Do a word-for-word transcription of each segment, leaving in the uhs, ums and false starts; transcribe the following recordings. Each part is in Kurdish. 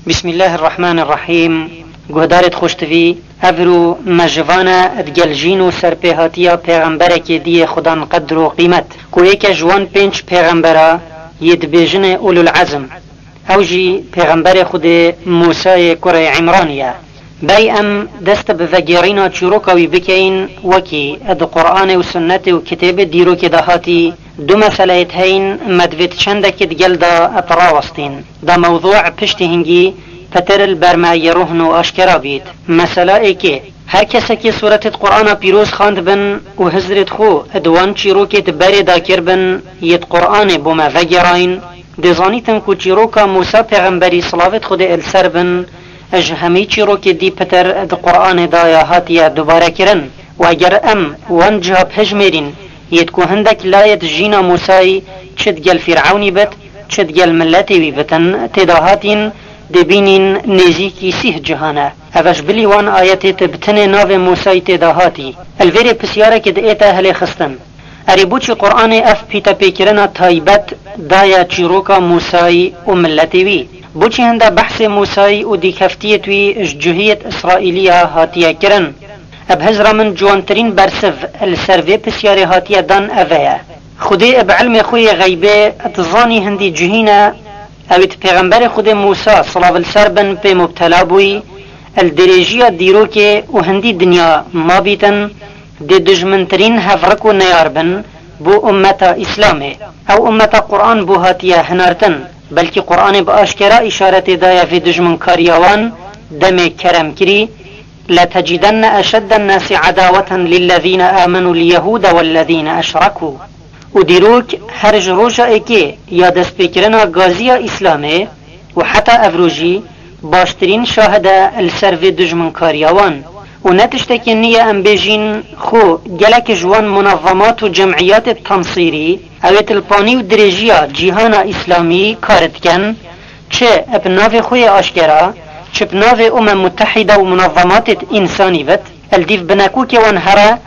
Bismillahirrahmanirrahîm. Guhdarêt xweştivî, evro me ji van e digel jîn û serpêhatiya pêxemberekê diyê Xudan qedr û qîmet, ku yeke ji wan pênc pêxembera yê dibêjinê Ulul Ezm. Ew jî pêxemberê Xwedê Mûsayê kurê Îmranî ye. Bey em dest bi vegêrîna çîroka wî bikeyin, wekî di Quranê û Sunnetê û kitêbê dîrokê de hatî, du meseleyêt heyîn me divêt çendekê digel de rawestîn. Da mewzû piştî hingî pitir li ber me yê rohno aşkera bît. Mesela êkê, her kesekê sûretêt Qur'ana pîroz xandibin û hizrêt xwe di wan çîrokêt berê dakir bin, yêt Qur'anê bo me vegêrayîn, dê zanîtin ku çîroka Mûsa pêxemberî, silavêt Xwedê li ser bin, ji hemî çîrokê dî pitir di Qur'anê de ya hatiye dubare kirin. Û eger em wan ciha bihejmêrîn, yêt ku hindek layêt jîna Mûsayî çi digel Fîr'ewnî bit, çi digel miletê wî bitin, tê de hatîn, dê bînîn nêzîkî sîh cihan e. Eve ji bilî wan ayetêt bi tenê navê Mûsayî tê de hatî. Li vêrê pisyareke diête hilêxistin. Erê, boçî Qur'anê ev pîtepêkirina taybet daye çîroka Mûsayî û miletê wî? Boçî hinde behsê Mûsayî û dîkeftiyêt wî ji cihiyêt Îsraîliya hatiye kirin? Bi hizra min ciwantirîn bersiv li ser vê pisyarê hatiye dan eve ye. Xwedê bi ilmê xwe yê xeybê dizanî hindî cihî ne, ew ê di pêxemberê Xwedê Mûsa, silav li ser bin, pê mubtela bûyî, li dirêjiya dîrokê û hindî dinya mabîtin, dê dijmintirîn hevrik û neyar bin bo ummeta Îslamê. Ew ummeta Qur'an bo hatiye hinartin, belkî Qur'anê bi aşkera îşaretê daye vê dijminkariya wan, demê kerem kirî, لتجدن أشد الناس عداوة للذين آمنوا اليهود والذين أشركوا. Û dîrok her ji roja êkê ya destpêkirina gaziya Îslamê û heta evro jî baştirîn şahid e li ser vê dijminkariya wan. Û ne tiştekî nî ye em bêjîn, xwe gelek ji wan munezemat û cemiyatê tensîrî, ewêt li panî û dirêjiya cîhana Îslamî kar dikin, çi bi navê xwe yê aşkera, çi bi navê Umem Mutehîde û munezematêt însanî bit, li dîv binekokê wan here,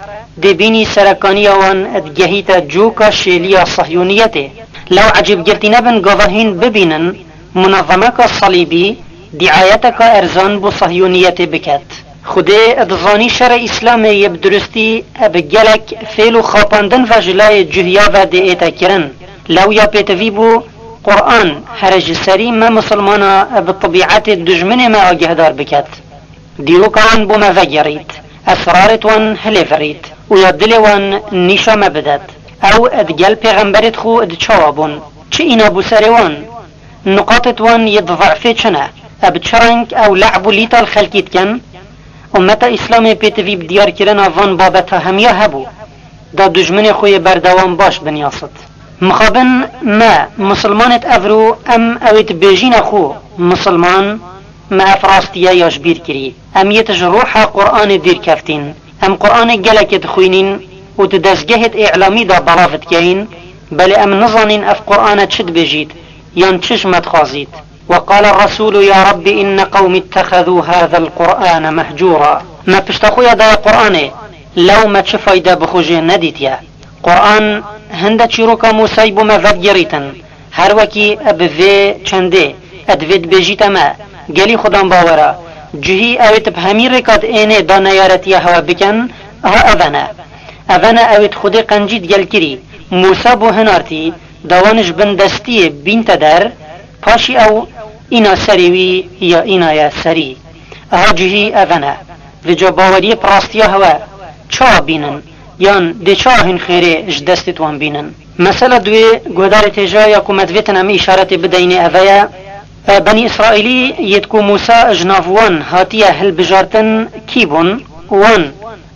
dê bînî serekaniya wan digehîte coka şêliya Sahyûniyetê. Lew ecêbgirtî nebin, gava hîn bibînin munezemeka salîbî dîayeteka erzan bo Sahyûniyetê biket. Xwedê dizanî şerê Îslamê yê bi durustî bi gelek fêl û xapandin ve ji layê cuhiya ve dê ête kirin. Lew ya pêtivî bû, Quran here ji serî me misilmana bi tibîetê dijminê me agehdar biket. Dîroka wan bo me vegerît, esrarêt wan hilêvirît û ya dilê wan nîşa me bidet. Ew digel pêxemberêt xwe di çawa bûn? Çi îna bû serê wan? Nuqatêt wan yê di zefê çi ne? Ev bi çi reng ew le'b û lîta li xelkî dikin? Ummeta Îslamê pêtivî bi diyarkirina van babeta hemiya hebû, da dijminê xwe yê berdewam baş binyasit. Mixabin me, misilmanêt evro, em ewêt bêjîna xwe misilman, me ev rastiye ya ji bîr kirî. Em yêt ji roha Qur'anê dîr keftîn. Em Qur'anê gelekê dixwînîn û di dezgehêt î'lamî de belav dikeyîn, belê em nizanîn ev Qur'ane çi dibêjît yan çi ji me dixwazît. وقال الرسول يا رب إن قومي اتخذوا هذا القرآن مهجورا. Me pişta xwe ya daye Qur'anê, lew me çi fayde bi xwe jê nedîtiye. Qur'an hinde çîroka Mûsayî bo me vedigêrîtin. Her wekî bi vê çendê, divê dibêjîte me, gelî xudan bawera, cihî ewêt bi hemî rêka diênê da neyaretiya hewe bikin, aha ev e ne. Ev e ne ewêt Xwedê qencî digel kirî, Mûsa bo hinartî, da wan ji bin destiyê bînte der, paşî ew îna serê wî ya îna ye serî. Aha cihî ev e ne. Vêca baweriyê bi rastiya hewe çawa bînin? Yan dê çawa hîn xêrê ji destê wan bînin? Mesela duê guhdarê têja ya ku me divêtin em îşaretê bideyinê eve ye, e, Benî Îsraîlî yêt ku Mûsa ji nav wan hatiye hilbijartin kî bûn? Wan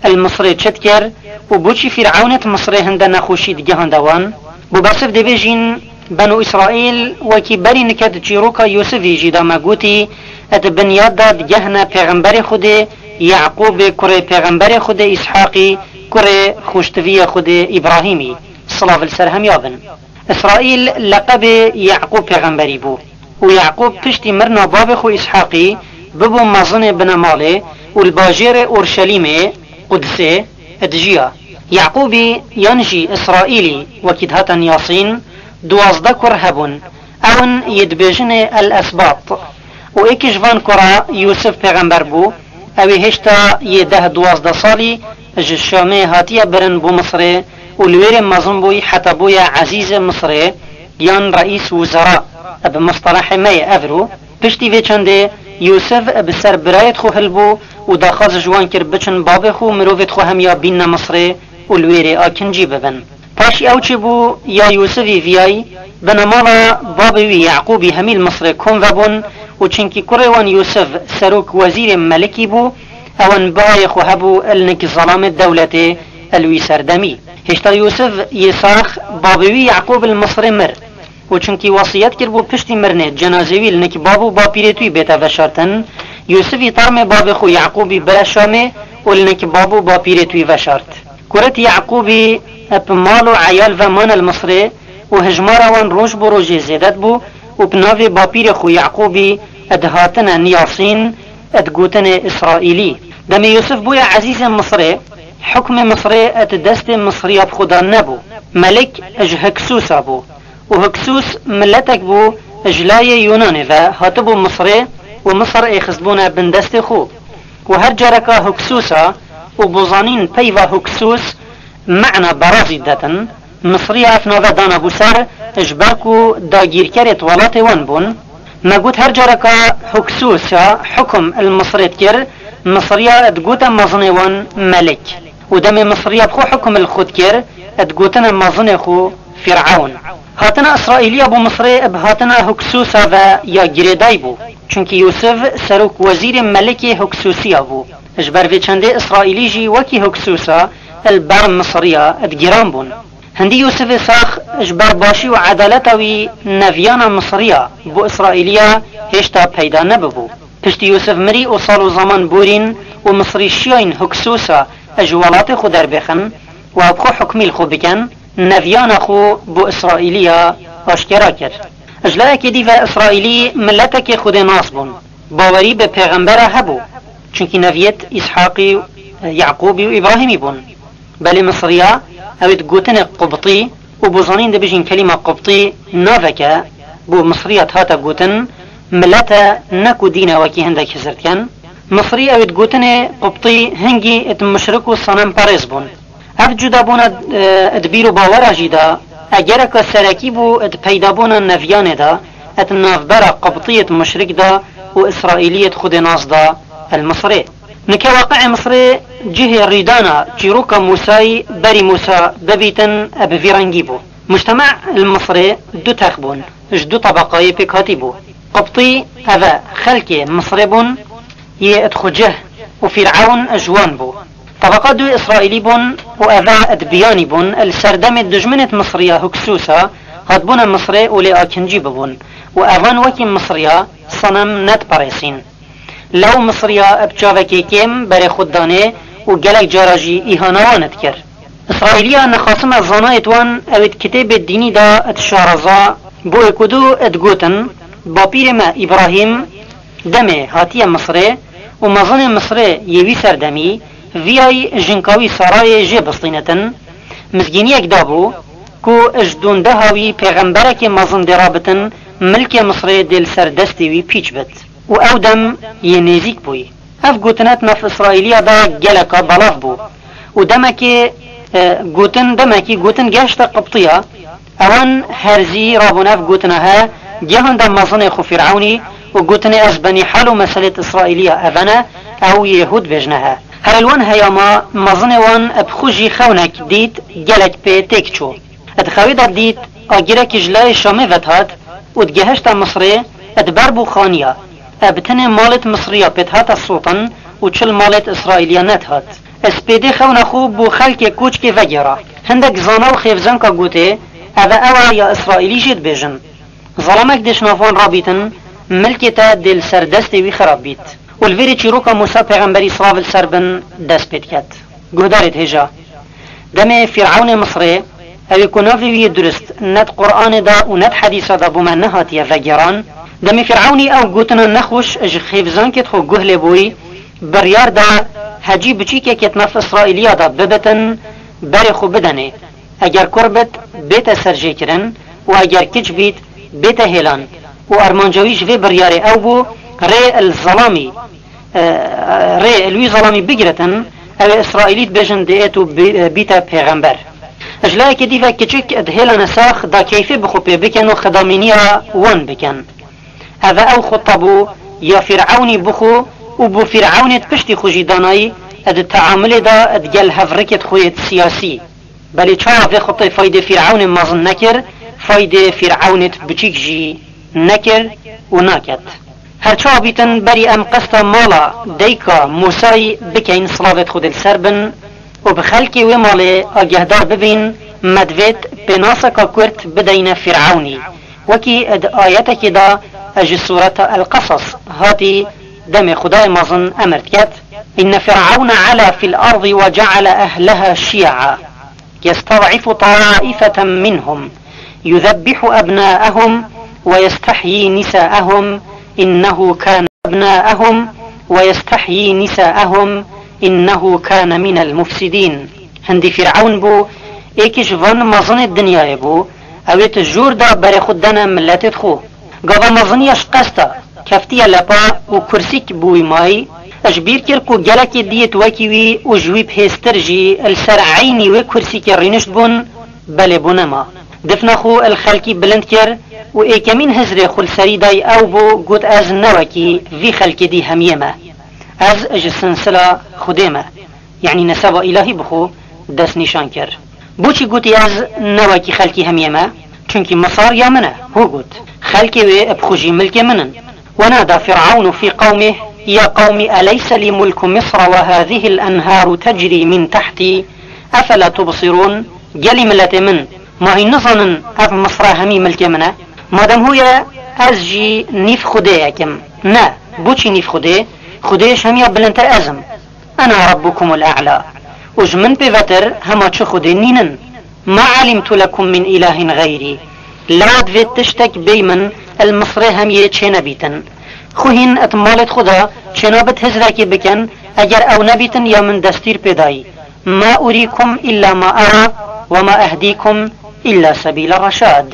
li Misrê çi dikir û boçî Fîr'ewnêt Misrê hinde nexweşî digihande wan? Bo bersiv dê bêjîn, Benû Îsraîl wekî berî nike di çîroka Yûsifî jî de me gotî, di binyad de digehne pêxemberê Xwedê Yaqûbê kurê pêxemberê Xwedê Îshaqî kurê xweştiviyê Xwedê Îbrahîmî, silav li ser hemiya bin. Îsraîl leqebê Yaqûb pêxemberî bû û Yaqûb piştî mirina bavê xwe Îshaqî bibû mezinê binemalê û li bajêrê Orşelîmê, Qudisê, dijiya. Yaqûbî yan jî Îsraîlî wekî dihate niyasîn, duwazdeh kur hebûn. Ew in yê dibêjinê El Esbat. Û êkî ji van kura Yûsif pêxember bû, ew ê hêşta yê deh duwazdeh salî ji Şamê hatiye birin bo Misirê û li wêrê mezin bûyî heta bûye ezîzê Misirê yan reîs wizera, bi mustelehê me yê evro. Piştî vê çendê Yûsif bi ser birayêd xwe hilbû û daxwaz ji wan kir biçin bavê xwe û mirovêd xwe hemiya bînne Misirê û li wêrê akincî bibin. Paşî ew çêbû ya Yûsivî viyayî, binemala babê wî Yaqûbî hemî li Misirê kom vebûn û çinkî kurê wan Yûsiv serok wezîrê melikî bû, ewan bihayê xwe hebû li nik zelamê dewletê li wî serdemî. Hêşta Yûsiv yê sax babê wî Yaqûb li Misirê mir û çinkî wesiyet kiribû piştî mirinê cenazê wî li nik bab û bapîrê wî bête veşartin, Yûsivî termê babê xwe Yaqûbî bire Şamê û li nik bab û bapîrê wî veşart. Kuret Yaqûbî bi mal û eyal ve mane li Misirê û hijmara wan roj bi rojê zêde dibû û bi navê bapîrê xwe Yaqûbî dihatine niyasîn, digotinê Îsraîlî. Demê Yûsif bûye ezîzê Misirê, hukmê Misirê di destê Misiriya bi xwe de nebû. Melik ji Hiksûsa bû û Hiksûs miletek bû ji layê Yûnanê ve hatibû Misirê û Misir ê xistbûne bin destê xwe. Û her careka Hiksûsa û bozanîn peyva Hiksûs mena berazî detin, Misiriya ev nave danabû ser, ji ber ku dagîrkerê di welatê wan bûn. Me got her careka Hiksûsa hukum li Misirê dikir, Misiriya digote mezinê wan Melik. Û demê Misiriya bi xwe hukum li xwe dikir, digotine mezinê xwe Fîr'ewn. Hatina Îsraîliya bo Misirê bi hatina Hiksûsa ve ya girêdayî bû. Çunkî Yûsif serok wezîrê Melikê Hiksûsiya bû. Ji ber vê çendê Îsraîlî jî wekî Hiksûsa li ber Misiriya digiran bûn. Hindî Yûsifê sax ji ber başî û edaleta wî neviyana Misiriya bo Îsraîliya hêşta peyda nebibû. Piştî Yûsif mirî û sal û zeman borîn û Misirî şiyayîn Hiksûsa ji welatê xwe derbêxin û ew bi xwe hukmî li xwe bikin, neviyana xwe bo Îsraîliya aşkera kir. Ji layekê dî ve Îsraîlî miletekê xwedênas bûn. Bawerî bi pêxembera hebû. Çunkî neviyêt Îshaqî, Yaqûbî û Îbrahîmî bûn. Belê Misiriya, ew ê digotinê Qubtî û bo zanîn dibêjin kelîma Qubtî naveke bo Misiriya dihate gotin, milete ne ku dîne wekî hindek hizir dikin. Misirî ew ê digotinê Qubtî hingî di muşrik û senemperêz bûn. Ev cudabûna, e, di bîr û bawera jî de, egereka serekî bû di peydabûna neviyanê de, di navbera Qibtiyê di muşrik de û Îsraîliyê di xwedênas de li Misirê. Nike waqi'ê Misirê cihê rîdana çîroka Mûsayî berî Mûsa bibîtin bi vî rengî bû. Mujteme li Misirê du tex bûn, ji du tebeqayê pêk hatî bû. Qibtî, ev e xelkê Misirê bûn, yê di xwe cih û Fîr'ewn ji wan bû. Tebeqa du Îsraîlî bûn û eve di biyanî bûn, li serdemê dijminê di Misiriya Hiksûsa hatbûne Misirê û lê akincî bibûn û evan wekî Misiriya senem nediperêsîn. Lew Misiriya bi çavekê kêm berê xwe danê û gelek cara jî îhana wan dikir. Îsraîliya nexasime zanayêt wan ew ê di kitêbê dînî de di şaraza, bo êk û du digotin, bapîrê me Îbrahîm demê hatiye Misirê û mezinê Misirê yê wî serdemî, viyayî jinka wî Sarayê jê bistînetin, mizgîniyek dabû ku ji dûndeha wî pêxemberekê mezin dê rabitin, milkê Misirê dê li ser destê wî pîç bit. Û ew dem yê nêzîk bûyî. Ev gotine di nav Îsraîliya de geleka belav bû. Û demekê, e, gotin, demekî gotin gehişte Qibtiya, ewan herzî rabûn ev gotina he, gehanda mezinê xwe Fîr'ewnî û gotinê ez benî hal û meselêt Îsraîliya evene, ew Yehûd bêjne he. Her li wan heyama mezinê wan bi xwe jî xewnek dît, gelek pê têk çû. Di xewê de dît, agirekî ji layê Şamê vedihat û digehişta Misirê, di ber bû xaniya. Bi tenê malêt Misiriya pê dihate sotin û çil malêt Îsraîliya nedihat. Spêdê xewna xwe bo xelkê koçkê vegêra. Hindek zana û xêvzanka gotê, ev e ew e ya Îsraîlî jê dibêjin. Zalamek dê ji nav wan rabîtin, milkê te dê li ser destê wî xirab bît. Û li vêrê çîroka Mûsa pêxemberî silav li ser bin dest pê diket. Guhdarêt hêja. Demê Fîr'ewnê Misirê, ew ê ku navê wî yê durist ne di Qur'anê de û ne di hedîsa de bo me nehatiye vegêran, demê Fîr'ewnî ew gotina nexweş ji xêvzankêt xwe guh lê bûyî, biryar da hecî biçîkekê di nav Îsraîliya de bibitin, berê xwe bidenê. Eger kur bit, bête serjêkirin û eger kiç bît, bête hêlan. Û armanca wî ji vê biryarê ew bû, Rê li zelamî, e, rê li wî zelamî bigiritin, ew ê Îsraîlî dibêjin diêt û bi-, bîte pêxember. Ji layekê dî ve kiçik dihêlane sax da keyfê bi xwe pê bikin û xidamîniya wan bikin. Ev e ew xuta bû ya Fîr'ewnî bi xwe û bo Fîr'ewnê di piştî xwe jî danayî di teamulê de digel hevrikêt xwe yêt siyasî. Belê çawa vê xutê faydê Fîr'ewnê mezin nekir, faydê Fîr'ewnêt biçîk jî nekir û naket. Her çawa bîtin berî em qesta mala dayika Mûsayî bikeyn, silavêt Xwedê li ser bin, û bi xelkê wê malê agehdar bibîn, me divêt pênaseka kurt bideyne Fîr'ewnî. Wekî di ayetekê de ji Sûreta El-Qesas hatî, demê Xwedayê mezin emir diket: إن فرعون علا في الأرض وجعل أهلها شيعا يستضعف طائفة منهم يذبح أبناءهم ويستحيي نساءهم إنه كان أبناءهم ويستحيي نساءهم إنه كان من المفسدين. Hindî Fîr'ewn bû, êkî ji van mezinê dinyayê bû, ew ê tu jûr da berê xwe dene miletê xwe. Gava meziniya ji qesta keftiye lepa û kursîk bi wî mayî, ji bîr kir ku gelekê diyêt wekî wî û ji wî bi hêztir jî li ser eynî wê kursîkê rînişt bûn, belê bû nema. Difna xwe li xelkî bilind kir û êkemîn hizrê xwe li serî day ew bû, got: Ez ne wekî vî xelkê dî hemiyê me. Ez ji sinsila Xwedê me, yanî neseba îlahî bi xwe destnîşan kir. Boçî gotî: Ez ne wekî xelkî hemiyê me? Çunkî Misar ya min e. Hû got: Xelkê wê bi xwe jî milkê min in. ونادى فرعون في قومه يا قوم أليس لي ملك مصر وهذه الأنهار تجري من تحتي أفلا تبصرون؟ Gelî miletê min, ma hîn nizanin ev Misra hemî milkê min e? Madem hû ye, ez jî nîv Xwedêyek im. Ne, boçî nîv Xwedê? Xwedê ji hemiya bilindtir ez im. أنا ربكم الأعلى. Û ji min pêvetir hema çi Xwedê nînin. ما علمت لكم من إله غيري. Lawa divê tiştek bêy min li Misrê hemiyê çênebîtin. Xwe hîn di malêt xwe de çênabit hizrekê bikin, eger ew nebîtin ya min destûr pê dayî. ما أريكم إلا ما أرى وما أهديكم إلا سبيل الرشاد.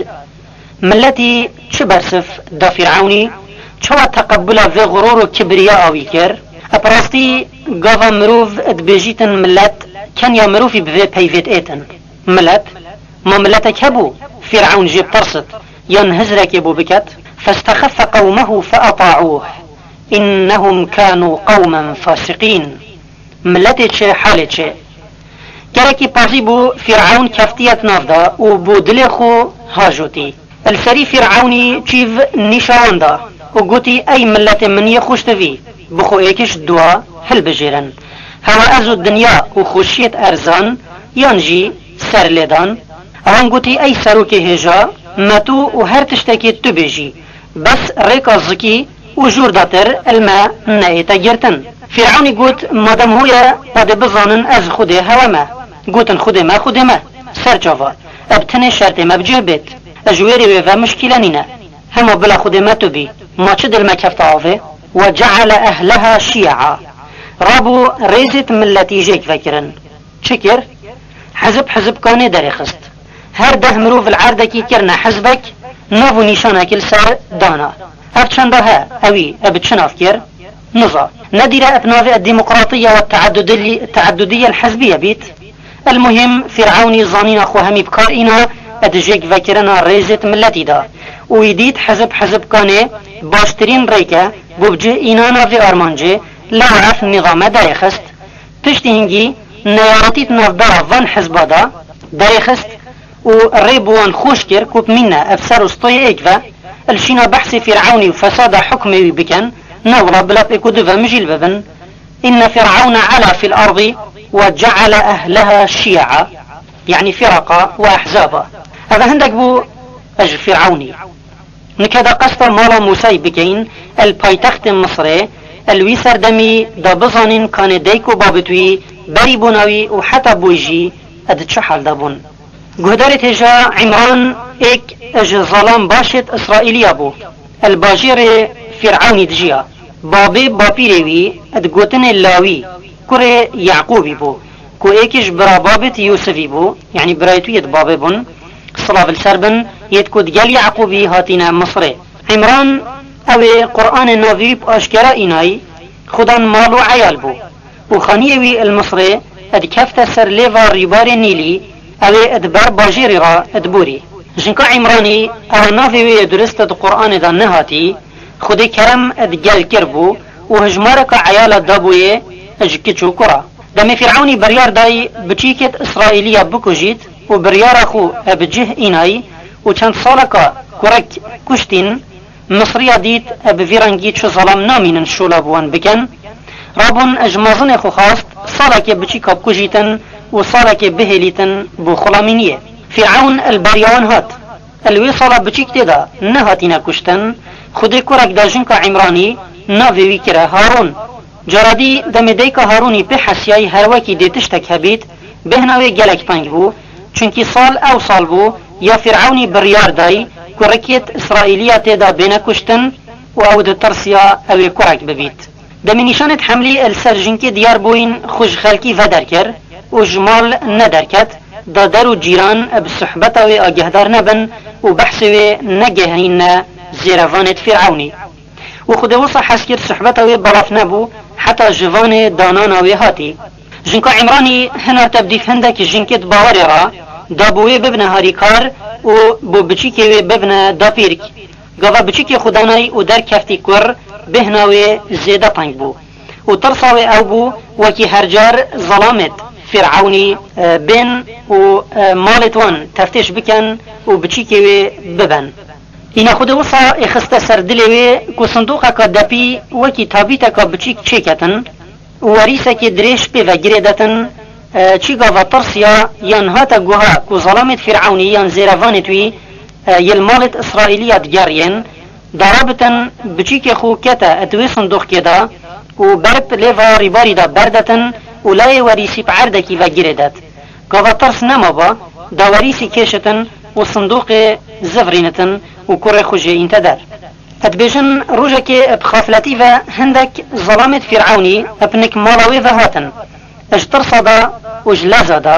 Miletî çi bersiv da Fîr'ewnî? Çawa teqebula vê xurûr û kibriya a wî kir? Bi rastî gava mirov dibêjîtin milet, kenya mirovî bi vê peyvê diêtin. Milet, ma miletek hebû Fîr'ewn jê bitirsit, yan hizrekê bo biket? فاستخف قومه فأطاعوه إنهم كانوا قوما فاسقين. Miletê çi, halê çi? Gerekî pazî bû Fîr'ewn keftiye di nav de û bo dilê xwe hajotî. Li serî Fîr'ewnî çîv nîşa wan da û gotî: Ey miletê min yê xweştivî, bi xwe êkiş dua hilbijêrin. Hewa ez û dinya û xweşiyêt erzan yan jî serlêdan? Ewan gotî: Ey serokê hêja, me tu û her tiştekê tu bêjî, bes rêka zikî û jûr datir li me neête girtin. Fîr'ewnî got: Madem hû ye, padê bizanin ez Xwedê hewe me. Gotin: Xwedê me, Xwedê me. Ser çava, bi tinê şertê me bi cih bêt. Ji wêrê wê ve mişkîle nîne. Hema bila Xwedê me tu bî, ma çi dil me kefta avê? وجعل أهلها شيعا. Rabû rêzêt miletî jêk vekirin. Çi kir? Hizib hizib kanê derêxist. Her deh mirov li erdekî kirine hizbek, nav û nîşanek li ser dana. Ev çenda he, ewî, e bi çi nav kir? Niza. Nedîre bi navê demokratiye ve teadudilî-, teadudiye hizbiye bît? El muhîm, Fîr'ewnî zanîna xwe hemî bi kar îna di jêk vekirina rêzêt miletî de. Û wî dît hizib hizib kanê baştirîn rêk e, bo bi cih înana vê armancê, lewa ev nîzame derêxist. Piştî hingî neyaretî di navbera van hizba de derêxist û rê bi wan xweş kir ku bi mîne ev ser û stoyê êk ve li şîna behsê Fîr'ewnî û fesada hukmê wî bikin, ne wila bila pêk û du ve mijîl bibin. إن فرعون علا في الأرض وجعل أهلها شيعا، يعني فرقا وأحزابا. Ev hindek bû ji Fîr'ewnî. Nika da qesta mala Mûsayî bikeyin, el paytextê Misirê, el wî serdemî da bizanîn kanê dayik û babit wî, berî bûna wî û heta bûy jî di çi hal de bûn. Guhdarê têja Îmran êk ji zalan başêt Îsraîliya bû. El bajêrê Fîr'ewnî dijiya. Babê bapîrê wî di gotinê Lawî, kurê Yaqûbî bû, ku êkî ji bira babêt Yûsifî bû, yanî birayêt wî yêt babê bûn, silav li ser bin, yêt ku digel Yaqûbî hatîne Misirê. Îmran Ew ê Qur'anê navî bi aşkera înayî, xudan mal û eyal bû. Û xaniyê wî li Misrê dikefte ser lêva rîbarê Nîlî, ew ê di ber bajêrê re diborî. Jinka Îmranî, ewa navê wê yê durist di Qur'anê de nehatî, Xwedê kerem di gel kir bû û hijmareka eyala dabûyê ji kiç û kura. Demê Fîrewnî biryar dayî biçîkêt Îsraîliya bikujît û biryara xwe bi cih înayî û çend saleka kurek kuştîn, Misriya dît bi vî rengî çi zelam namînin şola bi wan bikin. Rabûn ji mezinê xwe xwast salekê biçîka bikujîtin û salekê bihêlîtin bo xulamîniyê. Fîrewn li beriya wan hat. Li wê sala biçîk tê de nehatine kuştin, Xwedê kurek da jinka Îmranî, navê wî kire Harûn. Caradî demê dayika Harûnî pê hesiyayî her wekî dê tiştek hebît, bêhna wê gelek teng bû, çunkî sal ew sal bû ya Fîrewnî biryar dayî, kurikêt Îsraîliya tê de bêne kuştin û ew ditirsiya ew ê kurek bibît. Demê nîşanêt hemlî li ser jinkê diyar bûyîn xwe ji xelkî vederkir û ji mal nederket, da der û cîran bi sohbeta wê agehdar nebin û behsê wê negehîne zêrevanêt Fîrewnî. Û Xwedê wisa hez kir sohbeta wê belav nebû, heta ji vanê danana wê hatî. Jinka Îmranî hinar tevdîf hindek jinkêt bawerê re, da bo wê bibine harîkar û bo biçîkê wê bibine dapîrk. Gava biçikê xwe danayî û derkeftî kur, bêhna wê zêde teng bû. Û tirsa wê ew bû, wekî her car zelamêt Fîrewnî, e, bên û, e, malêt wan teftêş bikin û biçikê wê bibin. Îna Xwedê wisa ê xiste ser dilê wê ku sindoqeka depî wekî tabîteka biçîk çêketin, û werîsekê dirêj pê ve girêdetin, e, çî gava tirsiya yan hate guha ku zelamêt Fîrewnî yan zêrevanêt wî, e, yê li malêt Îsraîliya digeriyên, darabitin biçîkê xwe kete di wê sindoqkê de û berib lêva rîbarî de berdetin û layê werîsî bi erdekî ve girêdet. Gava tirs nemaba, da werîsî kêşitin û sindoqê zivrînitin û kurê xwe jê înte der. Dibêjin, rojekê bi xafletî ve hindek zelamêt Fîrewnî bi nik mala wê ve hatin. Ji tirsa de û ji leza de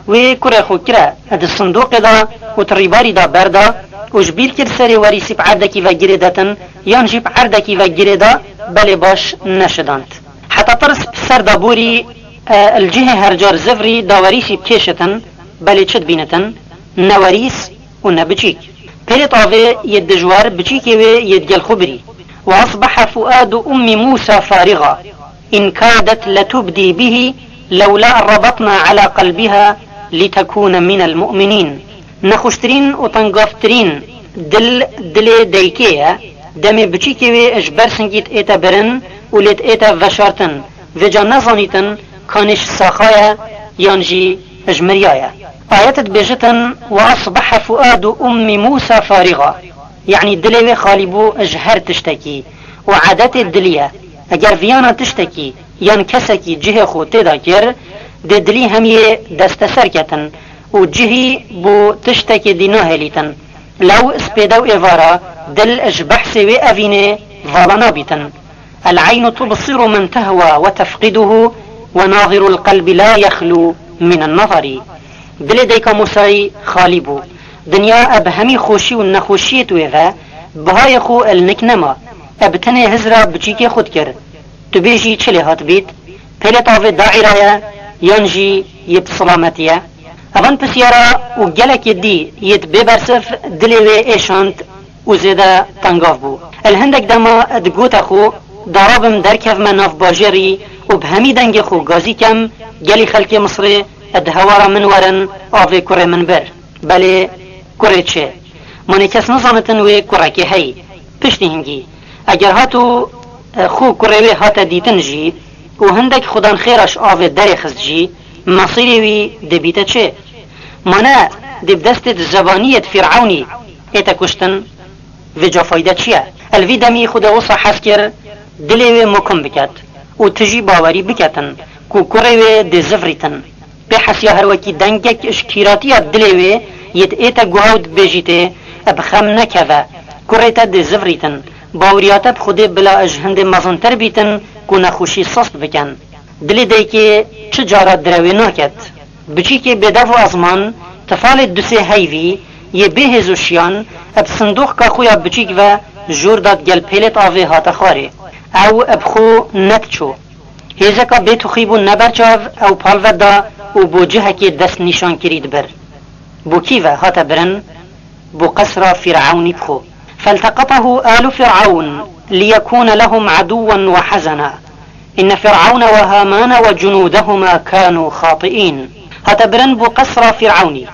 wê kurê xwe kire di sindoqê de û di rîbarî de berda û ji bîr kir serê werîsî bi erdekî ve girêdetin yan jî bi erdekî ve girêda, belê baş neşidand. Heta tirs bi ser de borî, e, li cihê her car zivrî da werîsî bikêşitin, belê çi dibînitin? Ne werîs û ne biçîk. Pêlêt avê yê dijwar biçîkê wê yê digel xwe birî. وأصبح فؤاد أم موسى فارغا إن كادت لتبدي به لولا أن ربطنا على قلبها لتكون من المؤمنين. Nexweştirîn û tengavtirîn dil, dilê daykê ye. Demê biçîkê wê ji ber singî diête birin û lê diête veşartin. Vêca nezanîtin kanê ji saxa ye yan jî ji miriya ye. Ayet dibêjitin, "Ve asbehe fuadu ummi Musa fariga." Yanî dilê wê xalî bû ji her tiştekî û edetê dilî ye. Eger viyana tiştekî yan kesekî cihê xwe tê de kir, dê dilî hemiyê desteser ketin û cihî bo tiştekê dî nahêlîtin. Lew spêde û êvara dil ji behsê wê evînê vala nabîtin. العين تبصر من تهوى وتفقده، وناظر القلب لا يخلو من النظر. Dilê dayika Mûsayî xalî bû. Dinya eb hemî xweşî û nexweşiyê wê ve bihayê xwe el nik nema. Eb tenê hizra biçîkê xwe dikir. Tu bêjî çi lê hat bît? Pêlê tavê daîra ye yan jî yê bi silametî ye? Evan pisyara û gelekê dî yê bê bersiv dilê wê êşand û zêde tengav bû. El hindek dema di gota xwe, darabim derkevme nav bajêrî û bi hemî dengê xwe gazî kem, gelî xelkê Misrê di hewara min werin avê kurê min bir. Belê kurê çi? Manê kes nizanitin wê kurekê heyî. Piştî hingî, eger hat û, e, xwe kurê wê hate dîtin jî û hindek xudan xêra ji avê derêxist jî, mesîrê wî dê bîte çi? Mane dê bi destê zebaniyê Fîrewnî ête kuştin, vêca fayde çi ye? El vî demî Xwedê wisa hez kir dilê wê mukim biket û tijî bawerî biketin ku kurê wê dê zivrîtin. Bê hesiya her wekî dengek ji kîratiya dilê wê yê diête guha û dibêjîtê, bi xem nekeve, kurê te dê zivrîtin, baweriya te bi Xwedê bila ji hindê mezintir bîtin ku nexweşî sist bikin. Dilê daykê çi cara direwê naket. Biçîkê bêdev û ezman, tifalê dusê heyvî, yê bêhêz û şiyan, bi sindoqka xwe ya biçîk ve Jûr da digel pêlêt avê hate xwarê. Ew bi xwe nediçû. Hêzeka bêtuxî bûn neberçav, ew palve da û bo cihekê dest nîşan kirî dibir. Bo kî ve hate birin? Bo qesra Fîr'ewnî bi xwe. فالتقطه آل فرعون ليكون لهم عدوا وحزنا. إن فرعون وهامان وجنودهما كانوا خاطئين. Hate birin bo qesra Fîr'ewnî.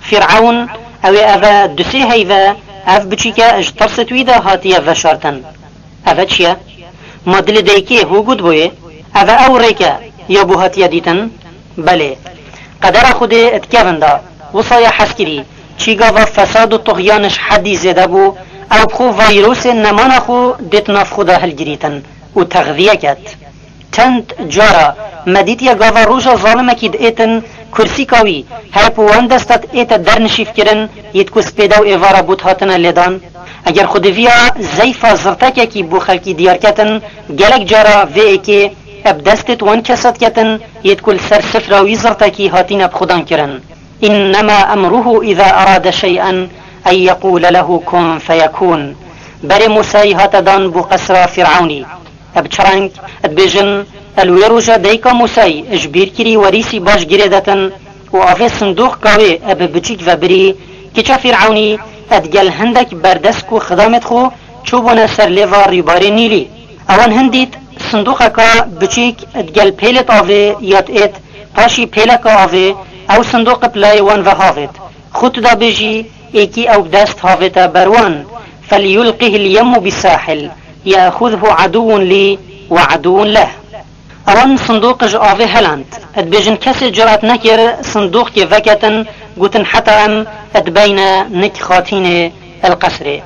Fîr'ewn, ew ê eve du sê heyve, ev biçîke ji tirsê wî de hatiye veşartin. Eve çi ye? Ma dilê dayikê hû got boyê? Eve ew rêke ya bo hatiye dîtin? Belê. Qedera Xwedê di kevin de, wisa ya hezkirî, çî gava fesad û tuxyan ji hedî zêde bû, ew bi xwe vayrosê nemana xwe dêt nav xwe de hilgirîtin û texviye ket. Çend cara me dîtiye gava roja zalimekî diêtin kursîka wî, her bi wan desta diête dernişîfkirin, yê ku spêde û êvara bût hatine lêdan. Eger xwediviya zeyfa zirtekekî bo xelkî diyar ketin, gelek cara vê êkê eb destêt wan kesa diketin, yê ku li ser sifra wî zirtekî hatine bi xudan kirin. إنما أمره إذا أراد شيئا أن يقول له كن فيكون. Berê Mûsayî hate dan bo qesra Fîr'ewnî. Eb çi reng? Dibêjin, el wê roja dayika Mûsayî ji bîr kirî werîsî baş girê detin û avê sindoqka wê eb biçîk vebirî, kiça Fîr'ewnî digel hindek berdesk û xidamêt xwe çûbûne ser lêva rîbarê Nîlî. Ewan hindît sindoqeka biçîk digel pêlêt avê ya diêt, paşî pêleka avê, ew sindoq bi layê wan ve havêt. Xwe tu da bêjî, êkî ew bi dest havête ber wan. فليلقه اليم بالساحل يأخذه عدو لي وعدو له. Ewan sindoq ji avê heland. Dibêjin kesê curat nekir sindoqkê veketin, gotin heta em dibeyne nik xatînê el qesrê.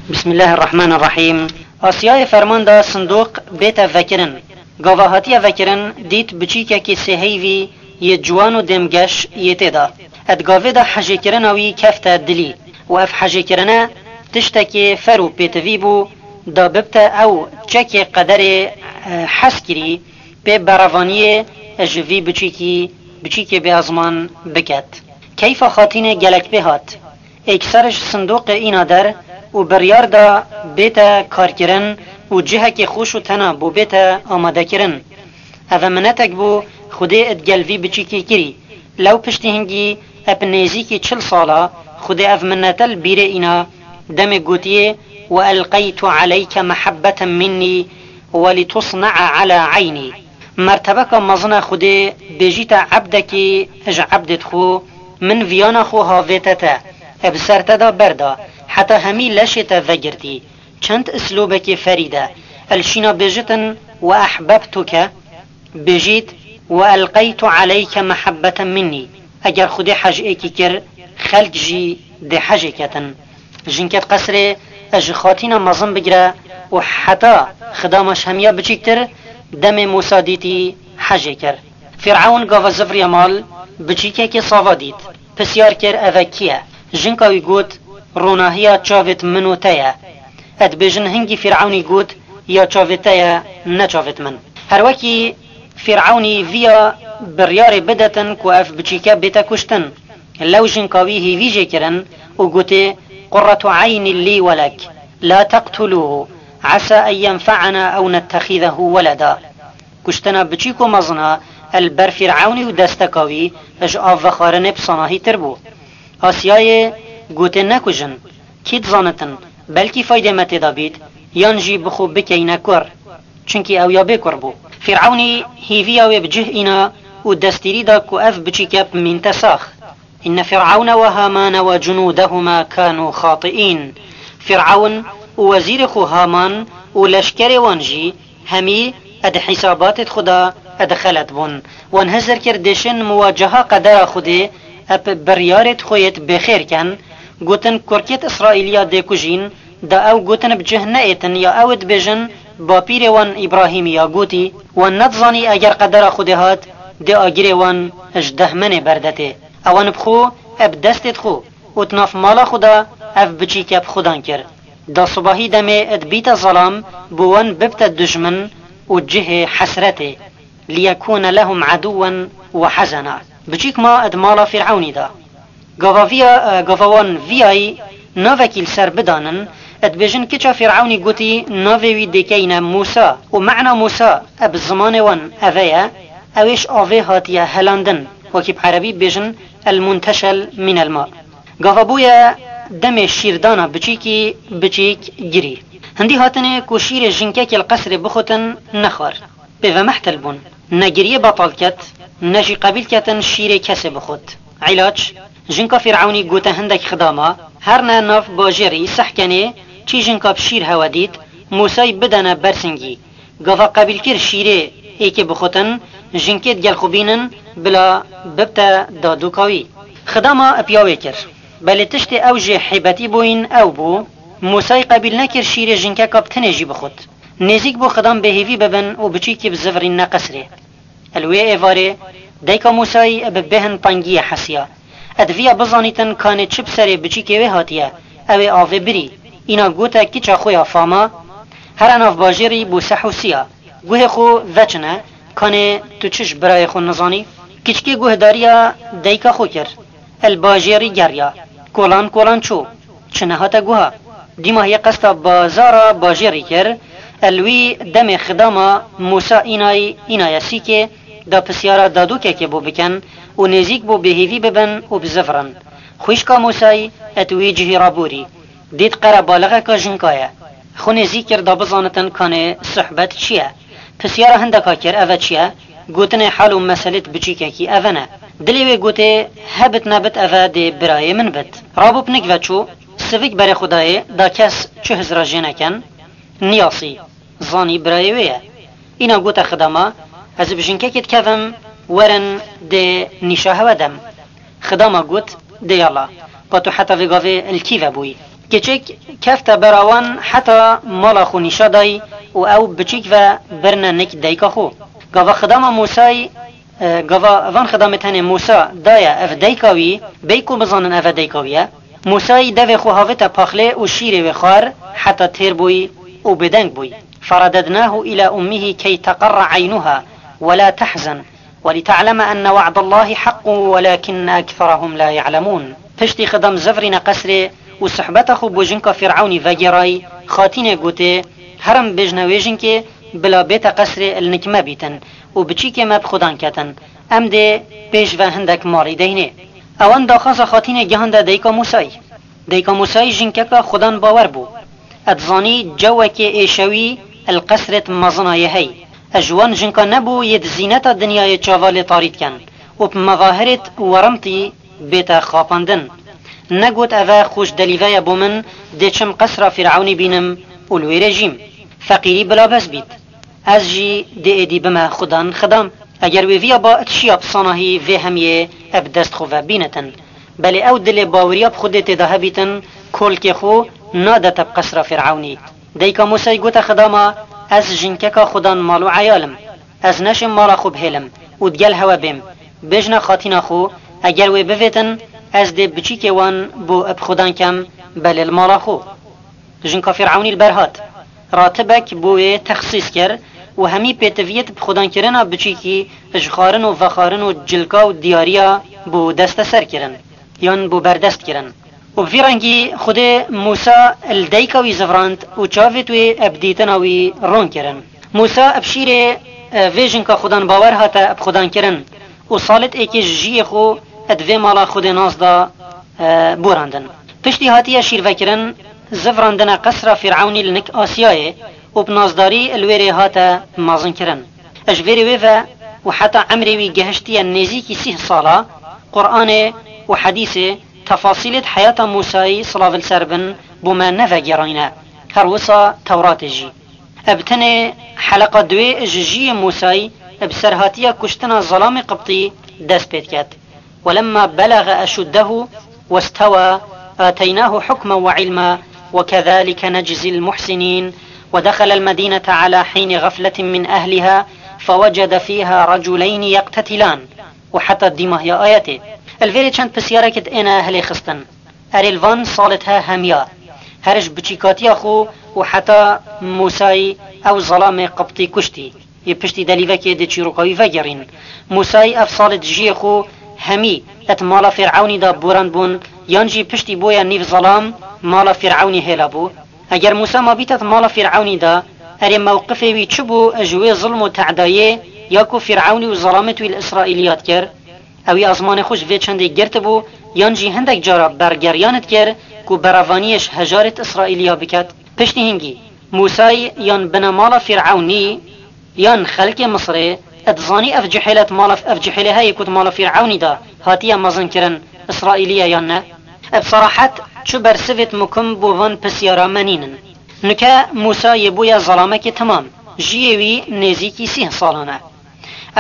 Bismillahirrahmanirrahîm. Asiyayê ferman da sindoq bête vekirin. Gava hatiye vekirin, dît biçîkekê sêheyvî yê ciwan û dêmgeş yê tê de. Ed gavê de hejêkirina wî kefte dilî û ev hejêkirine tiştekê fer û pêtivî bû, da bibte ew çekê qederê, e, hezkirî pê berevaniyê ji vî biçîkî, biçîkê bêezman biket. Keyfa xatînê gelek pê hat. Êkser ji sindoqê îna der û biryar da bête karkirin û cihekê xweş û tena bo bête amadekirin. Eve minetek bû Xwedê digel vî biçîkê kirî. Lew piştî hingî ep nêzîkî çil sala Xwedê ev minete li bîrê îna demê gotiyê, وألقيت عليك محبة مني ولتصنع على عيني. Mertebeka mezin e Xwedê bêjîte ebdekî ji ebdêt xwe, min viyana xwe havête te, e bi ser te de berda, heta hemî leşê te vegirtî. Çend islobekê ferîd e. El şîna bêjitin, وأحببتك, bêjît, وألقيت عليك محبة مني. Eger Xwedê hej êkî kir, xelk jî dê hejê ketin. Jinket qesrê ji xatîna mezin bigire û heta xidama ji hemiya biçîktir demê Mûsa dîtî hejê kir. Fîr'ewn gava zivriya mal, biçîkekê sava dît. Pisyar kir, eve kî ye? Jinka wî got, ronahiya çavêt min û te ye. Dibêjin hingî Fîr'ewnî got, ya çavêt te ye, ne çavêt min. Her wekî Fîr'ewnî viya biryarê bidetin ku ev biçîke bête kuştin. Lew jinka wî hîvî jê kirin û gotê, قرة عين لي ولك، لا تقتلوه، عسى أن ينفعنا أو نتخذه ولدا. Kuştina biçîk û mezina el ber Fîr'ewnî û desteka wî ji av vexwarinê bi sanahîtir bû. Asiyayê gotê, nekujin. Kî dizanitin, belkî faydê me tê de bît, yan jî bi xwe bikeyne kur. Çunkî ew ya bê kur bû. Fîr'ewnî hîviya wê bi cih îna û destîrî da ku ev biçîke bimînte sax. إن فرعون وهامان وجنودهما كانوا خاطئين. Fîr'ewn û wezîrê xwe Haman û leşkerê wan jî hemî di hîsabatê xwe de di xelet bûn. Wan hizir kir dêşên muwaceha qedera Xwedê ep biryarê xwe yêt bêxêr ken, gotin, kurkêt Îsraîliya dê kujîn, da ew gotin bi cih neêtin ya ew dibêjin, bapîrê wan Îbrahîmî ya gotî, wan nedizanî eger qedera Xwedê hat, dê agirê wan ji dehmenê berdetê. Ewan bi xwe, eb destê xwe û di nav mala xwe de ev biçîke bi xudan kir. Da sibahî demê dibîte zelam, bo wan bibte dijmin û cihê hesretê. ليكون لهم عدوا وحزنا. Biçîk ma di mala Fîr'ewnî de. Gava viya, e, gava wan viyayî navekî li ser bidanin, Dibêjin kiça Fîr'ewnî gotî navê wî dêkeyîne Mûsa û mena Mûsa bi zimanê wan eve ye, ew ê ji avê hatiye helandin, wekî bi erebî bêjin el munteşel mînel ma. Gava bûye demê şîrdana biçîkî biçîk girî. Hindî hatinê ku şîrê jinkekê li qesrê bixutin nexwar. Pê ve mehtel bûn. Ne giriyê betal ket, ne jî qebîl ketin şîrê kesê bixwit. Îlaç, jinka Fîr'ewnî gote hindek xidama, herne nav bajêrî Sehkenê, çî jinka bi şîr hewe dît, Mûsayî bidene bersingî. Gava qebîl kir şîrê êkê bixwutin, jinkê digel xwe bînin, bila bibte dadûka wî. Xidama piya wê kir. Belê tiştê ew jê heybetî bûyîn ew bû, Mûsayî qebîl nekir şîrê jinkeka bi tinê jî bixwit. Nêzîk bû xidam bêhêvî bibin û biçîkî bizivirîne qesrê. Li wê êvarê dayika Mûsayî bi bêhn tengiyê hesiya. Di viya bizanîtin kanê çi bi serê biçîkê wê hatiye, ew ê avê birî. Îna gote kiça xwe ya fama, here nav bajêrî bû seh û siya. Guhê xwe veçine, kanê tu çi ji birayê xwe nizanî? Kiçikê guhdariya dayika xwe kir. El bajêrî geriya. Kolan kolan çû. Çi nehate guha. Dîma yê qesta bazara bajêrî kir. El wî demê xidama Mûsa înayî, înaye sîkê, da pisyara dadûkekê bû bikin û nêzîk bû bêhêvî bibin û bizivirin. Xwîşka Mûsayî et wî cihî rabûrî. Dît qere baliğeka jinka ye. Xwe nêzî kir da bizanitin kanê suhbet çi ye. Pisyara hindeka kir, eve çi ye? Gotinê hal û meselêt biçîkekî eve ne. Dilê wê gotê, hebit nebit eve dê birayê min bit. Rabû pinik ve çû, sivik berê xwe dayê, da kes çi hizra jê nekin. Niyasî, zanî birayê wê ye. Îna gote xidama, ez bi jinkekê dikevim, werin dê nîşa hewe dem. Xidama got, dê yala, pa tu heta vê gavê li kî ve bûyî? Kiçik kefte bera wan heta mala xwe nîşa dayî û ew biçîk ve birine nik dayika xwe. Gava xidama Mûsayî, e, gava van xidamê tenê Mûsa daye ev dayika wî, bey ku bizanin eve dayika wî ye. Mûsayî devê xwe havête paxlê û şîrê wê xwar heta têr bûyî û bêdeng bûyî. فرددناه إلى أمه كي تقر عينها ولا تحزن ولتعلم أن وعد الله حق ولكن أكثرهم لا يعلمون. Piştî xidam zivrîne qesrê û suhbeta xwe bo jinka Fîr'ewnî vegêrayî, xatînê gotê, herim bêjne wê jinkê, bila bête qesrê li nik me bîtin û biçîkê me bi xudan ketin. Em dê pêş ve hindek malî deynê. Ewan daxwaza xatînê gihande dayika Mûsayî. Dayika Mûsayî jinkeka xudan bawer bû. Ed zanî cewekê êşewî el qesrêt mezina yê hey. Ez ji wan jinka nebû yê di zîneta dinyayê çava lê tarî dikin û bi mevahirêt werimtî bête xapandin. Negot eve xweş delîve ye bo min, dê çim qesra Fîr'ewnî bînim û li wê rê jîm. Feqîrî bila bes bît. Ez jî dê êdî bime xudan xidam. Eger wê viya ba, it şiya bi sanahî vê hemiyê bi dest xwe ve bînitin. Belê ew dilê baweriya bi Xwedê tê de hebîtin, kolkê xwe nadete bi qesra Fîr'ewnî. Dayika Mûsayî gote xidama, ez jinkeka xudan mal û eyal im. Ez neşêm mala xwe bihêlim û digel hewe bêm. Bêjne xatîna xwe, eger wê bivêtin, ez dê biçîkê wan bo bi xudan kem, belê li mala xwe. Jinka Fîr'ewnî li ber hat. Ratibek bo wê texsîs kir û hemî pêtiviyêt bi xudankirina biçîkî ji xwarin û vexwarin û cilka û diyariya bo desteser kirin, yan bo berdest kirin. Û bi vî rengî Xwedê Mûsa li dayika wî zivrand û çavêt wê bi dîtina wî ron kirin. Mûsa bi şîrê, e, vê jinka xudan bawer hate bi xudankirin û salêt êkê ji jiyê xwe di vê mala Xwedê nas de, e, borandin. Piştî hatiye şîrvekirin, zivrandine qesra Fîr'ewnî li nik Asiyayê û bi nasdarî li wê rê hate mezinkirin. Ji vê rê wê ve û heta emrê wî gehiştiye nêzîkî sîh sala, Qur'anê û hedîsê, tefasîlêt heyata Mûsayî, silav li ser bin, bo me nevegêrayne. Her wisa Tewratê jî. Bi tenê heleqa duê ji jiyê Mûsayî bi serhatiya kuştina zelamê Qibtî dest pê diket. ولما بلغ أشده واستوى آتيناه حكما وعلما وكذلك نجزي المحسنين ودخل المدينة على حين غفلة من أهلها فوجد فيها رجلين يقتتلان. û heta dîmahya ayetê. Li vê rê çend pisyarek di êne hilê xistin. Erê li van salêt he hemiya. Her ji biçîkatiya xwe û heta Mûsayî ew zelamê Qibtî kuştî. Yê piştî delîvekê dê çîroka wî vegerîn. Mûsayî ev salêt jiyê xwe hemî et mala Fîr'ewnî de borand bûn, yan jî piştî boye nîv zelam mala Fîr'ewnî hêla bû. Eger Mûsa mabîte di mala Fîr'ewnî de, erê mewqifê wî çi bû ji wê zilm û te'dayê ya ku Fîr'ewnî û zelamêt wî li Îsraîliya dikir? Ewî ezmanê xwe ji vê çendê girtibû, yan jî hindek cara bergeriyan dikir ku berevaniyê ji hejarêt Îsraîliya biket? Piştî hingî, Mûsay yan binemala Fîr'ewnî, yan xelkê Misirê, dizanî ev cihêlet mala, ev cihêlê heye ku di mala Fîr'ewnî de hatiye mezinkirin, Îsraîlî ye yan ne? Bi serahet çi bersivêt mukim bo van pisyara me nînin. Nûke Mûsa yê bûye zelamekê temam, jiyê wî nêzîkî sîh salan e.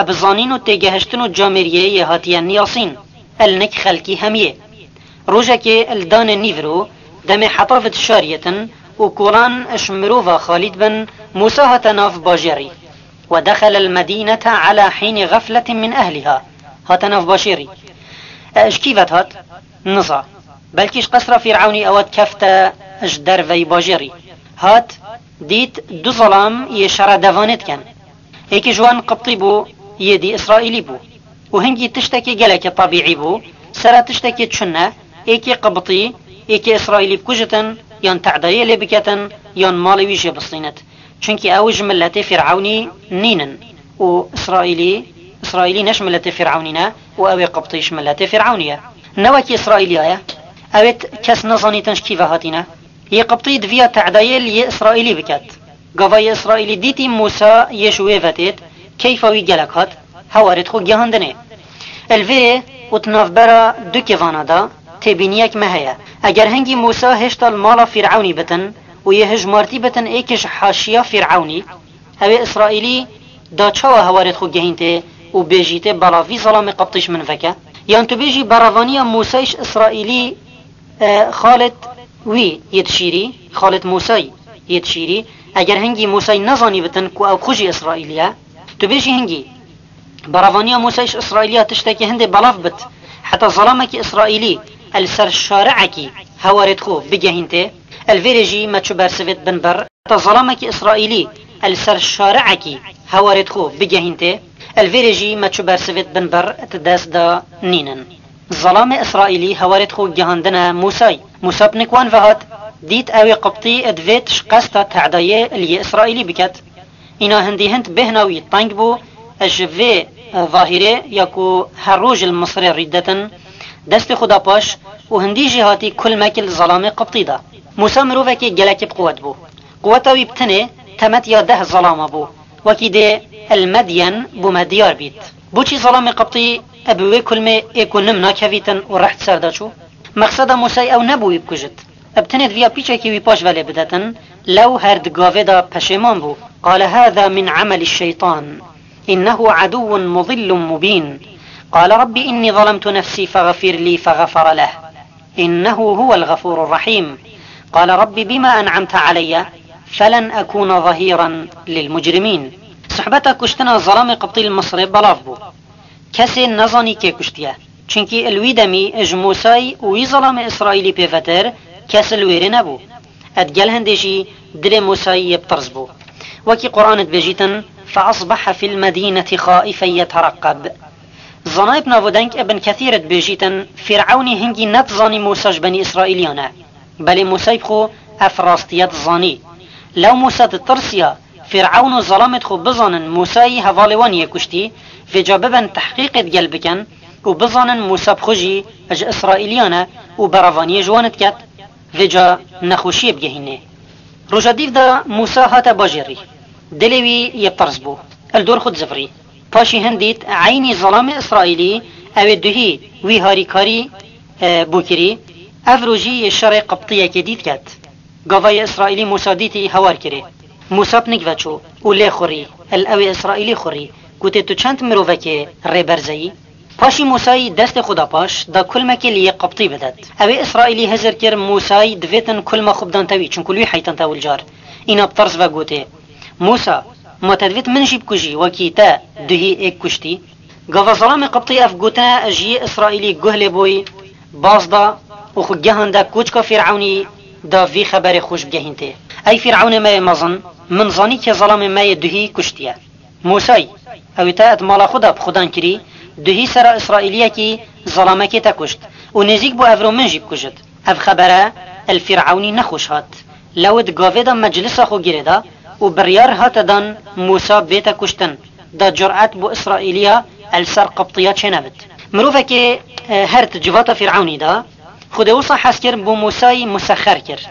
Bi zanîn û têgehiştin û camêriyê yê hatiye niyasîn, el nik xelkî hemiyê. Rojekê li danê nîvro, demê heta vit şariyêtin û kolan ji mirova xalî dibin, Mûsa hate nav bajêrî. ودخل المدينة على حين غفلة من أهلها. Hate nav bajêrî. E, ji kî vet hat? Niza. Belkî ji qesra Fîr'ewnî ewa dikefte ji derveyî bajêrî. Hat, dît du zelam yê şere devanê dikin. Êkî ji wan Qibtî bû, yê dî Îsraîlî bû. Û hingî tiştekî gelekî tebîî bû, sere tiştekî çune, êkî Qibtî, êkî Îsraîlî bikujitin, yan te'dayê lê biketin, yan malê wî jê bistînit. Çunkî ew ji miletê Fîr'ewnî nînin. Û Îsraîlî, Îsraîlî ne ji miletê Fîr'ewnî ne û ew ê Qibtî ji miletê Fîr'ewnî ye. Ne wekî Îsraîliya ye. Ew ê t-, kes nezanîtin ji kî ve hatîne. Yê Qibtî diviya te'dayê li yê Îsraîlî biket. Gava yê Îsraîlî dîtî Mûsa yê ji wê ve têt, keyfa wî gelek hat, hewarêt xwe gihandinê. Li vê û di navbera du kêvana de têbîniyek me heye. Eger hingî Mûsa hêşta li mala Fîr'ewnî bitin û yê hijmartî bitin êkê ji haşiya Fîr'ewnî, ew ê Îsraîlî da çawa hewarêt xwe gehîntê û bêjîtê bala vî zelamê Qibtî ji min veke? Yan tu bêjî berevaniya Mûsay ji Îsraîlî, e, xalêt wî yê dişîrî, xalêt Mûsay yê dişîrî, eger hingî Mûsay nezanî bitin ku ew xwe jî Îsraîlî ye, tu bêjî hingî berevaniya Mûsay ji Îsraîliya tiştekî hindê belav bit, heta zelamekî Îsraîlî el ser şari'ekî hewarêt xwe bigehîntê, el vêrê jî me çû bersivêt bin ber. Heta zelamekî Îsraîlî el ser şari'ekî hewarêt xwe bigehîntê, el vêrê jî me çû bersivêt bin ber di dest de nînin. Zelamê Îsraîlî hewarêt xwe gihandine Mûsay. Mûsa bi nik wan ve hat, dît ew ê Qibtî divê tişqesta te'dayê li yê Îsraîlî biket. Îna hindî hind bêhna wî teng bû, ji vê, e, zahîrê ya ku her roj li Misirê rî didetin, destê xwe da paş û hindî jî hatî kulmekî li zelamê Qibtî da. Mûsa mirovekî gelekî bi quwet bû. Quweta wî bi tenê temet ya deh zelama bû. Wekî dê el Medyen bo me diyar bît. Boçî zelamê Qibtî bi wê kulmê ê ku nim nakevîtin û reht ser de çû? Mexseda Mûsay ew nebû wî bikujit. Bi tenê diviya pîçekî wî paş ve lê bidetin, lew her di gavê de peşêman bû. قال هذا من عمل الشيطان إنه عدو مضل مبين. قال رب إني ظلمت نفسي فاغفر لي فغفر له. إنه هو الغفور الرحيم. قال رب بما أنعمت علي فلن أكون ظهيرا للمجرمين. Sohbeta kuştina zelamê Qibtî li Misirê belav bû. Kesê nezanî kê kuştiye. Çunkî li wî demî ji Mûsay û wî zelamê Îsraîlî pêvetir kes li wêrê nebû. Ed gel hindê jî dilê Mûsayî yê bi tirs bû. Wekî Quran dibêjîtin, فأصبح في المدينة خائفا يترقب. Zanayê bi nav û deng Ibn Kethîr dibêjîtin, Fîr'ewnî hingî nedizanî Mûsa ji benî Îsraîliyan e. Belê Mûsay bi xwe ev rastiye dizanî. Lew Mûsa ditirsiya Fîr'ewn û zelamêt xwe bizanin Mûsayî hevalê wan yê kuştî, vêca bibin tehqîqê digel bikin û bizanin Mûsa bi xwe jî ji Îsraîliyan e û berevaniyê ji wan diket, vêca nexweşiyê bigehînê. Roja dîv de Mûsa hate bajêrî. Dilê wî yê bi tirs bû. Li dor xwe dizivirî. Paşî hin dît eynî zelamê Îsraîlî, ew ê duhî wî harîkarî, e, bû kirî. Ev rojî yê şerê Qibtiyekê dî diket. Gava yê Îsraîlî Mûsa dîtî hewar kirê. Mûsa bi nik ve çû û lê xurî, el ew ê Îsraîlî xurî, gotê tu çend mirovekê rêberze yî? Paşî Mûsayî destê xwe da paş, da kulmekê li yê Qibtî bidet. Ew ê Îsraîlî hizir kir Mûsayî divêtin kulma xwe bidante wî, çunku li wî heytante wil car. Îna bi tirs ve gotê, Mûsa, ma te divêt min jî bikujî, wekî te duhî êk kuştî? Gava zelamê Qibtî ev gotine ji yê Îsraîlî guh lê boyî, baz da û xwe gehande koçka Fîr'ewnî da vî xeberê xweş bigehîntê. Ey Fîr'ewnê me yê mezin, min zanî kê zelamê me yê duhî kuştiye. Mûsay, ew ê te di mala xwe de bi xudan kirî, duhî sera Îsraîliyekî zelamekê te kuşt û nêzîk bû evro min jî bikujit. Ev xebere el Fîr'ewnî nexweş hat. Lew di gavê de meclisa xwe girê da û biryar hate dan Mûsa bête kuştin, da curet bo Îsraîliya el ser Qibtiya çênebit. Mirovekê, e, her di civata Fîrewnî de, Xwedê wisa hez kir bo Mûsayî musexer kir.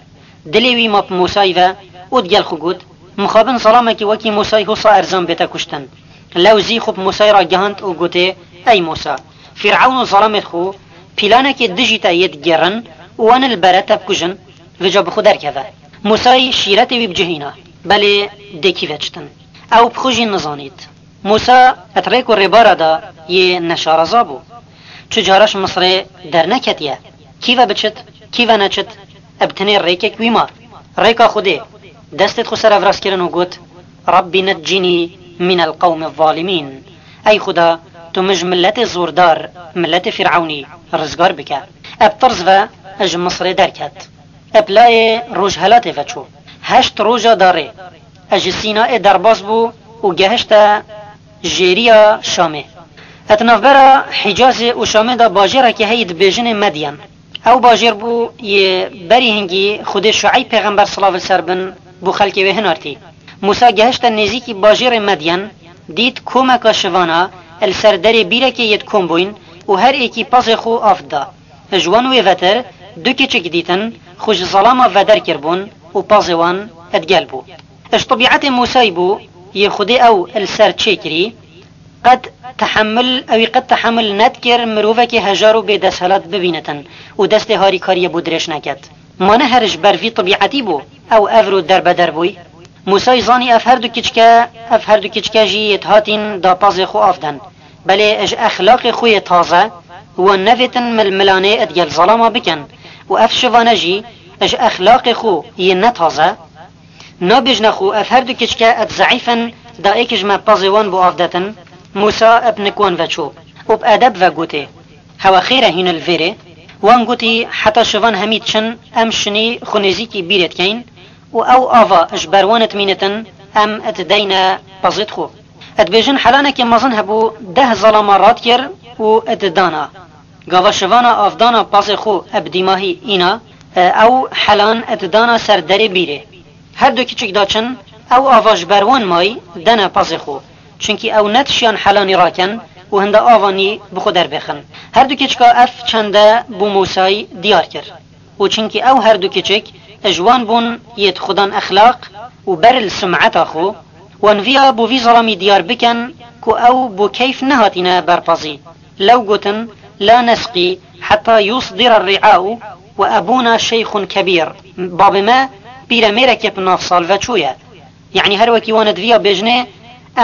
Dilê wî ma bi Mûsayî ve û digel xwe got, mixabin zelamekî wekî Mûsayî hosa erzan bête kuştin. Lew zî xwe bi Mûsayî ragihand û gotê, ey Mûsa, Fîrewn û zelamêd xwe planekê dijî te yê digêrin û wan li bere te bikujin, vêca bi xwe derkeve. Mûsayî şîretê wî bi cih îna, belê dê kî ve çitin. Ew bi xwe jî nizanît. Mûsa et rêk û rêbara da yê neşaraza bû. Çi cara ji Misrê derneketiye. Kî ve biçit, kî ve neçit, eb tenê rêkek wî ma. Rêka Xwedê. Destê xwe serevraz kirin û got, Rabbî neccinî minel qewmi zalimîn. Ey Xuda, tu min ji miletê zordar, miletê Fîrewnî rizgar bike. Eb tirs ve ji Misrê derket. Eb layê rojhelatê ve çû. Heşt roja darê. Ez ji Sînayê derbas bû û gehişte jêriya Şamê. Et navbera Hicazê û Şamê de bajêrekê heyî dibêjinê Medyen. Ew bajêr bû yê berî hingî Xwedê Şueyb pêxember silav li ser bin bo xelkê wê hinartî. Mûsa gehişte nêzîkî bajêrê Medyen, dît komeka şivana li ser derê bîrekê yêt kom bûyn û her êkî pezê xwe av dida. Ji wan wê vetir du keçik dîtin, xwe ji zelama veder kiribûn û pezê wan digel bû. Ji tebîetê Mûsayî bû, yê Xwedê ew li ser çêkirî, qet tehemil, ewî qet tehemil nedikir mirovekê hejar û bêdesthilat bibînitin û destê harîkariyê bo dirêj neket. Ma ne her ji ber vî tebîetî bû, ew evro derbeder bûy? Mûsayî zanî ev her du keçike, ev her du keçike jî yêt hatîn da pezê xwe av den. Belê ji exlaqê xwe yê taze, wan nevêtin milmilanê digel zelama bikin û ev şivane jî ji exlaqê xwe yê ne taze, nabêjne xwe ev her du keçike et zeîf in, da êk ji me pezê wan bo av detin. Mûsa eb nik wan ve çû û bi edeb ve gotê, hewe xêr e hîn li vêrê? Wan gotî, heta şivan hemî diçin, em şinî xwe nêzîkî bîrê dikeyn û ew ava ji ber wan dimînitin, em dideyne pezêt xwe. Dibêjin helanekê mezin hebû, deh zelama radikir û didana. Gava şivana avdana pezê xwe eb dîmahî îna, ew helan didana ser derê bîrê. Her du kiçik daçin, ew ava ji ber wan may dene pezê xwe. Çunkî ew nedişiyan helanî raken û hinda avanî bi xwe derbêxin. Her du kiçika ev çende bo Mûsayî diyar kir. Û çunkî ew her du kiçik ji wan bûn yêt xudan exlaq û ber li sumeta xwe, wan viya bo vî zelamî diyar bikin ku ew bo keyf nehatîne ber pezî. Lew gotin, la nesqî heta yusdira rî'au we ebûna şeyxun kebîr. Babê me pîremêrekê bi nav sal ve çûye. Yanî her wekî wan diviya bêjinê,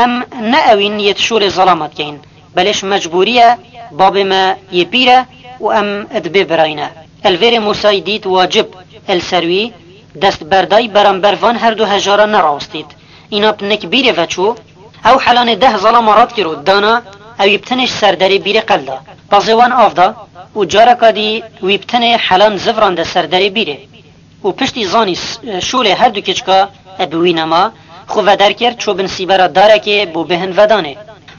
em ne ewîn yê di şûrê zelama dikeyin, belê ji mecbûrî ye, babê me yê pîr e û em dibê birayî ne. Li vêrê Mûsayî dît wacib li ser wî dest berdayî beramber van her du hejara nerawistît. Îna bi nik bîrê ve çû, ew helanê deh zelama radkir û dana, ew yî bi tenê ji ser derê bîrê qel da. Pezê wan av da û careka dî wî bi tenê helan zivrande ser derê bîrê. Û piştî zanî s-, şûlê her du keçika bi wî nema, xwe veder kir, çû bin sîbera darekê bo bêhin vedanê.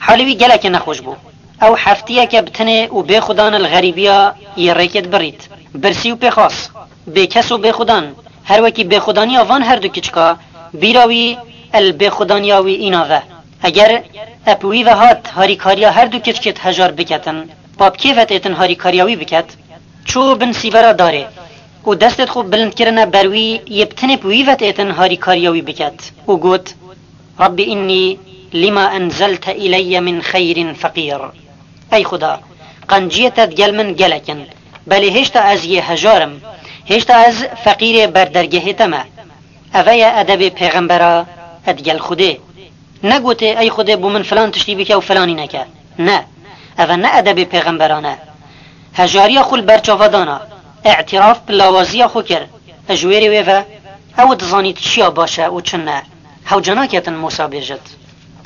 Halê wî gelekê nexweş bû. Ew heftiyeke bi tenê û bê xudan li xerîbiya yê rêkê dibirît. Birsî û pêxas, bêkes û bêxudan, her wekî bêxudaniya van her du keçika, bîra wî li bêxudaniya wî îna ve. Eger ep wî ve hat harîkariya her du keçikêt hejar biketin, pap kê ve têtin harîkariya wî biket? Çû bin sîvera darê û destêt xwe bilind kirine ber wî, yê bi tenê bi wî ve têtin harîkariya wî biket û got, Rabbî innî lima enzelte ileyye min xeyrin feqîr. Ey Xuda, qenciyê te digel min gelek in, belê hêşta ez yê hejar im, hêşta ez feqîrê ber dergehê te me. Eve ye edebê pêxembera digel Xwedê. Negotê, ey Xwedê bo min filan tiştî bike û filanî neke. Ne, eve ne edebê pêxemberan e. Hejariya xwe li ber çava dana, îtiraf bi lawaziya xwe kir, ji wêrê wê ve, ew dizanît çiya baş e û çi ne. Hewce naketin Mûsa bêjit.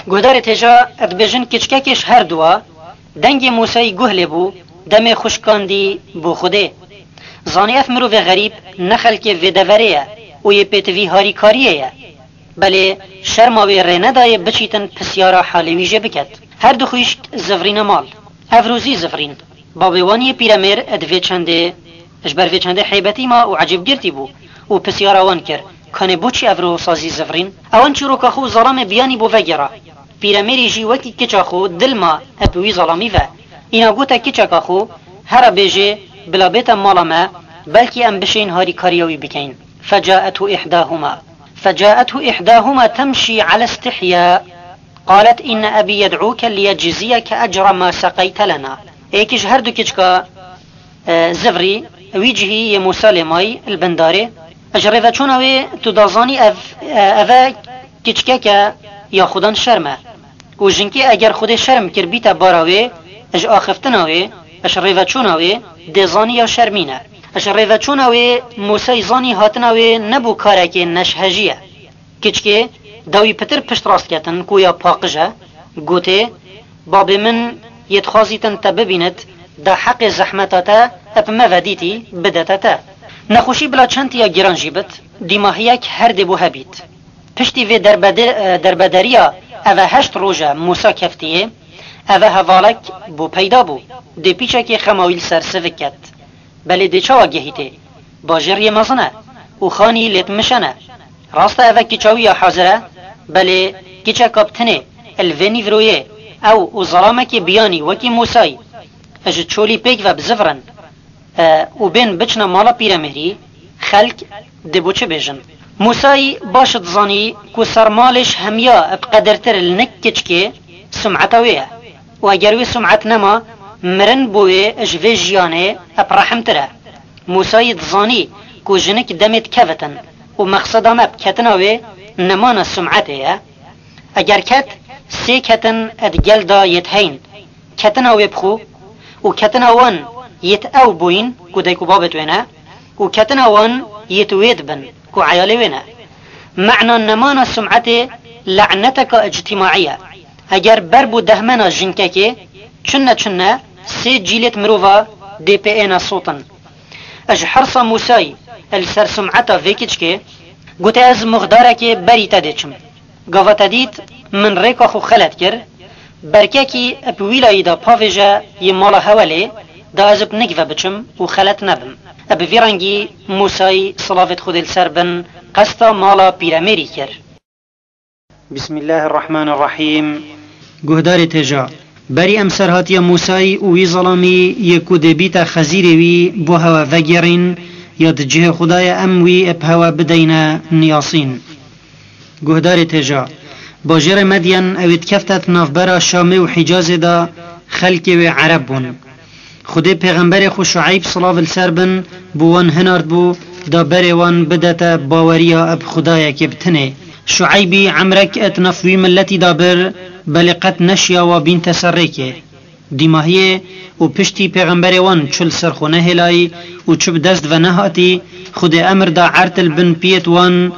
Guhdarê têja dibêjin, kiçikekê ji her dua dengê Mûsayî guh lê bû, demê xwe şikandî bo Xwedê. Zanî ev mirovê xerîb ne xelkê vê deverê ye û yê pêtivî harîkariyê ye. Belê şerma wê rê nedayê biçîtin pisyara halê wî jê biket. Her du xwişk zivrîne mal. Ev rû zî zivrîn. Babê wan yê pîremêr di vê çendê, ji ber vê çendê heybetî ma û ecêbgirtî bû û pisyara wan kir, Kanê boçî ev ro sazî zivirîn? Ewan çîroka xwe û zelamê biyanî bo vegera. Pîremêrî jî wekî kiça xwe dil ma eb wî zelamî ve. Îna gote kiçeka xwe, here bêjê, bila bête mala me, belkî em bişên harîkariya wî bikeyn. فجاءته إحداهما فجاءته إحداهما تمشي على استحياء قالت إن أبي يدعوك ليجزيك أجر ما سقيت لنا. Êkî ji her du kiçka, e, zivirî, wî cihî yê Mûsa lê mayî li bin darê. Ji rêveçûna wê tu dazanî ev, e, eve kiçkeke ya xudan şerm e. Û jinkê eger Xwedê şerm kir bîte bara wê, ji axiftina wê, ji rêveçûna wê, dê zanî ya şermîn e. Ji rêveçûna wê Mûsay zanî hatina wê nebû karekê neşhejî ye. Kiçkê dawî pitir pişt rast ketin ku ya paqij e, gotê, Babê min yê dixwazîtin te bibînit, da heqê zehmeta te eb me ve dîtî bidete te. Nexweşî bila çentiya giran jî bit, dîmahiyek her dê bo hebît. Piştî vê derbede-, e, derbederiya eve heşt roje Mûsa keftiyê, eve hevalek bo peyda bû. Dê pîçekê xema wî li ser sivik ket. Belê dê çawa gehîtê? Bajêr yê mezin e û xanî lê dimişene. Rast e eve kiça wî ya hazir e, belê kiçeka bi tinê, li vê nîvroyê, ew û zelamekê biyanî wekî Mûsayî, ji çolî pêk ve bizivirin, e, û bên biçine mala pîremêrî, xelk dê bo çi bêjin? Mûsayî baş dizanî ku sermalê ji hemiya bi qedirtir li nik kiçkê sumeta wê ye. Û eger wê sum'et nema, mirin bo wê ji vê jiyanê eb rehimtir e. Mûsayî dizanî ku jinik demê dikevitin û mexseda me bi ketina wê nemana sum'etê ye. Eger ket, sê ketin ed gel da yêt heyn. Ketina wê bi xwe û ketina wan yêt ew bûyîn ku dayk û babêt wê ne û ketina wan yêt wêt bin ku eyalê wê ne. Me'na nemana sum'etê le'neteka ictîmaî ye. Eger ber bo dehmena jinkekê, çinne çinne sê cîlêt mirova dê pê êne sotin. Ji hersa Mûsayî li ser sum'eta vê kiçkê, gote, Ez muxdarekê berî te dê çim. Gava te dît, min rêka xwe xelet kir, berkekî bi wî layî de pavêje yê mala Hewelê, da ez bi nik ve biçim û xelet nebim. Bi vî rengî Mûsayî, silavêt Xwedê li ser bin, qesta mala pîremêrî kir. Bismillahirrahmanirrahîm. Guhdarê têja. Berî em serhatiya Mûsayî û wî zelamî yê ku dê bîte xezîrê wî bo hewe vegêrîn, ya di cihê xwe de ye em wî bi hewe bideyne niyasîn. Guhdarê têja. Bajêrê Medyen ew ê dikefte di navbera Şamê û Hîcazê de, xelkê wê Ereb bûn. Xwedê pêxemberê xwe Şueyb, silav li ser bin, bo wan hinard bû, da berê wan bidete baweriya bi Xwedayekê bi tinê. Şueybî emrek di nav wî miletî de bir, belê qet neşiya wa bînte ser rêkê. Dîmahiyê û piştî pêxemberê wan çû li ser xwe nehêlayî û çû bi dest ve nehatî, Xwedê emir da erd li bin piyêt wan,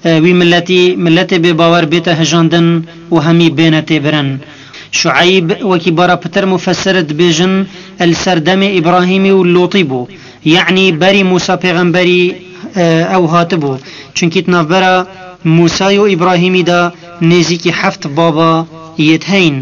e, wî miletî, miletê bêbawer bête hijandin û hemî bêne têbirin. Şueyb, wekî bara pitir mufessir dibêjin, li ser demê Îbrahîmî û Lûtî bû. Yanî berî Mûsa pêxemberî, e, ew hatibû. Çunkî di navbera Mûsayî û Îbrahîmî de nêzîkî heft baba yêt heyn.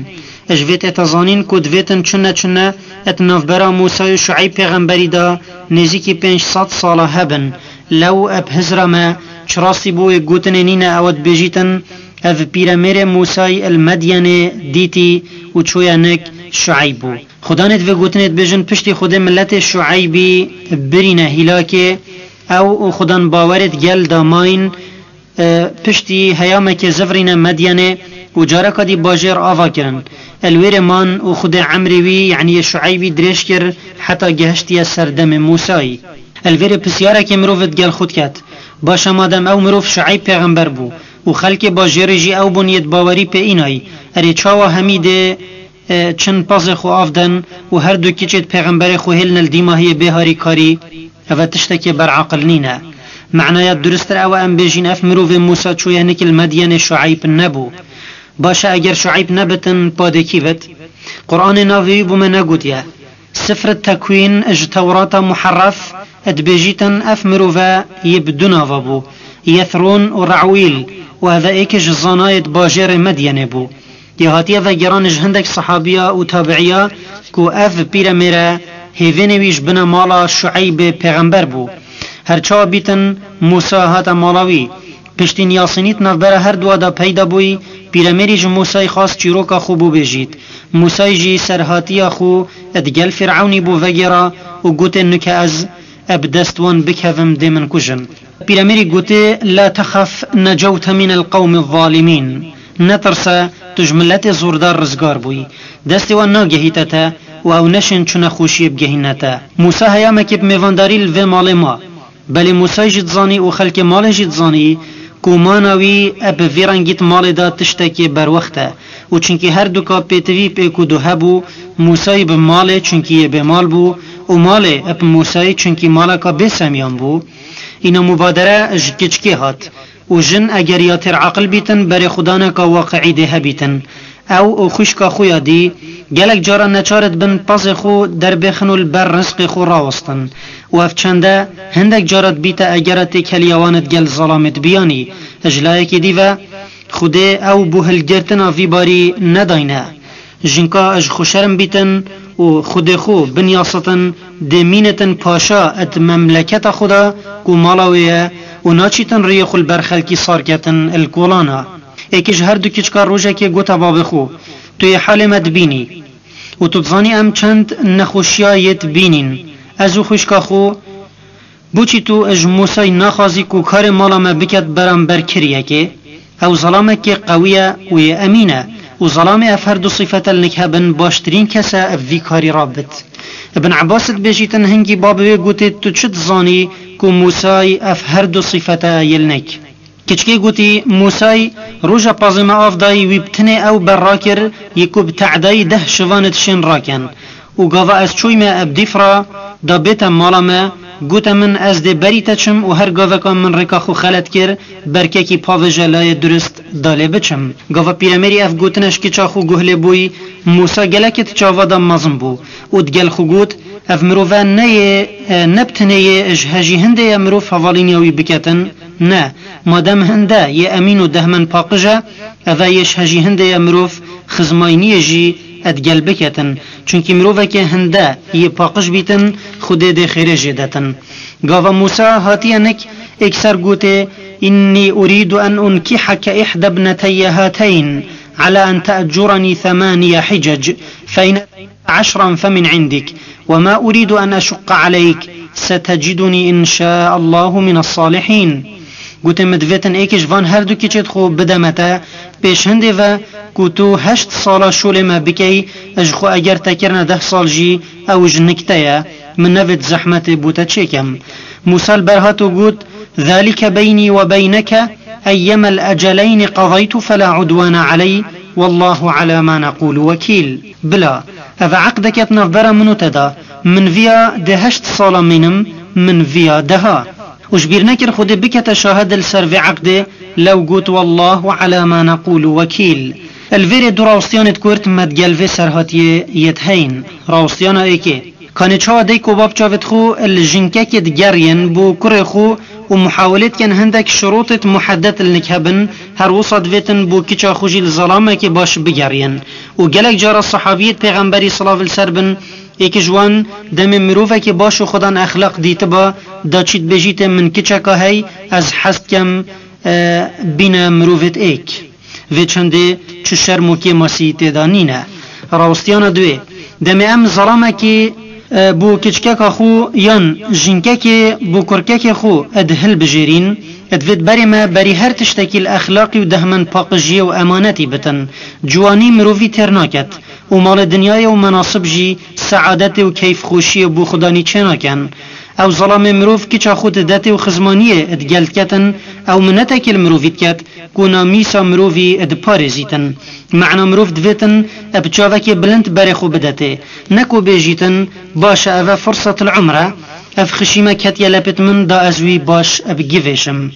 Ji vê tête zanîn ku divêtin çinne çinne di navbera Mûsayî û Şueyb pêxemberî de nêzîkî pênc sed sala hebin. Lew eb hizra me, çi rastî bo wê gotinê nîne ew dibêjîtin, ev pîremêrê Mûsayî li Medyenê dîtî û çûye nik Şueyb bû. Xudanê di vê gotinê dibêjin, piştî Xwedê miletê Şueybî birîne hîlakê, ew û xudan bawerêt gel damayîn, e, piştî heyamekê zivirîne Medyenê û careka dî bajêr ava kirin. Li wêrê man û Xwedê emrê wî, yanî yê Şueybî dirêj kir, heta gehiştiye ser demê Mûsayî. Li vêrê pisyarekê mirov digel xwe diket, Baş e, madem ew mirov Şueyb pêxember bû û xelkê bajêrê jî ew bûn yêt bawerî pê înayî, erê çawa hemî dê e, çin pazê xwe av den û her du kiçêt pêxemberê xwe hêlne li dîmahiyê bê harîkarî, eve tiştekê beraqil nîne. Me'naya duristir ew e em bêjîn ev mirovê Mûsa çûye nik li Medyenê Şueyb nebû. Baş e, eger Şueyb nebitin, padê kî bit? Quranê navê wî bo me negotiye. Sifr Tekwîn ji Tewrata Muherref dibêjîtin ev mirove yê bi du nava bû, Yethrûn û Re'wîl, û eve êkê ji zanayêt bajêrê Medyenê bû. Yê hatiye vegeran ji hindek sehabiya û tabiiya ku ev pîremêr e, hêvênê wî ji bina mala Şueybê pêxember bû. Her çawa bîtin, Mûsa hate mala wî. Piştî niyasînî di navbera her dua de peyda bûyî, Pîremêrî ji Mûsayî xwest çîroka xwe bû bêjît. Mûsayî jî serhatiya xwe di gel Fîrewnî bû vegêra û gotê, nuke ez eb dest wan bikevim dê min kujin. Pîremêrî gotê, la texef necewte min el qewmi zalimîn. Netirse, tu ji miletê zordar rizgar bûyî. Destê wan nagehîte te û ew neşên çi nexweşiyê bigehîne te. Mûsa heyamekê bi mêvandarî li vê malê ma. Belê Mûsay jî dizanî û xelkê malê jî dizanî ku mana wî eb bi vî rengî di malê de tiştekê berwext e û çunkî her duka pêtivî pêk û du hebû, Mûsay bi malê çunkî yê bêmal bû û malê eb Mûsay çunkî maleka bêsemiyan bû. Îna mubadere ji kiçkê hat û jin eger ya têr aqil bîtin berê xudaneka waqiî dê hebîtin. Ew û xwişka xwe ya dî gelek cara neçar dibin pezê xwe derbêxin û li ber rizqê xwe rawestin. Û ev çende hindek cara dibîte egera têkeliya wan di gel zelamê dibiyanî. Ji layekî dî ve Xwedê ew bû hilgirtina vî barî nedayne. Jinka ji xwe şerm bîtin û Xwedê xwe binyasetin, dê mînitin paşa et memleketa xwe de ku mala wê ye û naçîtin riyê xwe li ber xelkî sarketin il kolana. Êkî ji her du kiçka rojekê gote babê xwe, tu yê halê me dibînî û tu dizanî em çend nexweşiya yê dibînîn. Ez û xwişka xwe, boçî tu ji Mûsay naxwazî ku karê mala me biket beramber kiriyekê? Ew zelamekê qewî ye û yê emîn e û zelamê ev her du sifete li nik hebin baştirîn kes e ev vî karî rabit. Ibn Ebbas dibêjîtin hingî babê wê gotê, tu çi dizanî ku Mûsay ev her du sifete ye li nik? Kiçikê gotî, Mûsay roja pazê me av dayî wî bi tinê ew berra kir, yê ku bi te'dayî deh şivan dişên raken. Û gava ez çûyme eb dîf ra da bête mala me, gote min, ez dê berî te çim û her gaveka min rêka xwe xelet kir, berkekî pavêje layê durist da lê biçim. Gava pîremêrî ev gotine ji kiça xwe guh lê bûyî, Mûsa gelekê di çava de mezin bû û digel xwe got, ev mirove ne yê, e, ne bi tinê yê ji hejî hindê ye mirov hevalîniya wî biketin, ne, madem hinde yê emîn û dehmend paqij e, eve yê ji hejî hindê ye mirov xizmayniyê jî edgel biketin. Çunkî mirovekê hinde yê paqij bîtin, Xwedê dê xêrê jê detin. Gava Mûsa hatiye nik, êkser gotê, إني أريد أن أنكحك إحدى ابنتي هاتين على أن تأجرني ثماني حجج، فإن أتيت عشرا فمن عندك، وما أريد أن أشق عليك، ستجدني إن شاء الله من الصالحين. Gote, min divêtin êkê ji van her du kiçêt xwe bide me te, pêş hindê ve ku tu heşt sala şolê me bikey, ji xwe eger te kirine deh sal jî, ew ji nik te ye, min nevêt zehmetê bo te çêkem. Mûsa li ber hat û got, ذلك بيني وبينك، أيما الأجلين قضيت فلا عدوان علي، والله على ما نقول وكيل. Bila, ev eqdeke di navbera min û te de, min viya dê heşt sala mînim, min viya deha. Û ji bîr nekir Xwedê bikete şahed li ser vê eqdê, lew got, والله على ما نقول وكيل. Li vêrê du rawestiyanêt kurt me digel vê serhatiyê yêt heyn. Rawestiyana êkê. Kanê çawa dayik û bab çavêt xwe li jinkekê digeriyên bo kurê xwe û muhawelê dikin hindek şirotêt muheddet li nik hebin, her wisa divêtin bo kiça xwe jî li zelamekê baş bigeriyên. Û gelek cara sehabiyêt pêxemberî silav li ser bin, êkê ji wan demê mirovekê baş û xwedan exlaq dîtiba, da çî dibêjîtê min kiçeka hey, ez hez dikem, e, bîne mirovêt êk. Vê çendê çi şerm û kêmasî tê de nîne. Rawestiyana duê, demê em zelamekî, e, bo kiçkeka xwe yan jinkekê bo kurkekê xwe, e, di hilbijêrîn, e, divêt berê me berî her tiştekî li exlaqî û dehmend paqijiyê û emanetî bitin. Ciwanî mirovî têr naket û malê dinyayê û menasib jî seadetê û keyfxweşiyê bo xudanî çênakin. Ew zelamê mirov kiça xwe didetê û xizmaniyê digel diketin, ew minetekê li mirovî diket, ku namîsa mirovî diparêzîtin. Mena mirov divêtin, bi çavekê bilind berê xwe bidetê. Ne ku bêjîtin, baş e, ev e firsetil umr e, ev xişî me ketiye lepêt min, da ez wî baş bigivêşim.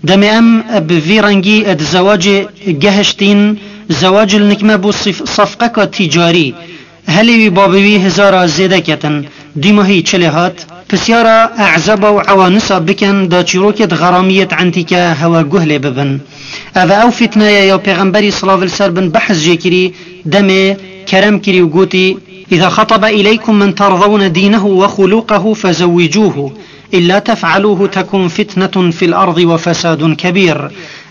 Demê em bi vî rengî di zewacê gehiştîn, zewac li nik me bû sif-, safqeka tîcarî. Helê wî babê wî hizara zêde ketin. Dîmahî çi lê hat? Pisyara E'zeba û Ewanisa bikin, da çîrokê di xeramiyê di entîke hewe guh lê bibin. Ev e ew fîtneye ya Pêxemberî silav li ser bin behs jê kirî, demê kerem kirî û gotî, إذا خطب إليكم من ترضون دينه وخلقه فزوجوه. إلا تفعلوه تكن فتنة في الأرض وفساد كبير.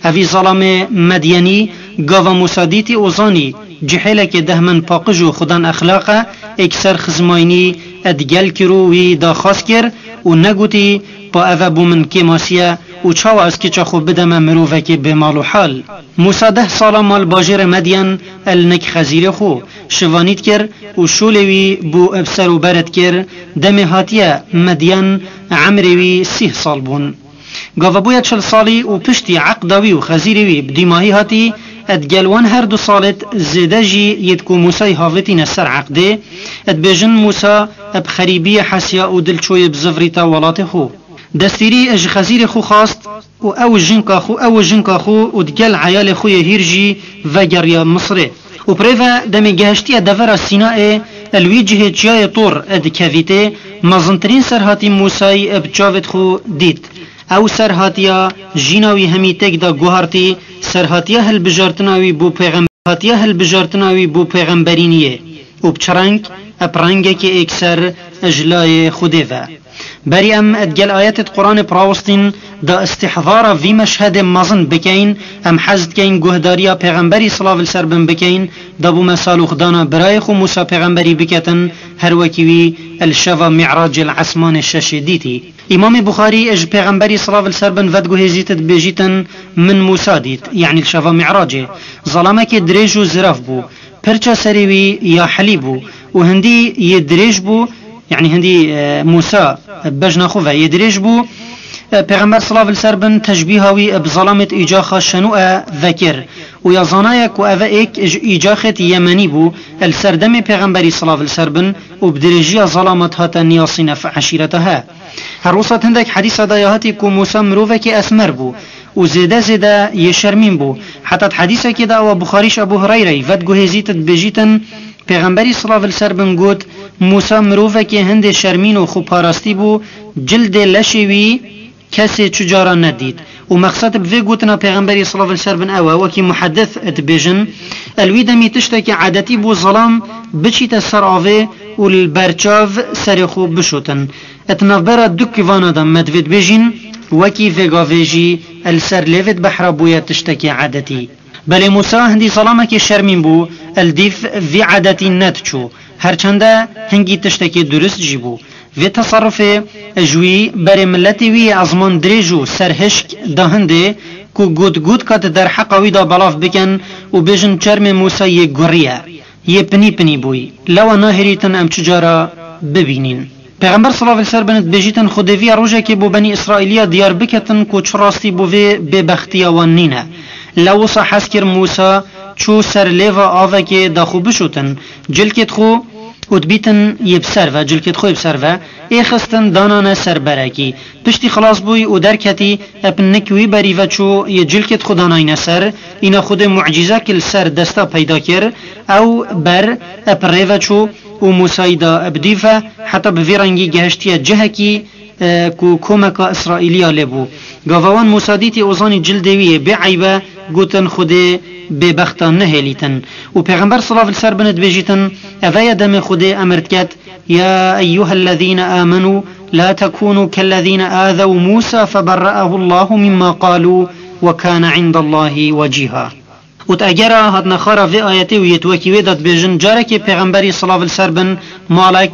Evî zalamê Medyenî gava Mûsa dîtî û zanî cihêlekê dehmin paqij û xudan exlaq e, êkser xizmaynî digel kir û wî daxwaz kir û negotî, pa eve bo min kêmasî ye û çawa ez kiça xwe bideme mirovekê bêmal û hal? Mûsa deh sala mal bajêrê Medyen el nik xezîrê xwe şivanî dikir û şolê wî bû bi ser û ber dikir, demê hatiye Medyen emrê wî sîh sal bûn. Gava bûye çil salî û piştî eqda wî û xezîrê wî bi dîmahî hatî, digel wan her du salêt zêde jî yêt ku Mûsayî havêtîne ser eqdê, dibêjin Mûsa bi xerîbiyê hesiya û dil çoyê bi zivrîta welatê xwe. Destîrî ji xezîrê xwe xwast û ew jinka xwe, ew jinka xwe û digel eyalê xwe yê hîr jî vegeriya Misirê. Û bi rê ve demê gehiştiye devera Sînayê, li wî cihê çiyayê Tor dikevîtê, mezintirîn serhatî Mûsayî bi çavêt xwe dît. Ew serhatiya jîna wî hemî têk de guhartî, serhatiya hilbijartina wî bo pêxem-, hatiya hilbijartina wî bo pêxemberîniyê û bi çi reng? Bi rengekê êkser ji layê Xwedê ve. Berî em digel ayetêt Quranê bi rawestîn da îstîhdara vî meşhedê mezin bikeyin, em hez dikeyin guhdariya Pêxemberî silav li ser bin bikeyin, da bo me salûxdana birayê xwe Mûsa Pêxemberî biketin, her wekî wî li şeva Mî'racê li esmanê şeşê dîtî. Îmamê Buxarî ji Pêxemberî silav li ser bin vediguhêzît dibêjîtin, min Mûsa dît, yanî li şeva Mî'racê. Zalamekê dirêj û zirav bû. Pirça serê wî ya helî bû û hindî yê dirêj bû, yanî hindî, e, Mûsa, e, bejna xwe ve yê dirêj bû. E, Pêxember silav li ser bin teşbîha wî, e, bi zalamêt îcaxa şenû e vekir û ya zanaye ku eve êk ji îcaxêt yemenî bû, e, li ser demê Pêxemberî silav li ser bin û bi dirêjiya zalamat hate niyasîn ev eşîreta he. Her wisa hindek hedîsa de ya hatî ku Mûsa mirovekî esmer bû û zêde zêde yê şermîn bû. Heta di hedîsekê de ewa Buxarî ji Ebû Hureyreyî vediguhêzît dibêjîtin, Pêxemberî silav li ser bin got, Mûsa mirovekê hindê şermîn û xweparastî bû, cildê leşê wî kesê çi cara nedît. Û mexsed bi vê gotina Pêxemberî silav li ser bin ew e, wekî muhedis dibêjin, el wî demî tiştekî edetî bû zilam biçîte ser avê û li ber çav serê xwe bişotin. Di navbera du kivana de me divê dibêjin, wekî vê gavê jî li ser lêvêt behra bûye tiştekî edetî. Belê Mûsa hindî zalamekê şermîn bû, li dîv vî edetî nediçû, her çende hingî tiştekê durist jî bû. Vê teserufê ji wî berê miletê wî yê ezman dirêj û serhişk da hindê ku gotgotka di derheqa wî de belav bikin û bêjin çermê Mûsa yê gurî ye, yê pinî pinî bûyî. Lewa nahêlîtin em çi cara bibînîn. Pêxember silav li ser bin dibêjîtin, Xwedê viya rojekê bo Benî Îsraîliya diyar biketin ku çi rastî bo vê bêbextiya wan nîne. Lew wisa hez kir Mûsa çû ser lêva avekê da xwe bişotin, cilkêt xwe û dibîtin yê bi ser ve, cilkêt xwe yê bi ser ve ê xistin danane ser berekî. Piştî xilas bûyî û derketî, ep nik wî berî ve çû yê cilkêt xwe danayne ser, îna Xwedê mucîzek li ser desta peyda kir, ew ber ep rê ve çû û Mûsayî da ep dîv ve, heta bi vî rengî gehiştiye cihekî, e, ku komeka Îsraîliya lê bû. Gava wan Mûsa dîtî û zanî cildê wî yê bê eyb e, gotin Xwedê bêbexta nehêlîtin. Û Pêxember silav li ser bin dibêjîtin, eve ye demê Xwedê emir diket, يا أيها الذين آمنوا لا تكونوا كالذين آذوا موسى فبرأه الله مما قالوا وكان عند الله وجيها. Û di egera hatina xara vê ayetê û yêt wekî wê de dibêjin, carekê Pêxemberî silav li ser bin malek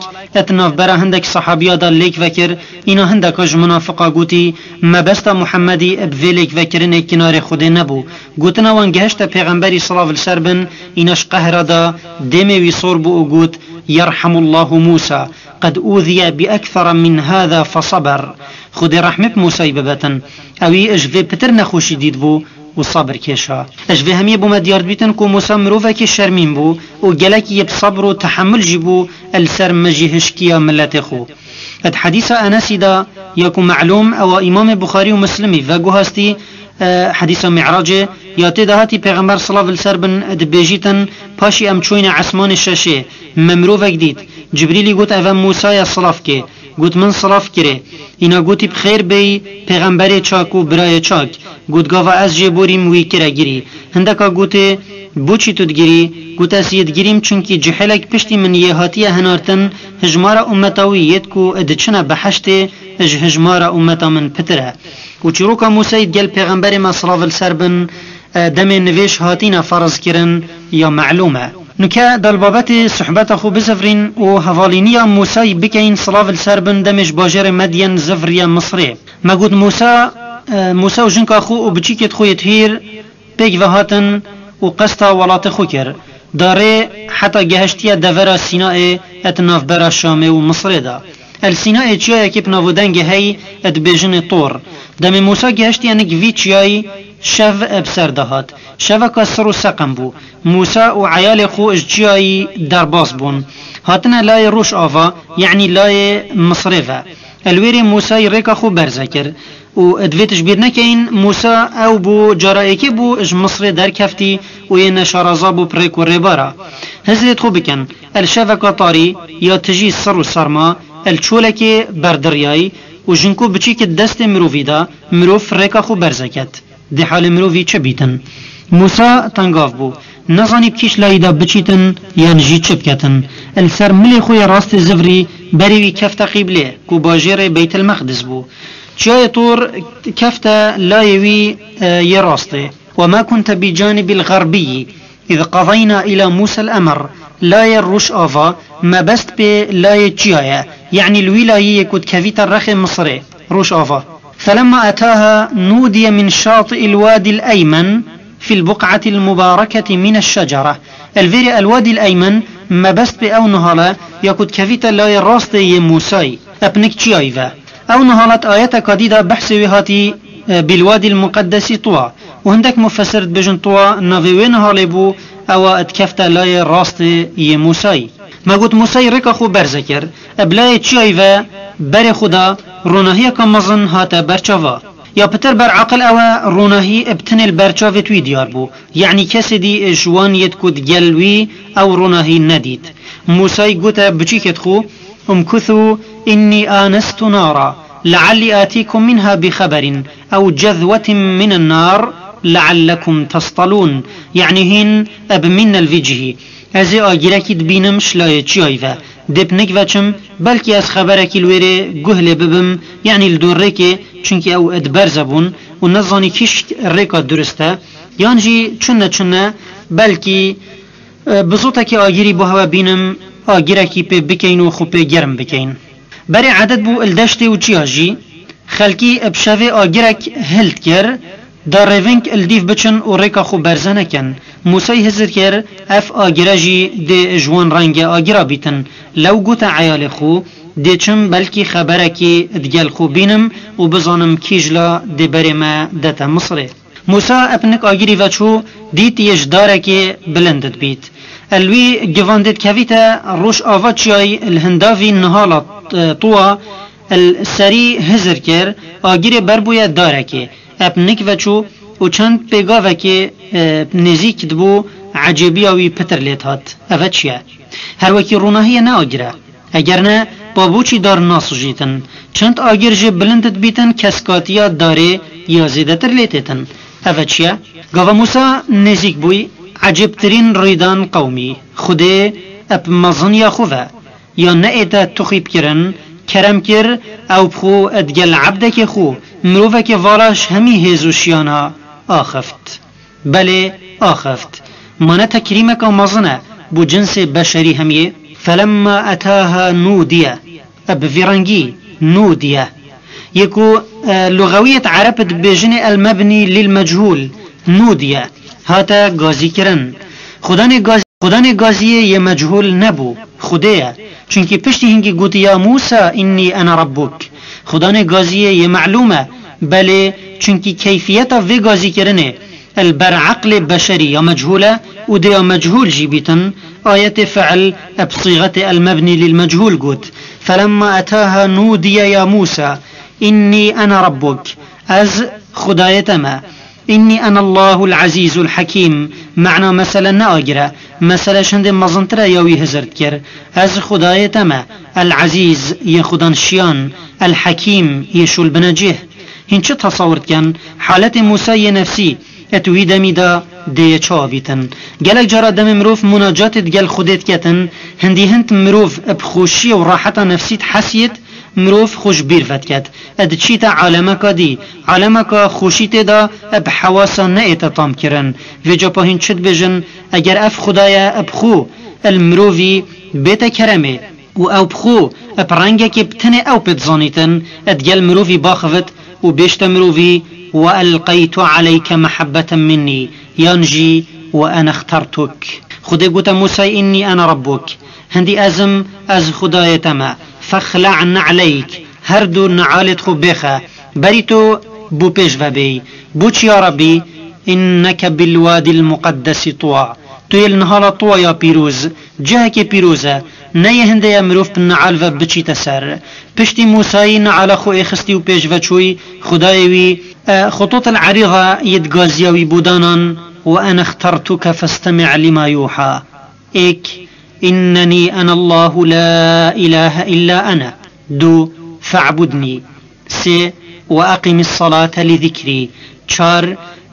di navbera hindek sehabiya de lêk vekir, îna hindeka ji minafiqa gotî, mebesta Muhemmedî bi vê lêkvekirinê kinarê Xwedê nebû. Gotina wan gehişte Pêxemberî silav li ser bin, îna ji qehra de dêmê wî sor bû û got, يرحم الله موسى قد أوذي بأكثر من هذا فصبر. Xwedê rehmê bi Mûsayî bibetin. Ewî ji vê pitir nexweşî dîtbû û sabir kêşa. Ji vê hemiyê bo me diyar dibîtin ku Mûsa mirovekî şermîn bû û gelekî yê bi sabir û tehemul jî bû li ser mejîhişkiya miletê xwe. Di hedîsa Enesî de ya ku melûm ewa Îmamê Buxarî û Muslimî veguhastî, e, hedîsa Mî'racê, ya tê de hatî Pêxember silav li ser bin dibêjîtin, paşî em çûyne esmanê şeşê, me mirovek dît. Cibrîlî got, eve Mûsa ye, silav kê. Got, min silav kirê. Îna gotî, "Bi xêr bêyî, pêxemberê çak û birayê çak." Got, "Gava ez jê borîm wî kire girî." Hindeka gotê, "Boçî tu digirî?" Got, "Ez yê digirîm, çunkî cihêlek piştî min yê hatiye hinartin, hijmara ummeta wî yêt ku diçine beheştê, ji hijmara ummeta min pitir e." Û çîroka Mûsayî digel pêxemberê me, silav li ser bin, e, demê nivêj hatîne ferz kirin ya melûm e. Nuke da li babetê sohbeta xwe bizivirîn û hevalîniya Mûsayî bikeyin, silav li ser bin, demê ji bajêrê Medyen ziviriye Misrê. Me got Mûsa, e, Mûsa û jinka xwe û biçîkêt xwe yêt hîr pêk ve hatin û qesta welatê xwe kir. Darê heta gehiştiye devera Sînayê et navbera Şamê û Misrê de. El Sînayê çiyayekê bi navûdengê heyî et dibêjinê Tor. Demê Mûsa gehiştiye nik vî çiyayî, şev bi ser de hat. Şeveka sir û seqem bû. Mûsa û eyalê xwe ji çiyayî derbas bûn. Hatine layê Rojava, yanî layê Misrê ve. El wêrê Mûsayî rêka xwe berze kir. Û divê tu ji bîr nekeyin, Mûsa ew bû, cara êkê bû ji Misrê derkeftî û yê neşaraza bû bi rêk û rêbara. Hizrêt xwe bikin, el şeveka tarî ya tijî sir û serma, el çolekê berdiriyayî û jinko biçîkê destê mirovî de, mirov rêka xwe berze ket. Dê halê mirovî çi bîtin? Mûsa tengav bû. Nezanî bi kîş layî de biçîtin yan jî çi biketin. Li ser milê xwe yê rastê zivirî, berê wî kefte qîblê, ku bajêrê Beytilmeqdis bû. Çiyayê Tor kefte layê wî, e, yê rastê. "Ve ma kunte bi canibil ğerbiyyi, iz qadayna ila Musa'l emr." Layê Rojava, mebest pê layê çiyayê, yanî li wî layî yê ku dikevîte rexê Misirê, Rojava. "Felemma etaha nudiye min şati'il wadil eymen fil buq'atil mubareketi mineş şecere." El vêrê el wadil eymen mebest pê ew nihale ya ku dikevîte layê rastê yê Mûsayî, epnik çiyayî ve. Ew nihalat ayeteka dî de behsê wê hatî, e, bil wadil muqeddesî Tuwa. Û hindek mufessir dibêjin Tuwa navê wê nihalê bû, ewa dikefte layê rastê yê Mûsayî. Me got Mûsayî rêka xwe berze kir, bi layê çiyayî ve berê xwe da, ronahiyeka mezin hate berçava. Ya pitir ber aqil ew e, ronahî bi tinê li ber çavêt wî diyar bû. Yanî kesê dî ji wan yêt ku digel wî ew ronahî nedît. Mûsayî gote biçîkêt xwe, "Umkuthu inni anestu nara, lealli atikum minha bi xeberin, ew cezwetin minen nar, leallekum testalûn." Yanî hîn bimîne li vî cihî. Ez ê agirekî dibînim ji layê çiyayî ve. Dê bi nik ve çim, belkî ez xeberekî li wêrê guh lê bibim, yanî li dor rêkê, çunkî ew diberze bûn û nezanî kîşk rêka durist e, yan jî çune çune, belkî, e, bi zotekî agirî bo hewe bînim, agirekî pê bikeyn û xwe pê germ bikeyn. Berê edet bû li deştê û çiya jî, xelkî bi şevê agirek hildikir, da rêving li dîv biçin û rêka xwe berze nekin. Mûsayî hizir kir, ev agire jî dê ji wan renge agira bîtin. Lew gote eyalê xwe, dê çim belkî xeberekî digel xwe bînim û bizanim kî ji la dê berê me dete Misirê. Mûsa epnik agirî veçû, dît yê ji darekê bilind dibît. El wî givandê dikevîte roj ava çiyayî li hindavî nihala, e, Tuwa, el serî hizir kir, agirê berbûye darekê. Epnik veçû û çend pêgavekê, e, nêzîk dibû, ecêbiya wî pitir lê dihat. Eve çi ye? Her wekî ronahiyê ne agir e. Eger ne, ba boçî dar nasujîtin? Çend agir jê bilind dibîtin, keskatiya darê ya zêdetir lê têtin. Eve çi ye? Gava Mûsa nêzîk bûyî, ecêbtirîn rîdan qewmî. Xwedê ep meziniya xwe ve. Ya neête tuxîb kirin, kerem kir, ew bi xwe digel ebdekê xwe, mirovekê vala ji hemî hêz û şiyana axift. Belê, axift. Ma ne tekrîmeka mezin e bo cinsê beşerî hemiyê? Felemma etaha nûdiye. E, bi vî rengî, nûdiye. Yê ku, e, luxewiyêt ereb dibêjinê el mebnî lil mechûl, nûdiye. Hate gazîkirin. Xudanê gaz-, Xudanê gaziyê yê mechûl nebû. Xwedê ye. Çunkî piştî hingî gotî, "Ya Mûsa, innî ene rebbuk." Xudanê gaziyê yê melûm e. Belê, çunkî keyfiyeta vê gazîkirinê, el ber eqlê beşerî ya mechûl e û dê ya mechûl jî bîtin, ayetê fiil eb sîxetê el mebnî lil mechûl got, "Felemma etaha nûdiye ya Mûsa, innî ene rebbuk." Ez Xwedayê te me. إني أنا الله العزيز الحكيم. Mena mesele ne agir e. Mesele ji hindê mezintir e ya wî hizir dikir. Ez Xwedayê te me, El Ezîz, yê Xwedan şiyan, El Hekîm, yê şûl bine cih. Hîn çi tesewir dikin? Haletê Mûsa yê nefsî, et wî demî de dê yê çawa bîtin? Gelek cara demê mirov munacatê digel Xwedê diketin, hindî hind mirov bi xweşiyê û raheta nefsî dihesiyêt, mirov xwe ji bîr vediket. Ed diçîte alemeka dî, alemeka xweşî tê de bi hewasa neête tamkirin. Vêca pa hîn çi dibêjin, eger ev Xuda ye bi xwe, el mirovî bête keremê û ew bi xwe bi rengekê bi tenê ew pê dizanîtin, ed gel mirovî baxivit û bêjte mirovî, "وألقيت عليك محبة مني"، yan jî "وأنا اخترتك". Xwedê gote Mûsay, "إني أنا ربك". Hindî ez im, ez Xwedayê te me. "فاخلع نعليك", her du nialêt xwe bêxe. Berî tu bo pêş ve bêyî. Bo çi ya Rebbî? "إنك بالوادي المقدس طوى". Tu yê li nihala Tuwa ya pîroz, cihekê pîroz e. Ne yê hindê ye mirov bi nial ve biçîte ser. Piştî Mûsayî niala xwe êxistî û pêş ve çûyî, Xwedayê wî, e, xutot el erîxa yê di gaziya wî bo danan, "وأنا اخترتك فاستمع لما يوحى". Êk, "إنني أنا الله لا إله إلا أنا". Du, "فاعبدني". Sê, "وأقم الصلاة لذكري". Çar,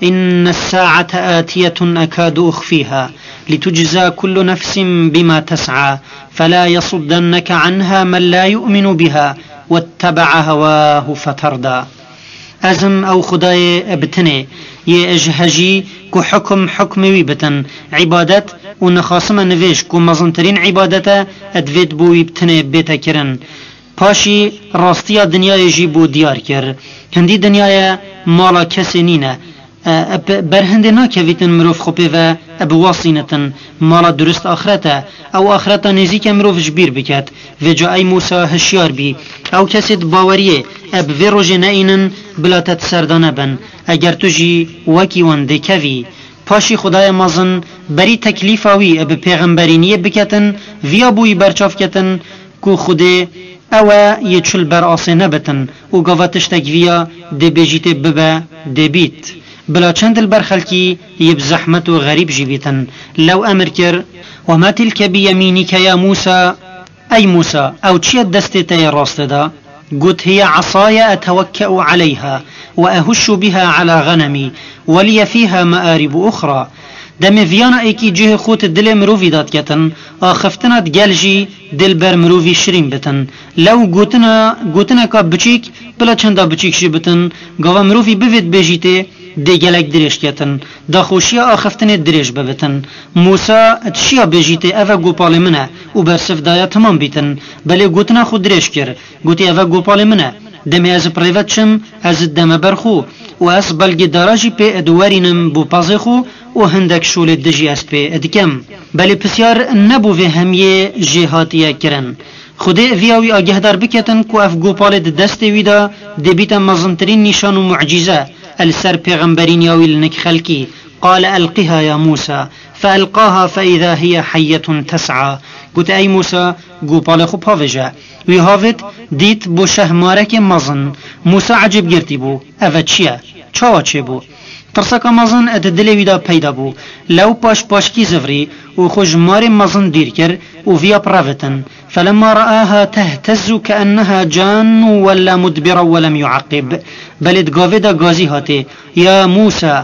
"إن الساعة آتية أكاد أخفيها لتجزى كل نفس بما تسعى فلا يصدنك عنها من لا يؤمن بها واتبع هواه فتردى". Ez im ew Xwedayê bi tinê, yê ji hejî ku hukum hukmê wî bitin, îbadet û nixasime nivêj ku mezintirîn îbadet e, divêt bo wî bi tinê bête kirin. Paşî rastiya dinyayê jî bo diyar kir. Hindî dinyayê mala kesê nîne. E, bi ber hindê nakevîtin mirov xwe pê ve e biwasînitin. Mala durist axret e. Ew axreta nêzîk e mirov ji bîr biket. Vêca ey Mûsa hişyar bî. Ew kesê di baweriyê e bi vê rojê neînin, bila te di ser de nebin. Eger tu jî wekî wan dê kevî. Paşî Xwedayê mezin berî teklîfa wî e bi pêxemberîniyê biketin, viya bo wî berçav ketin, ku Xwedê ew e yê çi li ber asê nebitin û gava tiştek viya dê bêjîtê bibe, dê bît. Bila çend li ber xelkî yê bi zehmet û xerîb jî bîtin. Lew emir kir, "وما تلك بيمينك يا موسى؟" Ey Mûsa, ew çi ye destê te yê rastê de? Got, "هي عصاي أتوكأ عليها وأهش بها على غنمي ولي فيها مآرب أخرى." Demê viyana êkî cihê xwe di dilê mirovî de diketin, axiftina digel jî dê li ber mirovî şirîn bitin. Lew gotina, gotineka biçîk, bila çenda biçîk jî bitin, gava mirovî bivêt bêjîtê, dê gelek dirêj ketin. Daxweşiya axiftinê dirêj bibitin. Mûsa dişiya bêjîtê, "Ev e gopalê min e" û bersiv daya timam bîtin. Belê gotina xwe dirêj kir. Gotî, "Ev e gopalê min e. Demê ez bi rê ve diçim, ez dideme ber xwe û ez belgê dara jî pê diwerînim bo pezê xwe û hindek şolê dijî ez pê dikim." Belê pisyar ne bo vê hemiyê jê hatiye kirin. Xwedê viya wî agehdar biketin ku ev gopalê di destê wî de dê bîte mezintirîn nîşan û mucîze li ser pêxemberîniya wî li nik xelkî. "قال ألقها يا موسى." "فألقاها فإذا هي حية تسعى." Gote, "Ey Mûsa, gopalê xwe pavêje." Wî havêt, dît bo şeh marekê mezin. Mûsa ecêb girtî bû. Ev e çi ye? Çawa çêbû? Tirseka mezin di dilê wî de peyda bû. Lew paş paşkî zivrî û xwe ji marê mezin dûr kir û viya bi revitin. "فلما رآها تهتز كأنها جان ولى مدبرا ولم يعقب." Belê di gavê de gazî hatê. "يا موسى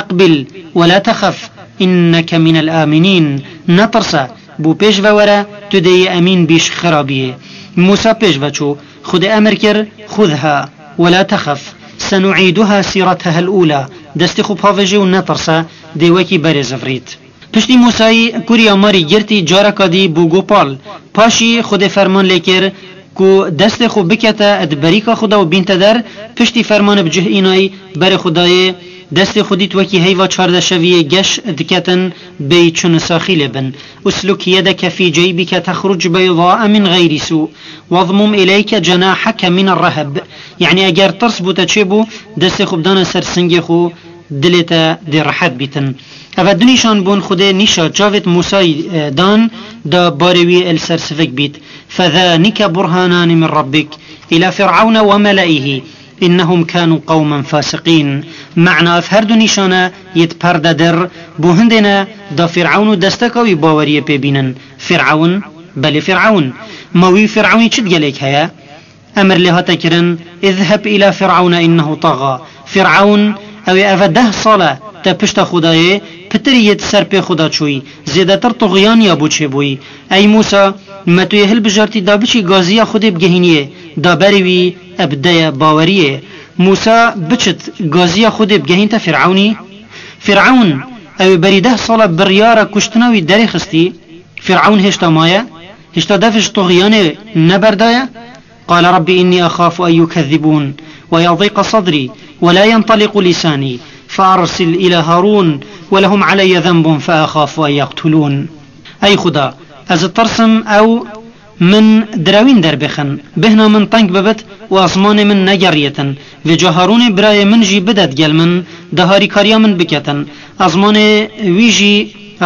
أقبل ولا تخف إنك من الآمنين." Netirse, bo pêş ve were, tu dê yê emîn bî ji xirabiyê. Mûsa pêş ve çû. Xwedê emir kir, "خذها ولا تخف سنعيدها سيرتها الأولى." Destê xwe pavêjê û netirse, dê wekî berê zivrît. Piştî Mûsayî kurî ya marî girtî careka dî bû gopal. Paşî Xwedê ferman lê kir ku destê xwe bikete di berîka xwe de û bînte der, piştî fermanê bi cih înayî berê xwe dayê, destê xwe dît wekî heyva çardeşeviyê geş diketin, bêyî çun û saxî lê bin. "اسلك يدك في جيبك تخرج بيضاء من غير سوء واضمم إليك جناحك من الرهب." Yanî eger tirs bo te çêbû, destê xwe bidane ser singê xwe, dilê te dê rehet bîtin. Eve du nîşan bûn Xwedê nîşa çavêt Mûsayî, e, dan, da barê wî li ser sivik bît. "فذانك برهانان من ربك إلى فرعون وملئه." إنهم كانوا قوما فاسقين. Mena ev her du nîşane yêt perde dir, bo hindê ne da Fîr'ewn û desteka wî baweriyê pê bînin. Fîr'ewn, belê Fîr'ewn. Ma wî Fîr'ewnî çi digelek heye? Emir lê hate kirin, اذهب إلى فرعون إنه طغى. Fîr'ewn, ew ê eve deh sal e te pişta xwe dayê, pitirî yêt ser pê xwe da çûyî, zêdetir tuxyaniya bo çêbûyî. Ey Mûsa, me tu yê hilbijartî da biçî gaziya Xwedê bigehîniyê, da berê wî eb deye baweriyê. Mûsa biçit gaziya Xwedê bigehînte Fîr'ewnî? Fîr'ewn, ew ê berî deh sala biryara kuştina wî derêxistî. Fîr'ewn hêşta maye? Hêşta dev ji tuxyanê neberdaye? قال رب إني أخاف أن يكذبون ويضيق صدري ولا ينطلق لساني فأرسل إلى هارون ولهم علي ذنب فأخاف أن يقتلون. Ey Xuda, ez ditirsim ew min direwîn derbixin, bêhna min teng bibit û ezmanê min negeriyêtin. Vêca Harûnê birayê min jî bide digel min, da harîkariya min biketin. Ezmanê wî jî,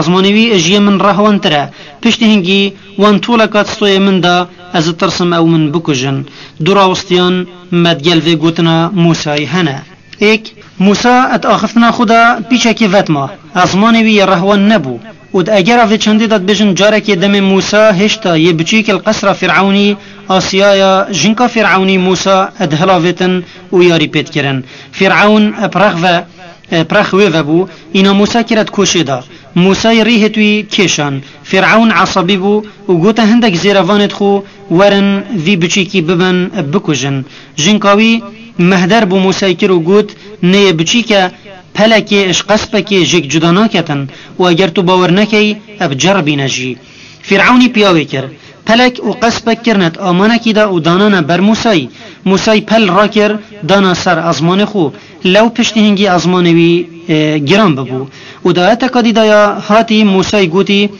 ezmanê wî ji yê min rehwantir e. Piştî hingî wan toleka tistoyê min da, ez ditirsim ew min bikujin. Du rawistiyan me digel vê gotina Mûsayî hene. Êk, Mûsa di axiftina xwe de pîçekê vetma. Ezmanê wî yê rehwan nebû. Û di egera vê çendê de dibêjin carekê demê Mûsa hêşta yê biçîk li qesra Fîr'ewnî, Asiyaya, jinka Fîr'ewnî Mûsa dihilavêtin û yarî pê dikirin. Fîr'ewn bi rex ve, bi rex wê ve bû, îna Mûsa kire di koşê de. Mûsayî rî hêt wî kêşan. Fîr'ewn esabî bû û gote hindek zêrevanêt xwe, werin vî biçîkî bibin bikujin. Jinka wî mehder bo Mûsayî kir û got, nê yê biçîk e, pelekê ji qespekê jêk cuda naketin û eger tu bawer nekey, eb ceribîne jî. Fîr'ewnî piya wê kir. Pelek û qespek kirine di amanekî de û danane ber Mûsayî. Mûsayî pel rakir, dana ser ezmanê xwe. Lew piştî hingî ezmanê wî, e, giran bibû. Û di ayeteka dî de ya hatî Mûsayî gotî,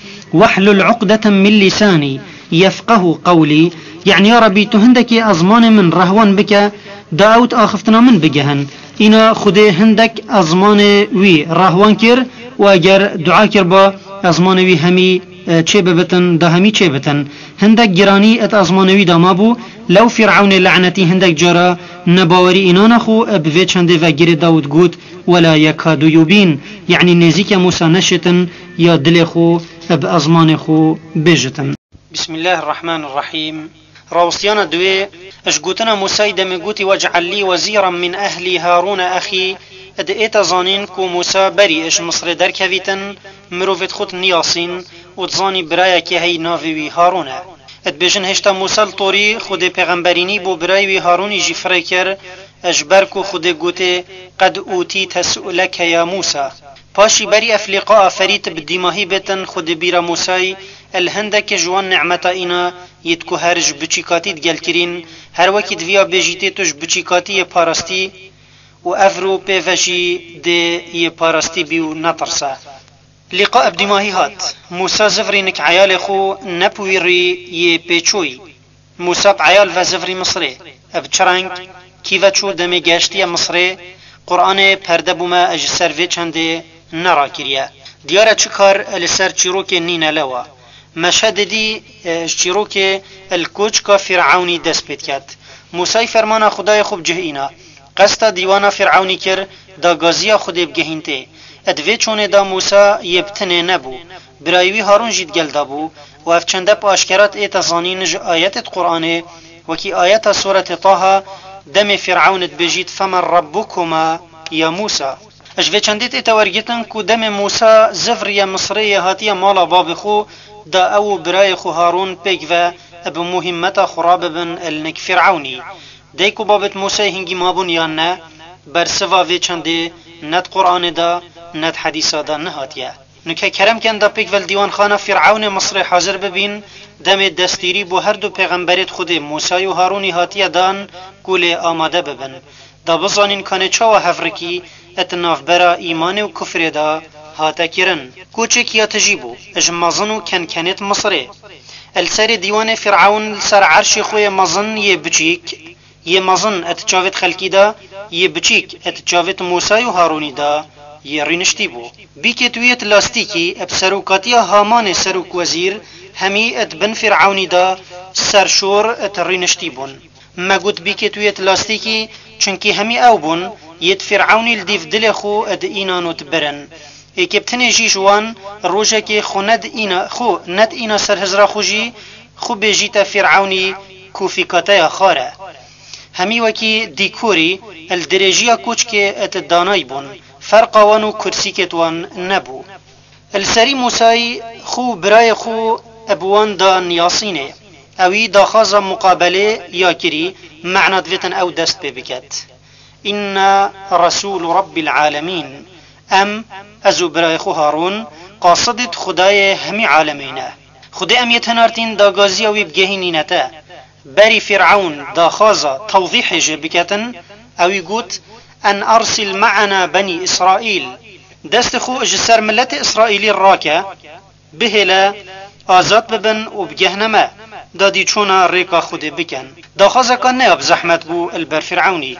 "Wehlul uqdeten min lîsanî yefqehu qewlî." Yanî ya Rebî, tu hindekî ezmanê min rehwan bike, da ew di axiftina min bigehin. Îna Xwedê hindek ezmanê wî rehwan kir û eger dua kirba, ezmanê wî hemî, e, çê bibitin, da hemî çê bitin. Hindek giranî di ezmanê wî de mabû, lew Fîr'ewnê lenetî hindek cara nebawerî înana xwe bi vê çendê ve girê da û digot, "Wela yekadu yubîn", yanî nêzîke Mûsa neşêtin ya dilê xwe bi ezmanê xwe bêjitin. Bismillahirrahmanirrahîm. Rawestiyana duwê, ji gotina Mûsayî demê gotî, "Wec'el lî wezîran min ehlî Harûne exî", di êta zanîn ku Mûsa berî ji Misrê derkevîtin, mirovêt xwe niyasîn û dizanî birayekê heyî navê wî Harûn e. Dibêjin hêşta Mûsa li torî Xwedê pêxemberînî bo birayê wî Harûnî jî firê kir, ji ber ku Xwedê gotê, "Qed ûtîte su'leke ya Mûsa." Paşî berî ev lîqa aferît bi dîmahî bêtin Xwedê bîra Mûsayî, li hindekê ji wan nîmeta îna yêt ku her ji biçîkatî digel kirîn, her wekî diviya bêjîtê tu ji biçîkatî yê parastî û ev ro pê ve jî dê yê parastî bî û netirse. Lîqa bi dîmahî hat. Mûsa zivrî nik eyalê xwe ne bi wî rî yê pê çûyî. Mûsa bi eyal ve zivrî Misrê. Bi çi reng, kî ve çû demê gehiştiye Misrê, Qur'anê perde bo me ji ser vê çendê nerakiriye. Diyar e çi kar li ser çîrokê nîne lewa. Meşhedê dî, e, ji çîrokê li koçka Fîr'ewnî dest pê diket. Mûsayî fermana Xwedayê xwe bi cih îna. Qesta dîwana Fîr'ewnî kir, da gaziya Xwedê bigehîntê. Di vê çûnê de Mûsa yê bi tinê nebû. Birayê wî Harûn jî digel de bû û ev çende bi aşkera dête zanîn ji ayetêt Qur'anê, wekî ayeta Sûretê Taha, demê Fîr'ewn dibêjît, "Femen Rebbukuma ya Mûsa." Ji vê çendê dête wergirtin ku demê Mûsa zivriye Misrê yê hatiye mala babê xwe, da ew û birayê xwe Harûn pêk ve bi muhîmmeta xwe rabibin li nik Fîr'ewnî. Dey ku babet Mûsayê hingî mabûn yan ne, bersiva vê çendê ne di Qur'anê de, ne di hedîsa de nehatiye. Nuke kerem ken da pêk ve li dîwanxana Fîr'ewnê Misrê hazir bibîn, demê destîrî bo her du pêxemberêt Xwedê Mûsayî û Harûnî hatiye dan ku lê amade bibin. Da bizanîn kanê çawa hevrikî di navbera îmanê û kufrê de hate kirin. Koçek ya tijî bû, ji mezin û kenkenêt Misrê. Li serê dîwanê Fîr'ewn li ser erşê xwe yê mezin yê biçîk, yê mezin di çavêt xelkî de, yê biçîk di çavêt Mûsayî û Harûnî de yê rîniştî bû. Bîkêt wî yêt lastîkî bi serokatiya Hamanê serokwezîr hemî di bin Fîr'ewnî de serşor di rîniştî bûn. Me got bîkêt wî yêt lastîkî Çunkî hemî ew bûn, yê di Fîrewnî li dîv dilê xwe di înan û dibirin. Êkê bi tinê jî ji wan rojekê xwe ne di îna, xwe ne di îna ser hizra xwe jî, xwe bêjîte Fîrewnî ku fîkateya xar e. Hemî wekî dîkorî li dirêjiya koçkê di danayî bûn. Ferqa wan û kursîkêt wan nebû. Li serî Mûsayî xwe û birayê xwe bi wan da niyasînê. Ewî daxwaza muqabelê ya kirî, mehna divêtin ew dest pê biket. Înna resûlu Rebbîl alemîn. Em, ez û birayê xwe Harûn, qasidît Xwedayê hemî alemê ne. Xwedê em yê tenartîn dagaziya wî bigehînîne te. Berî Fîrewn daxwaza tewdîhê jê biketin, ewî got, En ersil me'ena benî Îsraîl. Destê xwe ji ser miletê Îsraîlî rake, bihêle azad bibin û bigehne me, dadî çûna rêka Xwedê bikin. Daxwazeka ne ya bi zehmet bû li ber Fîrewnî.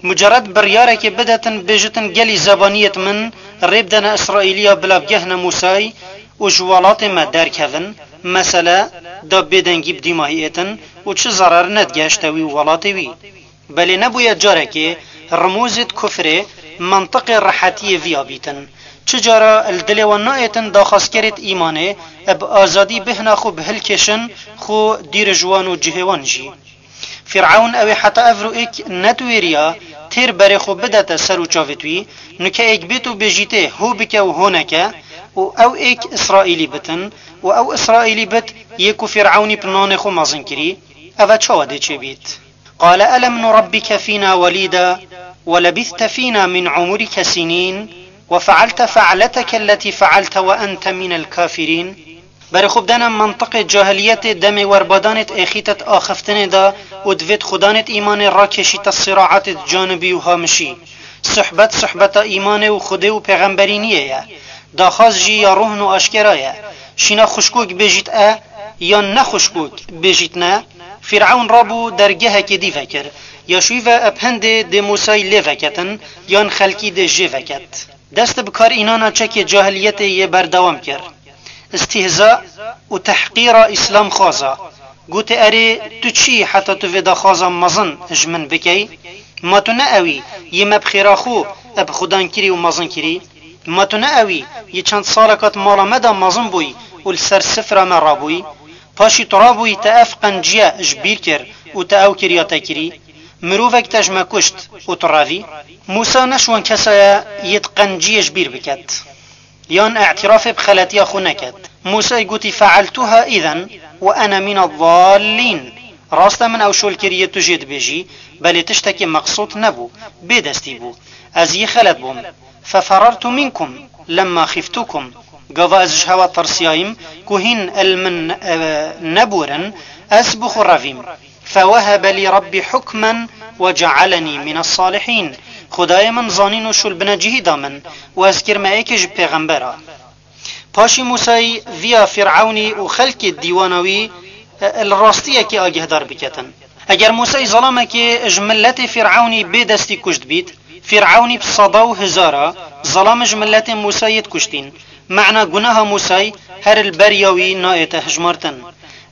Mucered biryarekê bidetin, bêjitin gelî zebaniyêt min rê bidene Îsraîliya bila bigehne Mûsay û ji welatê me derkevin, mesele da bêdengî bi dîmayî êtin û çi zerar nedigehişte wî û welatê wî. Belê nebûye carekê rimûzêt kufrê mentiqê rehetiyê viya bîtin. Çi cara li dilê wan naêtin daxwazkerêt îmanê bi azadî bêhna xwe bi hilkêşin, xwe dîr ji wan û cihê wan jî. Fîrewn ew ê heta evro êk netwêriya têr berê xwe bidete ser û çavêt wî, nuke êk bêt û bêjîtê hû bike û hû neke û ew êk Îsraîlî bitin û ew Îsraîlî bit yê ku Fîrewnî bi nanê xwe mezin kirî, ev e çawa dê çêbît? قال ألم نربك فينا وليدا ولبثت فينا من عمرك سنين وفعلت فعلتك التي فعلت وأنت من الكافرين. Berê xwe bidene mentiqê cahiliyetê, demê werbadanê di êxîte di axiftinê de û divêt xudanê di îmanê rakêşîte siraatê di canibî û hamişî. Suhbet suhbeta îmanê û Xwedê û pêxemberîniyê ye. Daxwaz jî ya ruhin û aşkera ye. Şîna xwişkok bêjît e, yan ne xwişkok bêjît ne, Fîrewn rabû dergehekê dî vekir. Ya şûy ve eb hindê dê Mûsayî lê veketin, yan xelkî dê jê veket. Dest bi kar înana çekê cahiliyetê yê berdewam kir. Îstîhza û tehqîra Îslam xwaza. Gotê, erê, tu çi yî heta tu vê daxwaza mezin ji min bikey? Ma tu ne ewî yê me bi xêra xwe bi xudan kirî û mezin kirî? Ma tu ne ewî yê çend saleka di mala me de mezin bûyî û li ser sifra me rabûyî? Paşî tu rabûyî te ev qenciye ji bîr kir û te ew kiriya te kirî? Mirovek te ji me kuşt û tu revî? Mûsa ne ji wan kesa ye yê di qenciyê ji bîr biket. Yan îtirafê bi xeletiya xwe neket. Mûsayî gotî, "Fe'eltuha îzen we ene mîne dallîn." Rast e, min ew şol kiriye, tu jê dibêjî, belê tiştekî meqsûd nebû, bê destî bû. Ez yê xelet bûm. "Feferartu minkum lemma xiftukum." Gava ez ji hewa tirsiyayîm ku hîn el min, e, neburin, ez bi xwe revîm. "Fewehebe lî Rabbî hukmen we cealenî mîne salihîn." Xwedayê min zanîn û şûl binecihî da min û ez kirme êkê ji pêxembera. Paşî Mûsayî viya Fîrewnî û xelkê dîwana wî, e, li rastiyekê agehdar biketin. Eger Mûsayî zelamekê ji miletê Fîrewnî bê destî kuşt bît, Fîrewnî bi seda û hizara zelam ji miletê Mûsayî dikuştîn. Mehna gunaha Mûsayî her li beriya wî nayête hijmartin.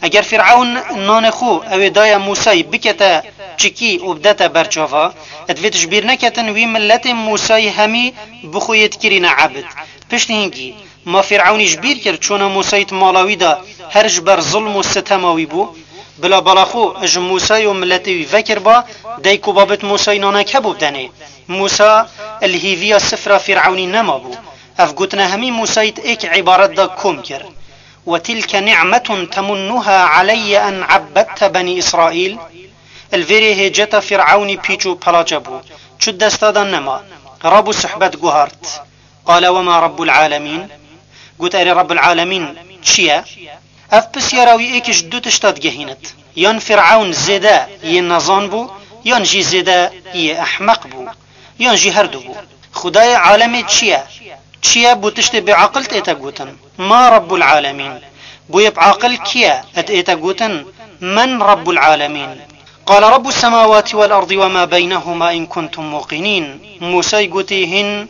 Eger Fîrewn nanê xwe ew ê daye Mûsayî bikete çikî û bidete ber çava, divêt ji bîr neketin wî miletê Mûsayî hemî bi xwe yê dikirîne ebid. Piştî hingî, ma Fîrewnî ji bîr kir çûna Mûsayî di mala wî de her ji ber zilm û sitema wî bû? Bila bala xwe ji Mûsayî û miletê wî vekirba, dayik û babet Mûsayî nanek hebû bidenê. Mûsa li hîviya sifra Fîrewnî nemabû. Ev gotina hemî Mûsayî di êk îbaret de kom kir. "وتلك نعمة تمنها علي أن عبدت بني إسرائيل." Li vêrê hêceta Fîrewnî pîç û pelaçe bû. Çi desta de nema. Rabû suhbet guhart. "قال وما رب العالمين؟" Got, "Erê Rabbul Alemîn çi ye?" Ev pisyara wî êk ji du tişta digehînit. Yan Fîrewn zêde yê nezan bû, yan jî zêde yê ehmeq bû. Yan jî herdu bû. Xwedayê alemê çi ye? Çi ye bo tiştê bêaqil tête gotin? Ma Rabbul Alemîn. Bo yê bi aqil kî ye? Ed ête gotin, Men Rabbul Alemîn. قال رب السماوات والأرض وما بينهما إن كنتم موقنين. Mûsay gotî, hîn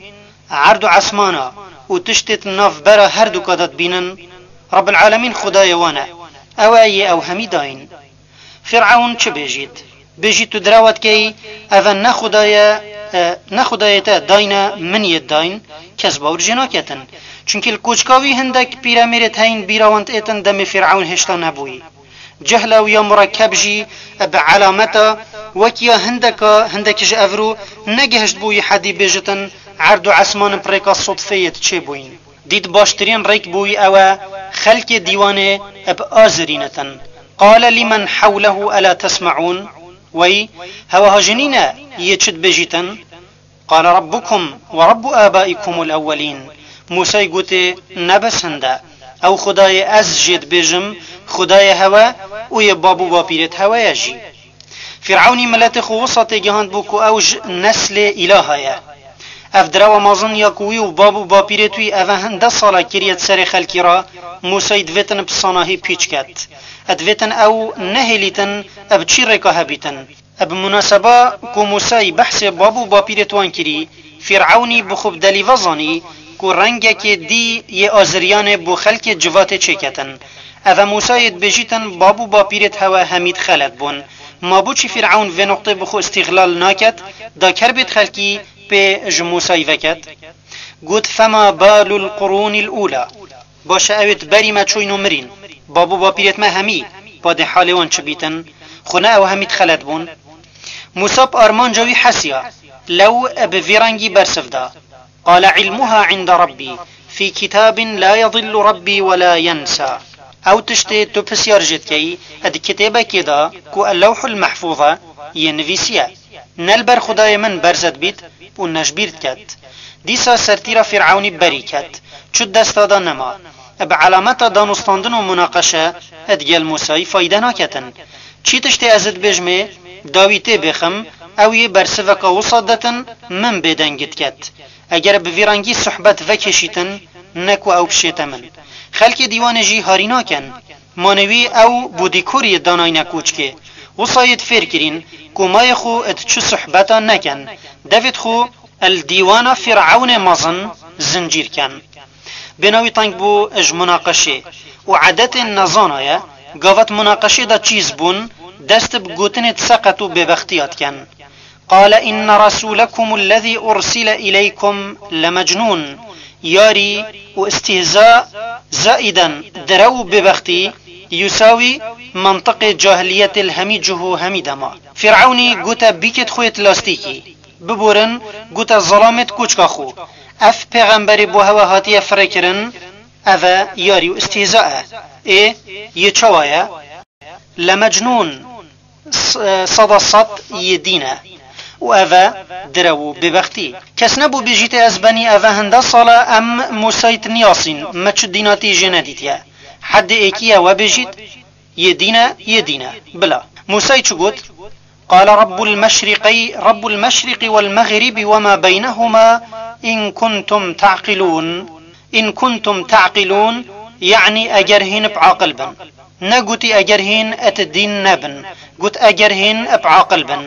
erd û esmana û tiştê di navbera herduka de dibînin, Rabbul Alemîn Xwedayê wan e. Ew e yê ew hemî dayîn. Fîrewn çi bêjît? Bêjî tu direwa dikey, eve ne Xudaye, e, ne Xudayê te dayne, min yê dayn, kes bawir jê naketin. Çunkî li koçka wî hindek pîremêrêt heyîn bîra wan diêtin demê Fîr'ewn hêşta nebûyî. Cehla wî ya murekkeb jî bi elameta wekî ya hindeka, hindek ji evro negihiştbûyî hedî bêjitin erd û esman bi rêka sodfeyê diçêbûyîn. Dît baştirîn rêk bûyî ew e xelkê dîwanê bi azirînitin. Qale limen hewlehu ela tesme'ûn? Wey, hewa ha jî nîne yê çi dibêjîtin? Qale Rabbukum we Rabbu abaikumul ewwelîn. Mûsay gotê, ne bes hinde. Ew Xudayê ez jê dibêjim, Xudayê hewe û yê bab û bapîrêt hewe ye jî. Fîr'ewnî miletê xwe wisa têgihandbû ku ew ji neslê îlaha ye. Ev direwa mezin ya ku wî û bab û bapîrêt wî eve hinde sala kiriye di serê xelkî re, Mûsay divêtin bi sanahî pîç ket. Divêtin ew nehêlîtin bi çi rêka hebîtin. Bi munaseba ku Mûsay behsê bab û bapîrêt wan kirî, Fîr'ewnî bi xwe bi delî ve zanî ku rengekê dî yê aziriyanê bo xelkê civatê çêketin. Eve Mûsayê dibêjîtin bab û bapîrêt hewe hemî dixelet bûn. Ma boçî Fîr'ewn vê noqtê bi xwe îstîxlal naket, da kerbêt xelkî pê ji Mûsay veket? Got, fema balul qurûnil ûla. Baş e, ew ê di berî me çûyîn û mirîn. Bab û bapîrêt me hemî, badê halê wan çi bîtin? Xwe ne ew hemî dixelet bûn? Mûsa bi armanca wî hesiya, lew bi vî rengî bersiv da. Qale ilmuha inde Rabbî, fî kitabin la yedillu Rabbî we la yensa. Ew tiştê tu pisyar jê dikeyî, di kitêbekê de ku El-Lewhul Mehfûz e, yê nivîsiye. Ne li ber Xwedayê min berze dibît û ne ji bîr diket. Dîsa sertîra Fîr'ewnî berî ket. Çi desta de nema. Bi elameta danûstandin û munaqeşe digel Mûsayî fayde naketin. Çi tiştê ez dibêjmê, dawî tê bêxim, ew yê bersiveka wisa detin, min bêdeng diket. Eger bi vî rengî suhbet vekêşîtin, ne ku ew bişête min. Xelkê dîwanê jî harî naken. Manê wî ew bû dîkoriyê danayne koçkê. Wisa yê fêr kirîn ku mayê xwe di çi suhbeta nekin. Devêt xwe el dîwana Fîr'ewnê mezin zincîr ken. Bêna wî teng bû ji munaqeşê û edetên nezana ye, gavat munaqeşê de çîz bûn, dest bi gotinê diseqet û bêbextiya dikin. Qale inne resûlekumul lezî ursile ileykum lemecnûn. Yarî û istîhza zaîden direw û bêbextî, yusawî mentiqê cahiliyetê li hemî cih û hemî dema. Fîr'ewnî gote bîkêt xwe yêt lastîkî. Biborin, gote zelamêt koçka xwe. Ev pêxemberê bo hewe hatiye firêkirin, ev e yarî û istîhza e. Ê, yê çawa ye? Lemecnûn, s-, e, seda sed yê dîn e. Û ev e direw û bêbextî. Kes nebû bêjîtê ez benî eve hinde sal e em Mûsayî niyasîn, me çi dînatî jê nedîtiye. Hedê êkî ye we bêjît, yê dîn e, yê dîn e. Bila. Mûsayî çi got? Qale Rabbul meşriqey-, Rabbul meşriqi wel mexribi we ma beynehuma in kuntum ta'qilûn. In kuntum ta'qilûn, yanî eger hîn bi aqil bin. Negotî eger hîn et dîn nebin. Got eger hîn bi aqil bin.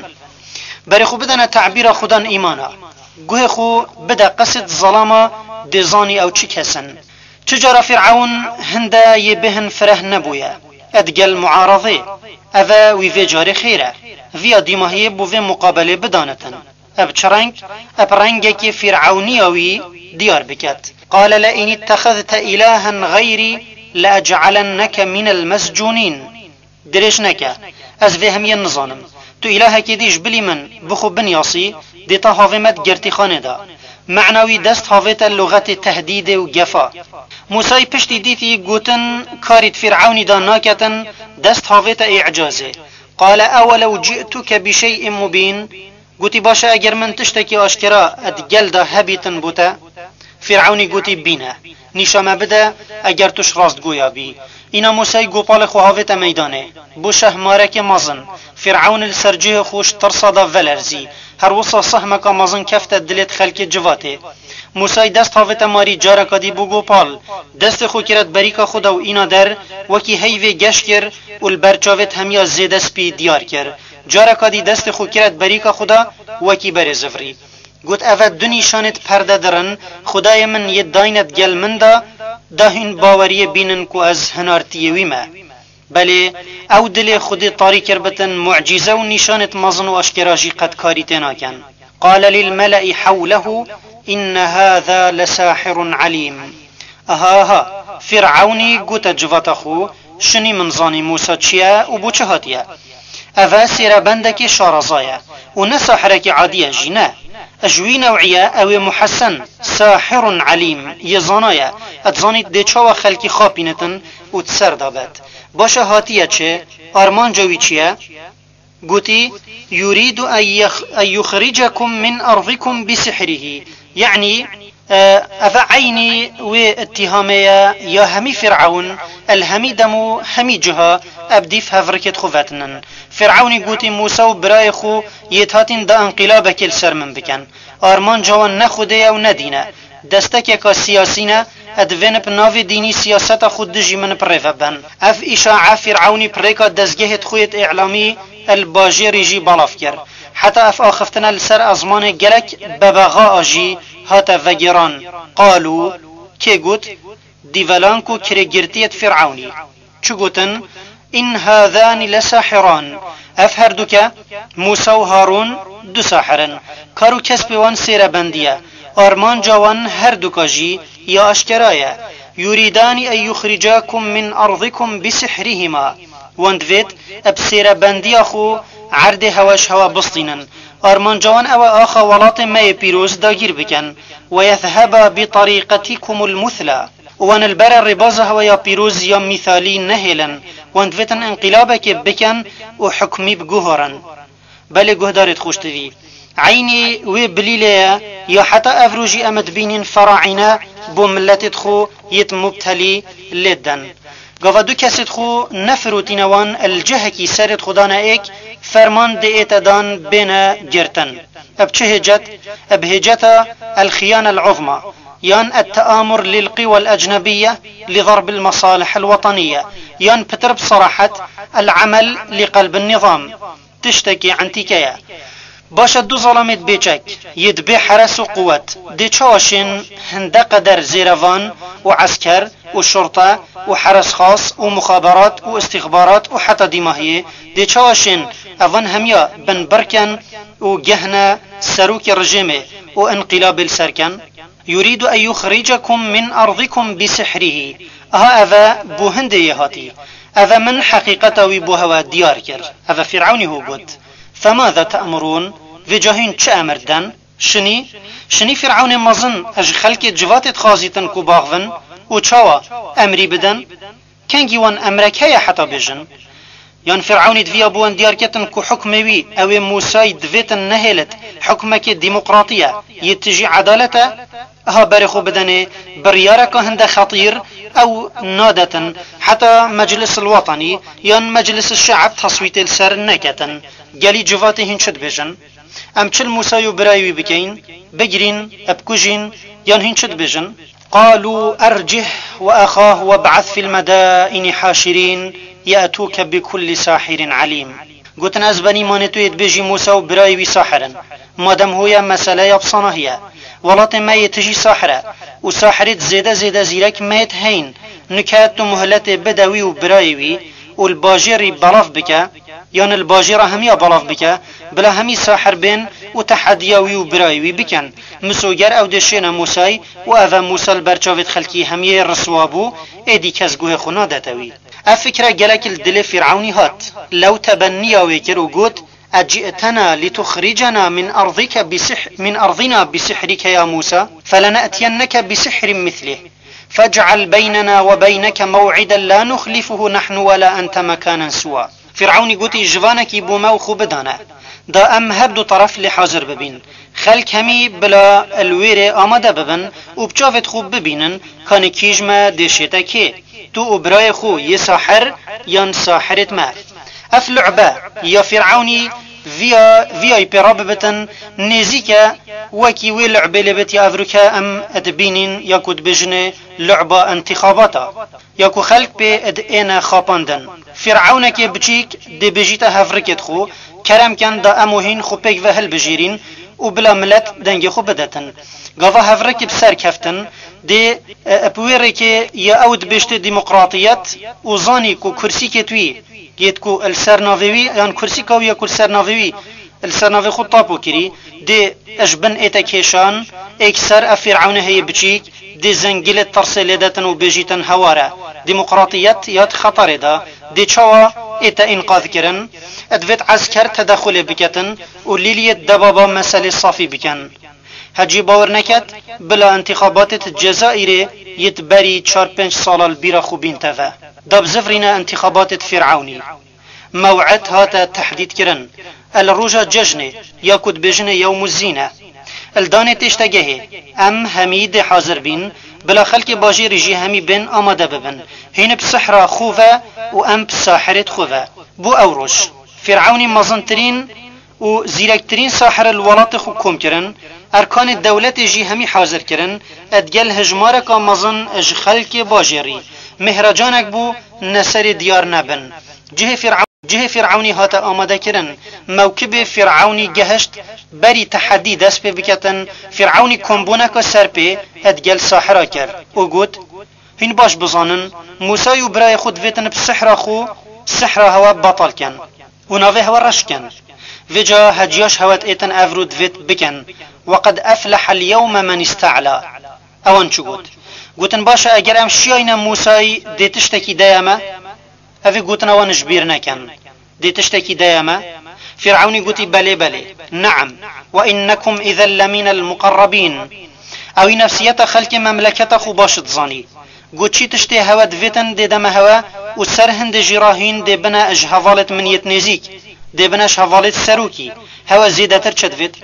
Berê xwe bidene tabîra Xudan îmana. Guhê xwe bide qesêt zelama dê zanî ew çi kes in. Çi cara Fîr'ewn hinde yê bêhin fireh nebûye. Digel muarazê. Eve wî vê carê xêr e. Viya dîmahiyê bo vê muqabelê bidanitin. Eb çi reng? Eb rengekî Fîr'ewniya wî diyar biket. Qale le in ittexezte ilahen xeyrî le ec'alenneke minel mescûnîn. Dirêj neke. Ez vê hemiyê nizanim. Tu îlahekê dî ji bilî min bi xwe binyasî, dê te havê me di girtîxanê de. Mena wî dest havête luxetê tehdîdê û gefa. Mûsayî piştî dîtî gotin karî di Fîr'ewnî de naketin, dest havête îcazê. Qale ewelew ci'tuke bi şey'in mubîn. Gotî, baş e, eger min tiştekî aşkera di gel de hebîtin bo te? Fîr'ewnî gotî, bîne. Nîşa me bide, eger tu ji rastgoya bî. Îna Mûsayî gopalê xwe havête meydanê. Bû şeh marekê mezin. Fîr'ewn li ser cihê xwe ji tirsa de velerzî. Her wisa sehmeka mezin kefte dilê xelkê civatê. Mûsayî dest havête marî careka dî bû gopal. Destê xwe kire di berîka xwe de û îna der, wekî heyvê geş kir û li ber çavêt hemiya zêde spî diyar kir. Careka dî destê xwe kire di berîka xwe de, wekî berê zivirî. Got, eve du nîşanêt perde dirin, Xwedayê min yê dayne digel min de, da hîn baweriyê bînin ku ez hinartiyê wî me. Belê, ew dilê Xwedê tarî kiribitin, mucîze û nîşanêt mezin û aşkera jî qet karî tê nakin. قال للملأ حوله إن هذا لساحر عليم. Aha, aha, Fîr'ewnî gote civata xwe, şinî min zanî Mûsa çi ye û bo çi hatiye. Ev e sêrebendekê şaraza ye û ne sahirekî adî ye jî ne. Ji wî new'î ye, ew ê muhesen, sahirun elîm, yê zana ye. Et zanît dê çawa xelkî xapînitin û di ser de bet. Baş e hatiye çi? Armanca wî çi ye? Gotî, "Yurîdu en yex-, en yuxricekum min ardikum bi sihrihî." Yanî, e, ev e eynî wê îtîhamê ye ya hemî Fîr'ewn, el hemî dem û hemî ciha, eb dîf hevrikêt xwe vetinin. Fîr'ewnî gotî Mûsa û birayê xwe yêt hatin da înqîlabekê li ser min bikin. Armanca wan ne Xwedê ye û ne dîn e. Destekeka siyasî ne, e divên bi navê dînî siyaseta xwe dijî min bi rê ve ben. Ev îşa a Fîr'ewnî bi rêka dezgehêt xwe yêt îlamî el bajêrî jî belav kir. Heta ev axiftina li ser ezmanê gelek bebexa a jî hate vegêran. Qalû, kê got? Dîvelan ku kirêgirtiyêt Fîr'ewnî. Çi gotin? "In hâzâni lesahiran." Ev herduke, Mûsa û Harûn, du sahir in. Kar û kespê wan sêrebendî ye. Armanca wan herduka jî ya aşkera ye. "Yurîdani en yuxricâkum min ardikum bi sihrihima." Wan divêt, eb sêrebendiya xwe erdê hewe ji hewe bistînin. Armanca wan ew e axa welatê me yê pîroz dagîr bikin. "Ve yezheba bi tarîqetikumul muthla." Û wan li ber rêbaza hewe ya pîroz ya mîthalî nehêlin, wan divêtin înqîlabekê bikin û hukmî biguhorin. Belê guhdarêt xweştivî, eynî wê bilîlê ye ya heta ev rojî em dibînin feraîne bo miletêt xwe yêt mubtelî lê den. Gava du kesêt xwe nefirotîne wan li cihekî serêt xwe dane êk, ferman dê ête dan bêne girtin. Eb çi hêcet? Eb hêceta el-xiyane el-uzma, yan et-teamur lil-qiwa el-ecnebiyye li darb el-masalih el-wataniye, yan pitir bi sarahet el-amel li qelb el-nizam. Tiştekî entîke ye. Baş e du zalamêt bêçek, yêt bê heres û quwet, dê çawa şên hinde qeder zêrevan û esker û şurte û heresxas û muxaberat û istixbarat û heta dîmahiyê, dê çawa şên evan hemiya binbirken û gehne serokê rejêmê û înqîlabê li ser ken? "Yurîdu en yuxricekum min ardikum bi sihrihî." Aha ev e bo hindê yê hatî. Ev e min heqîqeta wî bo hewe diyar kir. Ev e Fîr'ewnî hû got. "Femaza te'murûn?" Vêca hîn çi emir den? Şinî, şinî Fîr'ewnê mezin ji xelkê civatê dixwazîtin ku baxvin û çawa emrî bidin? Kengî wan emrek heye heta bêjin? Yan Fîr'ewnî diviya bi wan diyar ketin ku hukmê wî ew ê Mûsayî divêtin nehêlit, hukmekê demokratî ye, yê tijî edalet e? Aha berê xwe bidenê biryareka hinde xetîr ew nadetin, heta Meclis el-Watanî yan Meclis el-Şe'b teswîtê li ser neketin. Gelî civatê hîn çi dibêjin? Em çi li Mûsayî û birayê wî bikeyin? Bigirîn, bikujîn, yan hîn çi dibêjin? "Qalû ercih we exah web'ath fil medaini haşirîn ye'tûke bi kulli sahirin elîm." Gotin, "Ez benî manê tu yê dibêjî Mûsa û birayê wî sahir in. Madem hoye mesele ya bi sanahî ye. Welatê me yê tijî sahir e û sahirêt zêde zêde zîrek me yêt heyn. Nike tu muhletê bide wî û birayê wî û li bajêrî belav bike, yan li bajêra hemiya belav bike, bila hemî sahir bên û tehediya wî û birayê wî bikin. Misoger ew dê şêne Mûsayî û ev e Mûsa li ber çavêt xelkî hemiyê riswa bû, êdî kes guhê xwe nadete wî." Ev fikre gelek li dilê Fîr'ewnî hat. Lew tebenniya wê kir û got, "Eci'tena lituxricena min ardike bi sihr-, min ardina bi sihrike ya Mûsa? Felene'tiyenneke bi sihrin mislih. Fec'al beynena we beyneke mew'iden la nuxlifuhu nahnu we la ente mekanen suwa." Fîr'ewnî gotî, "Ji vanekî bo me û xwe bidane, da em her du teref lê hazir bibîn. Xelk hemî bila li wê rê amade bibin û bi çavêt xwe bibînin, kanê kî ji me dê şête kê. Tu û birayê xwe yê sahir yan sahirêt me." Ev lu'be ya Fîr'ewnî viya, viyayî pê re bibitin, nêzîk e wekî wê lu'bê lê bit ya evroke em dibînîn ya ku dibêjinê lu'ba intixabata, ya ku xelk pê diêne xapandin. Fîr'ewnekê biçîk dê bêjîte hevrikêt xwe, "Kerem ken da em û hîn xwe pêk ve hilbijêrîn û bila milet dengê xwe bidetin. Gava hevrikî bi ser keftin, dê, e, bi wê rêkê ya ew dibêjtê demokratiyet û zanî ku kursîkê wî yêt ku li ser navê wî yan kursîka wî ya ku li ser navê wî, li ser navê xwe tapo kirî, dê ji bin ête kêşan, êkser ev Fîr'ewnê heye biçîk, dê zengilê tirsê lê detin û bêjîtin heware, demokratiyet ya di xeterê de, dê çawa ête înqaz kirin, divêt esker tedexulê biketin û lîliyê debaba meselê safî bikin. Hecî bawer neket, bila intixabatêt Cezayirê yêt berî çar pênc sala li bîra xwe bîn teve. Da bizivrîne intixabatêt Fîr'ewnî. Mew'id hate tehdîd kirin. El roja cejnê, ya ku dibêjinê yewmû zîne. El danê têştegehê, em hemî dê hazir bîn, bila xelkê bajêrî jî hemî bên amade bibin. Hîn bi sihra xwe ve û em bi sahirêt xwe ve. Bû ew roj. Fîr'ewnî mezintirîn û zîrektirîn sahir li welatê xwe kom kirin, erkanê dewletê jî hemî hazir kirin, digel hijmareka mezin ji xelkê bajêrî. Mihracanek bû, neserê diyar nebin. Cihê Fîr'ew-, cihê Fîr'ewnî hate amadekirin. Mewkibê Fîr'ewnî gehişt, berî tehedî dest pê biketin, Fîr'ewnî kombûneka serpê digel sahira kir û got, Hîn baş bizanin, Mûsay û birayê xwe divêtin bi sihra xwe, sihra hewe betal ken û navê hewe reş ken. Vêca heciya ji hewe diêtin ev rû divêt bikin, "Weqed eflehel yewme men îste'la." Ewan çi got? Gotin, "Baş e, eger em şiyayne Mûsayî dê tiştekî deye me?" Ev ê gotina wan ji bîr nekin. Dê tiştekî deye me? Fîr'ewnî gotî, "Belê, belê. Ne'em. Ve innekum izen lemînel muqerrebîn." Ewî nefsiyeta xelkê memleketa xwe baş dizanî. Got, "Çi tiştê hewe divêtin dê deme hewe û ser hindê jî rahîn dê bine ji hevalêt min yêt nêzîk. Dê bine ji hevalêt serokî. Hewe zêdetir çi divêt?"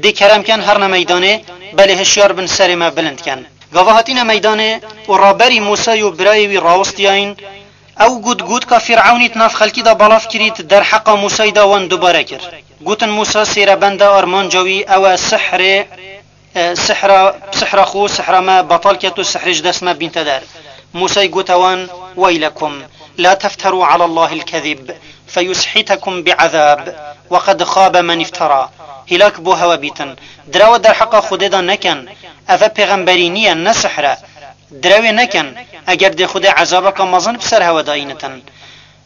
Dê kerem ken herne meydanê, belê hişyar bin serê me bilind ken. Gava hatîne meydanê û raberî Mûsay û birayê wî rawistiyayîn, ew got, gotka Fîr'ewnî di nav xelkî de belav kirî, di derheqa Mûsayî de wan dubare kir. Gotin, "Mûsa sêrebend e, armanca wî ew e sihrê, e, sihra, sihra xwe, sihra me betal ket û sihrê ji dest me bînte der." Mûsay gote wan, "Weylekum, la tefterû alallahil kezîb, feyushîtekum bi'ezab, we qed xabe men îftera." Hîlak bo hewe bîtin. Direwe derheqa Xwedê de neken. Eve pêxemberî niye, ne sihr e. Direwê neken, eger dê Xwedê ezabeka mezin bi ser hewe de înitin.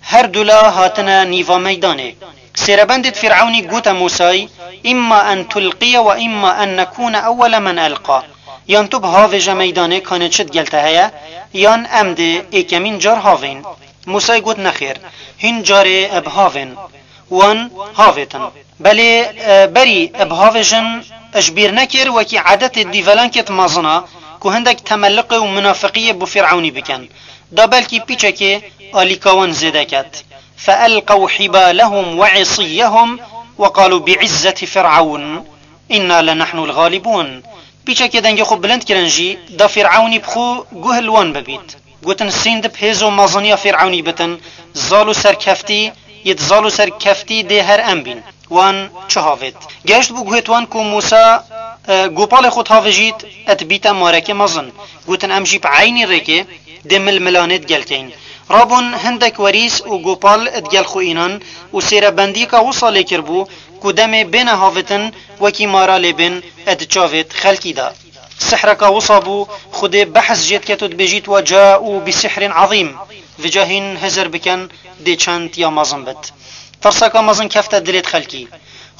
Her du la hatine nîva meydanê. Sêrebendê Fîr'ewnî gote Mûsay, "Îmma en tulqiye ve îmma en nekûne ewwele men elqa." Yan tu bihavêje meydanê, kanê çi digel te heye, yan em dê êkemîn car havên. Mûsay got, "Nexêr, hîn carê bihavên." Wan havêtin. Belê, e, berî bihavêjin ji bîr nekir, wekî edetê dîvelankêt mezin a ku hindek temelliqê û munafiqiyê bo Fîr'ewnî bikin. Da belkî pîçekê alîka wan zêde ket. "Feelqew hibalehum ve isiyehum ve qalû bi'izzeti Fîr'ewn inna lenahnul galibûn." Pîçekê dengê xwe bilind kirin jî, da Fîr'ewnî bi xwe guh li wan bibît. Gotin, "Sînd bi hêz û meziniya Fîr'ewnî bitin, zal û serkeftî, yêt zal û serkeftî dê her em bîn." Wan çi havêt? Geşt bû guhêt wan ku Mûsa, e, gopalê xwe havêjît, et bîte marekê mezin. Gotin, "Em jî bi eynî rêkê dê milmilanê digel keyin." Rabûn hindek werîs û gopal digel xwe înan û sêrebendiyeka wisa lê kiribû ku demê bêne havêtin, wekî mara lê bên, et çavêt xelkî de. Sihreka wisa bû, Xwedê behs jê diket û dibêjît, "Ve caû bi sihrîn ezîm." Vica hîn hizir bikin, dê çend ya mezin bit. Tirseka mezin kefte dilêt xelkî.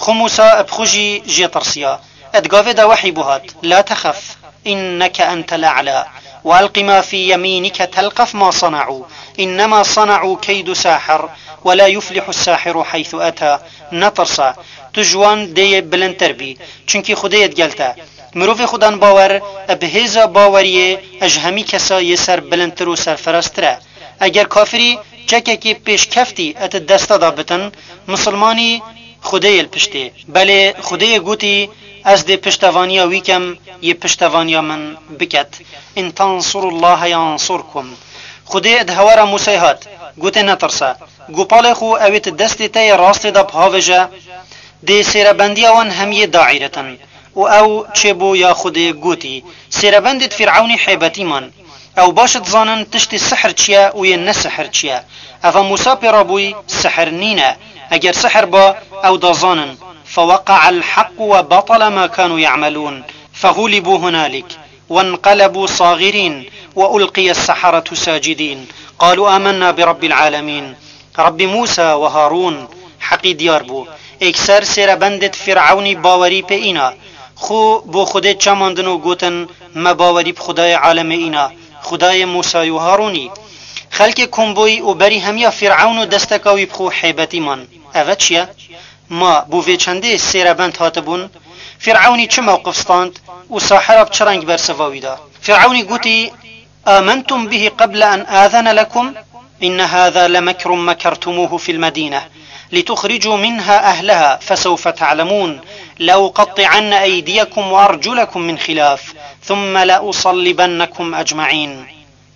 Xwe Mûsa bi xwe jî jê tirsiya. Et gavê de wehî bû hat, "La texef, inneke entel a'la, ve elqî ma fî yemînike telqef ma senaû, innema senaû keydu sahir, ve la yuflihu sahiru heythu eta." Netirse, tu ji wan dê yê bilindtir bî, çunkî Xwedê yê digel te. Mirovê xwedan bawer, bi hêza baweriyê ji hemî kesa yê ser bilindtir û serferaztir e. Eger kafirî çekekê pêşkeftî et desta da bitin, misilmanî Xwedê yê li piştê. Belê Xwedê yê gotî, "Ez dê piştevaniya wî kem, yê piştevaniya min biket." "In tansurullaha yansurkum." Xwedê di hewara Mûsay hat, gote, "Netirse. Gopalê xwe ewê di destê te yê rastê de bihavêje, dê sêrebendiya wan hemiyê daîretin." Û ew çêbû ya Xwedê gotî. Sêrebendê di Fîr'ewnî hêbetî man. Ew baş dizanin tiştê sihr çi ye û yê ne sihr çi ye. Eva Mûsa pê rabûyî sihr nîne. Eger sihr ba, ew da zanin. فوقع الحق وبطل ما كانوا يعملون، فغلبوا هنالك وانقلبوا صاغرين، وألقي السحرة ساجدين، قالوا آمنا برب العالمين، رب موسى وهارون. Heqî diyar bû. Êkser sêrebendêt Fîr'ewnî bawerî pê îna. Xwe bo Xwedê çemandin û gotin, me bawerî bi Xwedayê alemê îna, Xwedayê Mûsayî û Harûnî. Xelkê kom bûyî û berî hemiya Fîr'ewn û desteka wî bi xwe hêbetî man. Eve çi ye? Ma bo vê çendê sêrebend hatibûn? Fîr'ewnî çi mewqif stand û sahira bi çi reng bersiva wî da? Fîr'ewnî gotî, آمنتم به قبل أن آذن لكم؟ إن هذا لمكر مكرتموه في المدينة لتخرجوا منها أهلها فسوف تعلمون، لأقطعن أيديكم وأرجلكم من خلاف ثم لأصلبنكم أجمعين.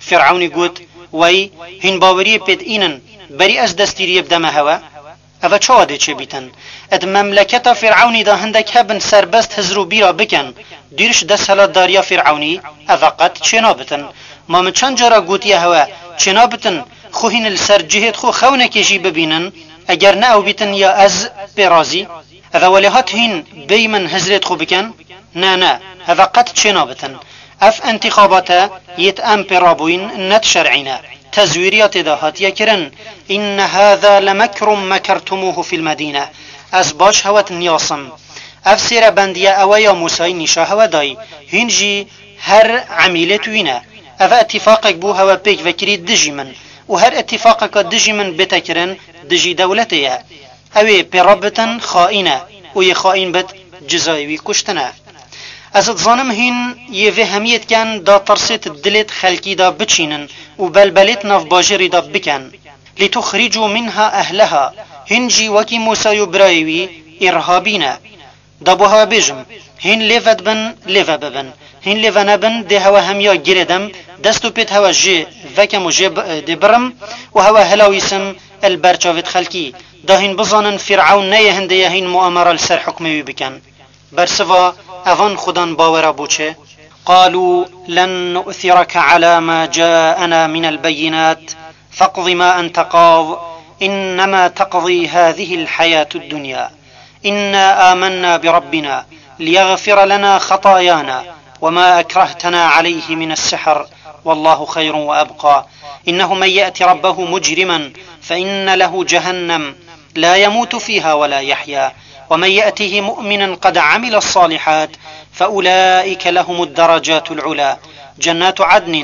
Fîr'ewnî got, Wey, hîn baweriyê pê diînin, berî ez destîriyê bideme hewe? Eve çawa dê çêbîtin? Ed memleketa Fîr'ewnî de hindek hebin serbest hizr û bîra bikin, dîriş desthilatdariya Fîr'ewnî, eve qet çênabitin. Ma min çend cara gotiye hewe, çênabitin, xwe hîn li ser cihêt xwe xewnekê jî bibînin, eger ne ew bîtin ya ez pê razî? Eve welê hat hîn bêyî min hizrêt xwe bikin? Ne, ne, eve qet çênabitin. Ev entîxabate yêt em pê rabûyîn ne di şer'î ne. Tezwîriya tê de hatiye kirin. إن هذا لمكر مكرتموه في المدينة. Ez baş hewe dinyas im. Ev sêrebendiye ewe ya Mûsayî nîşa hewe dayî. Hîn jî her emîlêt wî ne. Eve îtîfaqek bû hewe pêk vekirî dijî min. Û her îtîfaqeka dijî min bête kirin, dijî dewletê ye. Ew ê pê re bitin xaîn e û yê xaîn bit cizayê wî kuştin e. Ez dizanim hîn yê vê hemiyê diken da tirsêt dilêt xelkî de biçînin û belbelêt nav bajêrî de biken. لتخرجوا منها أهلها. Hîn jî wekî Mûsayî û birayê wî îrhabî ne. Da bo hewe bêjim, hîn lê vedibin, lê vebibin. Hîn lê venebin, dê hewe hemiya girêdim, dest û pêt hewe jê vekem û jê bi-, dê birim û hewe hilawîsim el ber çavêt xelkî. Da hîn bizanin Fîr'ewn ne yê hindê ye hîn muamera li ser hukmê wî bikin. Bersiva evan xudan bawera bo çi? قالوا لن نؤثرك على ما جاءنا من البينات فاقض ما أنت قاض إنما تقضي هذه الحياة الدنيا إنا آمنا بربنا ليغفر لنا خطايانا وما أكرهتنا عليه من السحر والله خير وأبقى إنه من يأت ربه مجرما فإن له جهنم لا يموت فيها ولا يحيا ومن يأته مؤمنا قد عمل الصالحات فأولئك لهم الدرجات العلى جنات عدن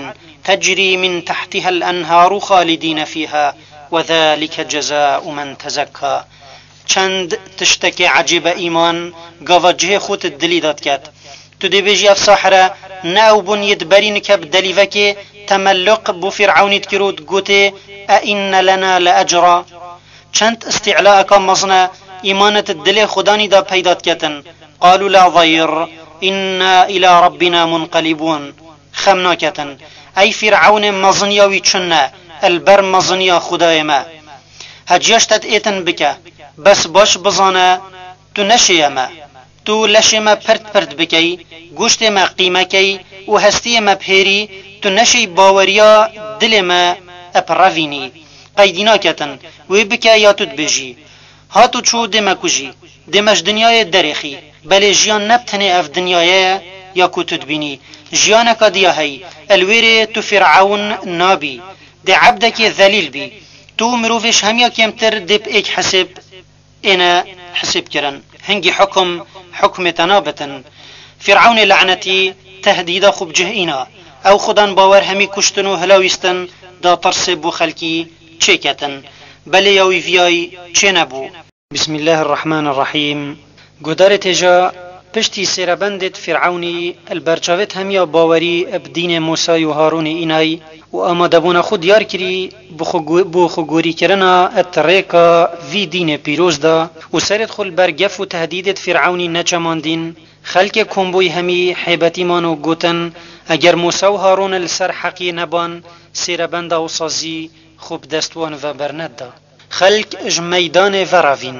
تجري من تحتها الأنهار خالدين فيها وذلك جزاء من تزكى. Çend tiştekê ecêb e îman, gava cihê xwe tu dilî de diket. Tu dê bêjî ev sahir e, ne ew bûn yê di berî nike bi delîvekê temelluq bo Fîr'ewnî dikir û digotê, أئن لنا لأجرا؟ Çend îstî'laeka mezin e, îmanê di dilê xudanî de peyda diketin. قالوا لا ضير إنا إلى ربنا منقلبون. Xem naketin. Ey Fîr'ewnê meziniya wî çi ne, el ber meziniya Xwedayê me. Heciya ji te diêtin bike. Bes baş bizane, tu neşêye me. Tu leşê me pirt pirt bikey, goştê me qîmekey û hestiyê me bihêrî, tu neşey baweriya dilê me ep revînî. Qeydî naketin, wê bike ya tu dibêjî. Hat û çû dê me kujî, dê me ji dinyayê derêxî. Belê jiyan ne bi tenê ev dinyayê ye ya ku tu dibînî. Jiyaneka diya heyî, el wêrê tu Fîr'ewn nabî. Dê ebdekê zelîl bî. Tu û mirovê ji hemiya kêmtir dê bi êk hesêb êne hesêbkirin. Hingî hukum, hukmê te nabitin. Fîr'ewnê lenetî tehdîda xwe bi cih îna. Ew xudan bawer hemî kuştin û hilawîstin da tirsê bo xelkî çêketin. Belê ya wî viyayî çênebû. Bismillahirrahmanirrahîm. Guhdarê têja, piştî sêrebendêt Fîr'ewnî, li berçavêt hemiya bawerî bi dînê Mûsayî û Harûnî înayî û amadebûna xwe diyar kirî, bi xwe gu-, bo xwe gorîkirina et rêka vî dînê pîroz da û serêt xwe li ber gef û tehdîdêt Fîr'ewnî neçemandîn, xelkê kombûyî hemî hêbetî man û gotin, eger Mûsa û Harûn li ser heqiyê neban, sêrebenda wisa zî xwe bi dest wan ve berneda. Xelk ji meydanê verevîn.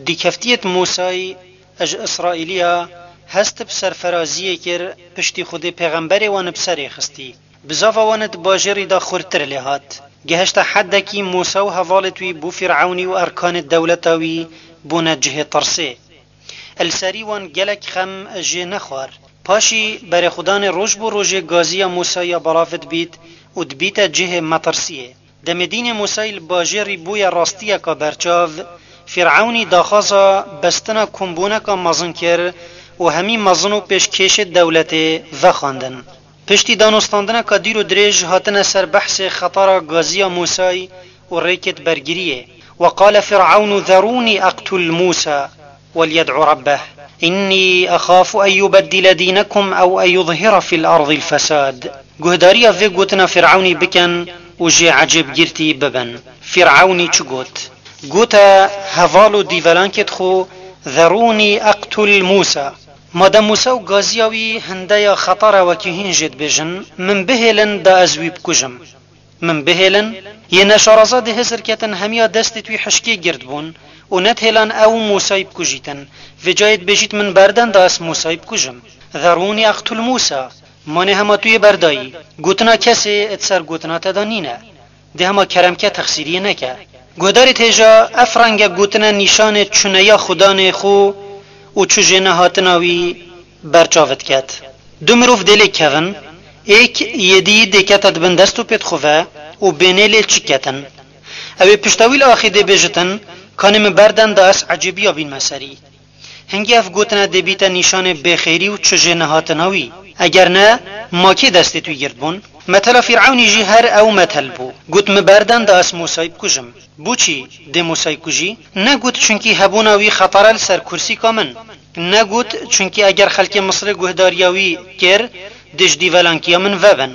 Dîkeftiyêt Mûsayî ji Îsraîliya hest bi serferaziyê kir, piştî Xwedê pêxemberê wan bi serê xistî. Bizava wan di bajêrî de xurtir lê hat. Gehişte heddekî Mûsa û hevalêt wî bo Fîr'ewnî û erkanêt dewleta wî bûne cihê tirsê. Li serî wan gelek xem jê nexwar. Paşî berê xudanê roj bo rojê gaziya Mûsaya belav dibît û dibîte cihê metirsiyê. Demê dînê Mûsayî li bajêrî bûye rastiyeka berçav, Fîr'ewnî daxwaza bestina kombûneka mezin kir û hemî mezin û pêşkêşê dewletê vexwendin. Piştî danûstandineka dîr û dirêj hatine ser behsê xetara gaziya Mûsayî û rêkêt bergiriyê. وقال فرعون ذروني أقتل موسى وليدع ربه إني أخاف أن يبدل دينكم أو أن يظهر في الأرض الفساد. Guhdariya vê gotina Fîr'ewnî bikin û jê ecêbgirtî bibin. Fîr'ewnî çi got? Gote, heval û dîvelankêt xwe, ذروني أقتل موسى. Madem Mûsa û gaziya wî hindeya xetara wekî hîn jê dibêjin, min bihêlin da ez wî bikujim. Min bihêlin? Yê neşaraza dê hizir ketin hemiya destêt wî hişkê girt bûn û nedihêlan ew Mûsayî bikujîtin. Vêca yê dibêjît min berden da ez Mûsayî bikujim. ذروني أقتل موسى. Manê hema tu yê berdayî. Gotina kesê di ser gotina te de nîne. Dê hema kerem ke texsîriyê neke. Guhdarê hêja, ev renge gotine nîşanê çuneya xudanê xwe û çu jê nehatina wî berçav diket. Du mirov dê lê kevin, êk yê dî dê kete di bin dest û pêt xwe ve û bênê lê çi ketin. Ew ê pişta wî li axê dê bêjitin, kanê min berden da ez ecêbiya bînme serî. Hingî ev gotina dê bîte nîşanê bêxêrî û çi jê nehatina wî. Eger ne, ma kê destêt wî girt bûn? Metela Fîr'ewnî jî her ew metel bû. Got, min berden da ez Mûsayî bikujim. Boçî dê Mûsayî kujî? Negot, çunkî hebûna wî xetara li ser kursîka min. Negot, çunkî eger xelkê Misirê guhdariya wî kir, dê ji dîvelankiya min vebin.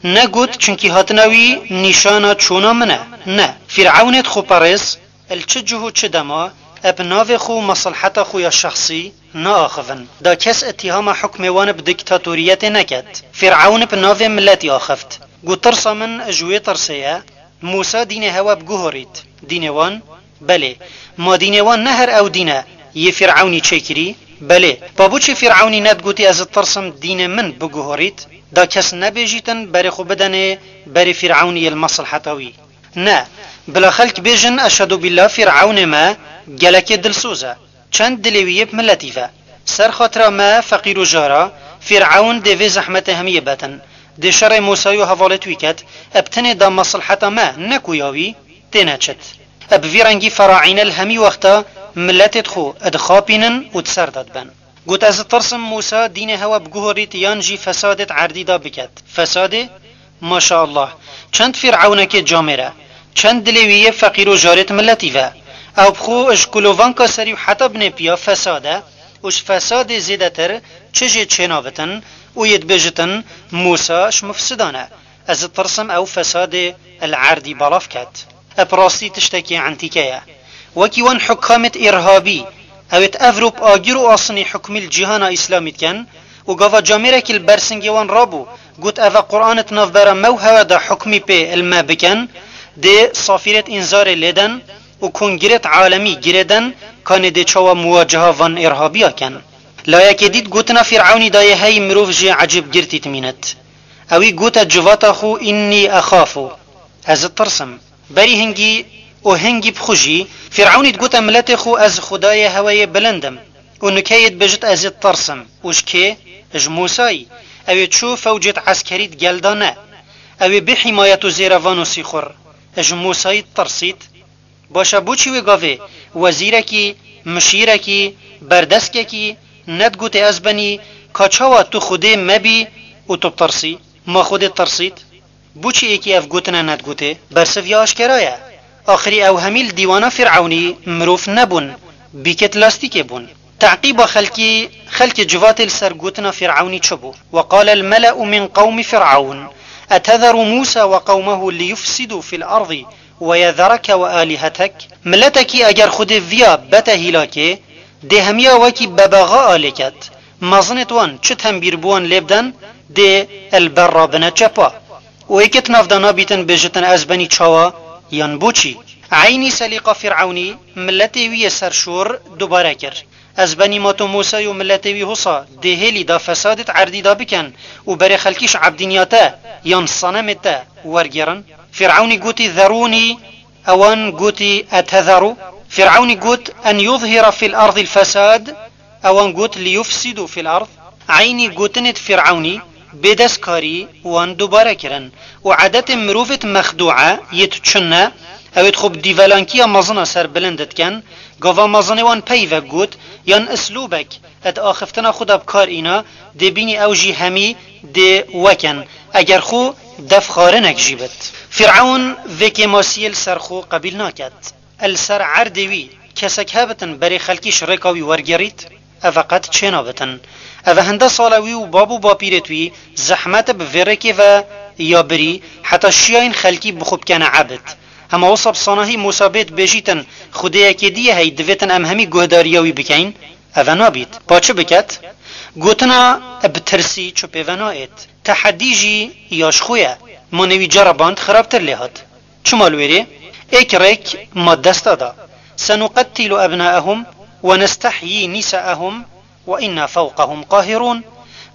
Negot, çunkî hatina wî nîşana çûna min e. Ne. Fîr'ewnêt xweperêz, li çi cih û çi dema, eb navê xwe û mesleheta xwe ya şexsî naaxivin. Da kes îttihama hukmê wan bi diktatoriyetê neket. Fîr'ewn bi navê miletî axift. Got, tirsa min ji wê tirsê ye, Mûsa dînê hewe biguhorît. Dînê wan? Belê. Ma dînê wan ne her ew dîn e, yê Fîr'ewnî çêkirî? Belê. Pa boçî Fîr'ewnî nedigotî ez ditirsim dînê min biguhorît? Da kes nebêjîtin berê xwe bidenê berê Fîr'ewnî yê li mesleheta wî. Ne. Bila xelk bêjin, eşhedû bîllah, Fîr'ewnê me gelekê dilsoz e. Çend dilê wî yê bi miletî ve. Ser xatira me, feqîr û jara, Fîr'ewn dê vê zehmetê hemiyê betin. Dê şerê Mûsayî û hevalêt wî ket, eb tenê da mesleheta me, ne ku ya wî, têne çit. Eb vî rengî feraîne li hemî wexta miletêt xwe dixapînin û di ser de dibin. Got, ez ditirsim Mûsa dînê hewe biguhorît yan jî fesadêt erdî da biket. Fesadê? Maşaallah. Çend Fîr'ewnekê camêr e. Çend dilê wî yê feqîr û jarêt miletî ve. Ew bi xwe ji kulovanka serî û heta binê piya fesad e û ji fesadê zêdetir çi jê çênavitin û yê dibêjitin, Mûsa ji mufsidan e. Ez ditirsim ew fesadê li erdî belav ket. Eb rastî tiştekî entîke ye. Wekî wan hukamêt îrhabî, ewêt ev rop agir û asinî hukmî li cîhana îslamî dikin û gava camêrekî li ber singê wan rabû, got, eve Qur'anêt navbera me û hewe de hukmî pê li me bikin, dê safîrêt înzarê lê den û kongirêt alemî girê den, kanê dê çawa muwaceha van îrhabiya ken. Layekê dît gotina Fîr'ewnî dayê hey mirov jê ecêbgirtî dimînit. Ewî gote civata xwe, înnî exafu. Ez ditirsim. Berî hingî û hingî bi xwe jî, Fîr'ewnî digote miletê xwe, ez Xwedayê hewe yê bilind im. Û nike yê dibêjit, ez ê ditirsim. Û ji kê? Ji Mûsayî. Ew ê çû fewcêt eskerî di gel de ne. Ew ê bê hîmayet û zêrevan û sîxur. Ji Mûsayî ditirsît. Baş e, boçî wê gavê wezîrekî, mişîrekî, berdeskekî nedigotê, ez benî, ka çawa tu Xwedê me bî û tu bitirsî? Ma Xwedê tirsît? Boçî êkî ev gotina nedigotê? Bersiv ya aşkera ye. Axirî ew hemî li dîwana Fîr'ewnî mirov nebûn, bîkêt lastîkê bûn. Teqîba xelkî, xelkê civatê li ser gotina Fîr'ewnî çi bû? وقال الملأ من قوم فرعون أتذر موسى وقومه ليفسدوا في الأرض ويذرك وآلهتك؟ Miletekî eger Xwedê viya bete hîlakê, dê hemiya wekî bebexa alê ket. Mezinêt wan çi tembîr bi wan lê biden, dê li ber rabine çepa. Û êkêt nav de nabîtin bêjitin, ez benî çawa yan boçî? Eynî selîqa Fîr'ewnî miletê wî yê serşor dubare kir. Ez benî ma tu Mûsayî û miletê wî husa dê hêlî da fesadêt erdî da bikin û berê xelkî ji ebdîniya te yan senemê te wergêrin? Fîr'ewnî gotî, ذروني، ewan gotî, أتذر؟ Fîr'ewnî got, أن يظهر في الأرض الفساد، Ewan got, "Liyufsidu fil ard", eynî gotinêt Fîr'ewnî, bêdestkarî wan dubare kirin. Û edetê mirovêt mexdûe, yêt çinne, ewêt xwe bi dîvelankiya mezina ser bilind dikin, gava mezinê wan peyve got, yan islûbek, et axiftina xwe da bi kar îna, dê bînî ew jî hemî dê wekin, eger xwe defxarinek jî bit. Fîr'ewn vê kêmasiyê li ser xwe qebîl naket. Li ser erdê wî kesek hebitin berê xelkî ji rêka wî wergerît? Eve qet çênabitin. Eve hinde sala wî û bab û bapîrêt wî zehmet bi vê rêkê ve ya birî, heta şiyayên xelkî bi xwe bikene ebid. Hema wisa bi sanahî Mûsa bêt bêjîtin, Xwedêyekê dî ye hey, divêtin em hemî guhdariya wî bikeyn? Eve nabît. Pa çi biket? Gotina bi tirsî çi pê ve naêt. Tehedî jî ya ji xwe ye. Ma newî ceriband xirabtir lê hat. Çima li wêrê? Êk rêk ma desta da. Senuqettilu ebnaehum we nestehyî nisaehum we inna fewqehum qahirûn.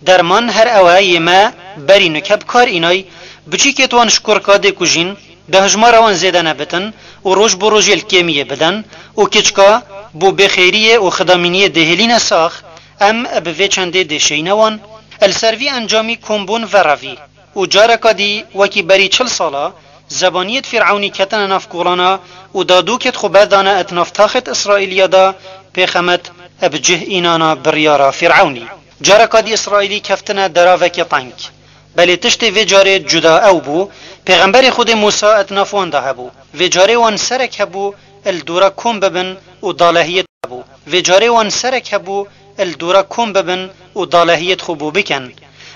Derman her ew e yê me berî nuke bi kar înay, biçîkêt wan ji kurka dê kujîn, da hijmara wan zêde nebitin û roj bo rojê li kêmiyê biden û kiçka bo bêxêriyê û xidamîniyê dê hêlîne sax, em bi vê çendê dê şeyîne wan. Li ser vî encamî kom bûn verevî. Û careka dî, wekî berî çil sala, zebaniyêt Fîr'ewnî ketine nav kolana û dadûkêt xwe berdane et nav taxêt Îsraîliya de, pêxemet bi cih înana biryara Fîr'ewnî. Careka dî Îsraîlî keftine deravekê teng. Belê tiştê vê carê cuda ew bû, pêxemberê Xwedê Mûsa et nav wan de hebû. Vê carê wan serek hebû, li dora kom bibin û dalehiyê hebû. Vê carê wan serek hebû, li dora kom bibin û dalehiyêt xwe bo bikin.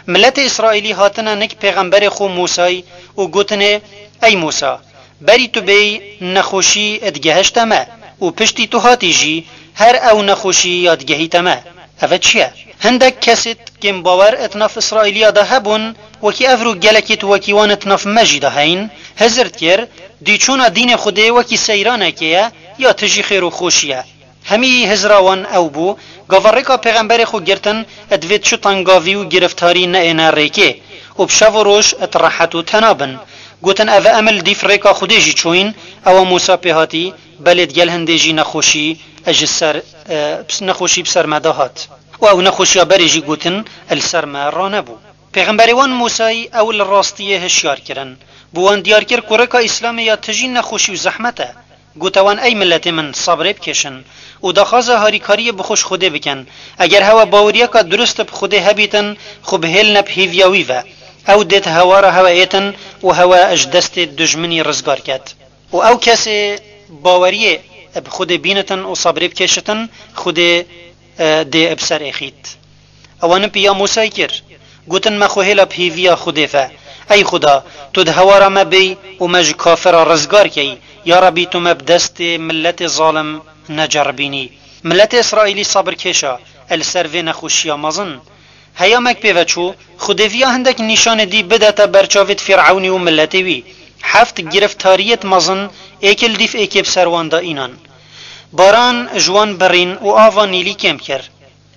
Miletê Îsraîlî hatine nik pêxemberê xwe Mûsayî û gotinê, Ey Mûsa, berî tu bêyî nexweşî digehişte me û piştî tu hatî jî her ew nexweşî ya digehîte me. Eve çi ye? Hindek kesêt kêmbawer et nav Îsraîliya de hebûn, wekî evro gelekêt wekî wan et nav me jî de heyn, hizir dikir, dî çûna dînê Xwedê wekî seyranekê ye ya tijî xêr û xweşî ye. Hemî hizra wan ew bû, gava rêka pêxemberê xwe girtin, divêt çi tengavî û giriftarî neêne rêkê û bi şev û roj et rehet û tena bin. Gotin, Eve em li dîf rêka Xwedê jî çûyîn, ewa Mûsa pê hatî, belê digel hindê jî nexweşî ji ser, e, nexweşî bi ser me de hat. Û ew nexweşiya berê jî gotin, li ser me ranebû. Pêxemberê wan Mûsayî ew li rastiyê hişyar kirin. Bo wan diyar kir ku rêka Îslamê ya tijî nexweşî û zehmet e. Gote wan, Ey miletê min, sebrê bikêşin û daxwaza harîkariyê bi xwe ji Xwedê bikin. Eger hewe baweriyeka durist bi Xwedê hebîtin, xwe bihêline bi hêviya wî ve. Ew dêt hewara hewe êtin û hewe ji destê dijminî rizgar ket. Û ew kesê baweriyê bi Xwedê bînitin û sebrê bikêşitin, Xwedê, e, dê bi ser êxît. Ewanin piya Mûsayî kir. Gotin, Me xwe hêla bi hêviya Xwedê ve. Ey Xuda, tu di hewara me bêy û me ji kafira rizgar key. Ya Rebî, tu me bi destê miletê zalim neceribînî. Miletê Îsraîlî sebirkêş a, e li ser vê nexweşiya mezin. Heya me pê ve çû, Xwedê viya hindek nîşanê dî bidete ber çavêt Fîr'ewnî û miletê wî. Heft giriftariyêt mezin êk li dîf êkê bi ser wan de înan. Baran ji wan birîn û ava Nîlî kêm kir.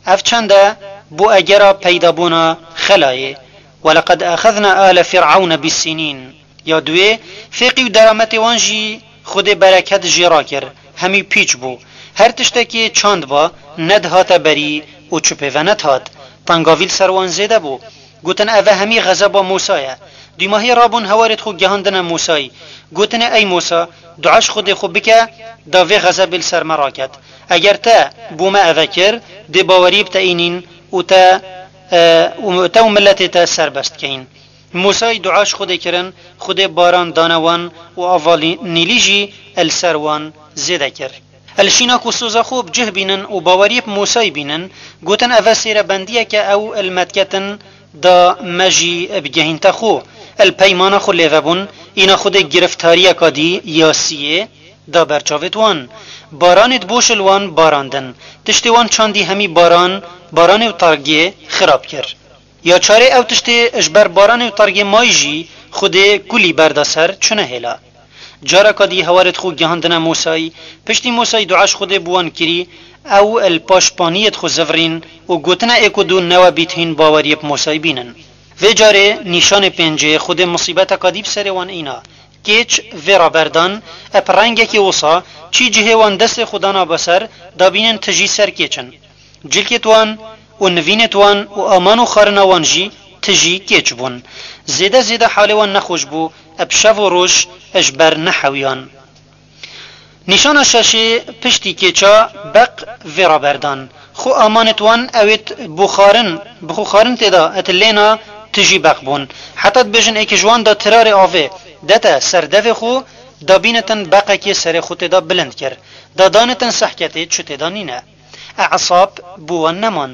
Ev çend e bo egera peydabûna xelayê. Weleqed exezna ale Fîr'ewne bîsînîn. Ya duê, fêqî û derametê wan jî Xwedê bereket jê rakir, hemî pîç bû. Her tiştekê çand ba, nedihate berî û çi pê ve nedihat. Tengavî li ser wan zêde bû. Gotin, Eve hemî xezeba Mûsa ye. Dîmahî rabûn hewarêt xwe gihandine Mûsayî. Gotine, Ey Mûsa, dua ji Xwedê xwe bike, da vê xezebê li ser me raket. Eger te bo me eve kir, dê baweriyê bi te înîn û te, e, û te û miletê te serbest keyin. Mûsayî dua ji Xwedê kirin, Xwedê baran dane wan û ava Lî-, Nîlî jî li ser wan zêde kir. Li şîna ku soza xwe bi cih bînin û baweriyê bi Mûsayî bînin, gotin, Eve sêrebendiyeke ew li me diketin da me jî bigehînte xwe. Li peymana xwe lêve bûn, îna Xwedê giriftariyeka dî ya siyê da ber çavêt wan. Baranêt boş li wan barandin. Tiştê wan çandî hemî baran, baranê û tergê xirab kir. Ya çarê ew tiştê ji ber baranê û tergê mayî jî Xwedê kulî berda ser çûne hêla. Careka dî hewarêt xwe gihandine Mûsayî, piştî Mûsayî dua ji Xwedê bi wan kirî, ew li paş paniyêt xwe zivirîn û gotine ê ku dû newe bît hîn baweriyê bi Mûsayî bînin. Vê carê nîşanê pêncê Xwedê misîbeteka dî bi serê wan îna. Kêç vê raberdan, ep rengekê wisa, çî cihê wan destê xwe dana be ser, dabînin tijî ser kêç in. Cilkêt wan û nivînêt wan û aman û xarina wan jî tijî kêç bûn. Zêde zêde halê wan nexweş bû, eb şev û roj ji ber nehewiyan. Nîşana şeşê piştî kêça beq vê raberdan. Xwe amanêt wan ewêt buxarin, bi xwe xarin tê de et lêna tijî beq bûn. Heta dibêjin êkê ji wan da tirarê avê dete ser devê xwe, da bînetin beqekê serê xwe tê de bilind kir. Da danêtin sehketê çi tê de nîne. E'sab bû wan neman.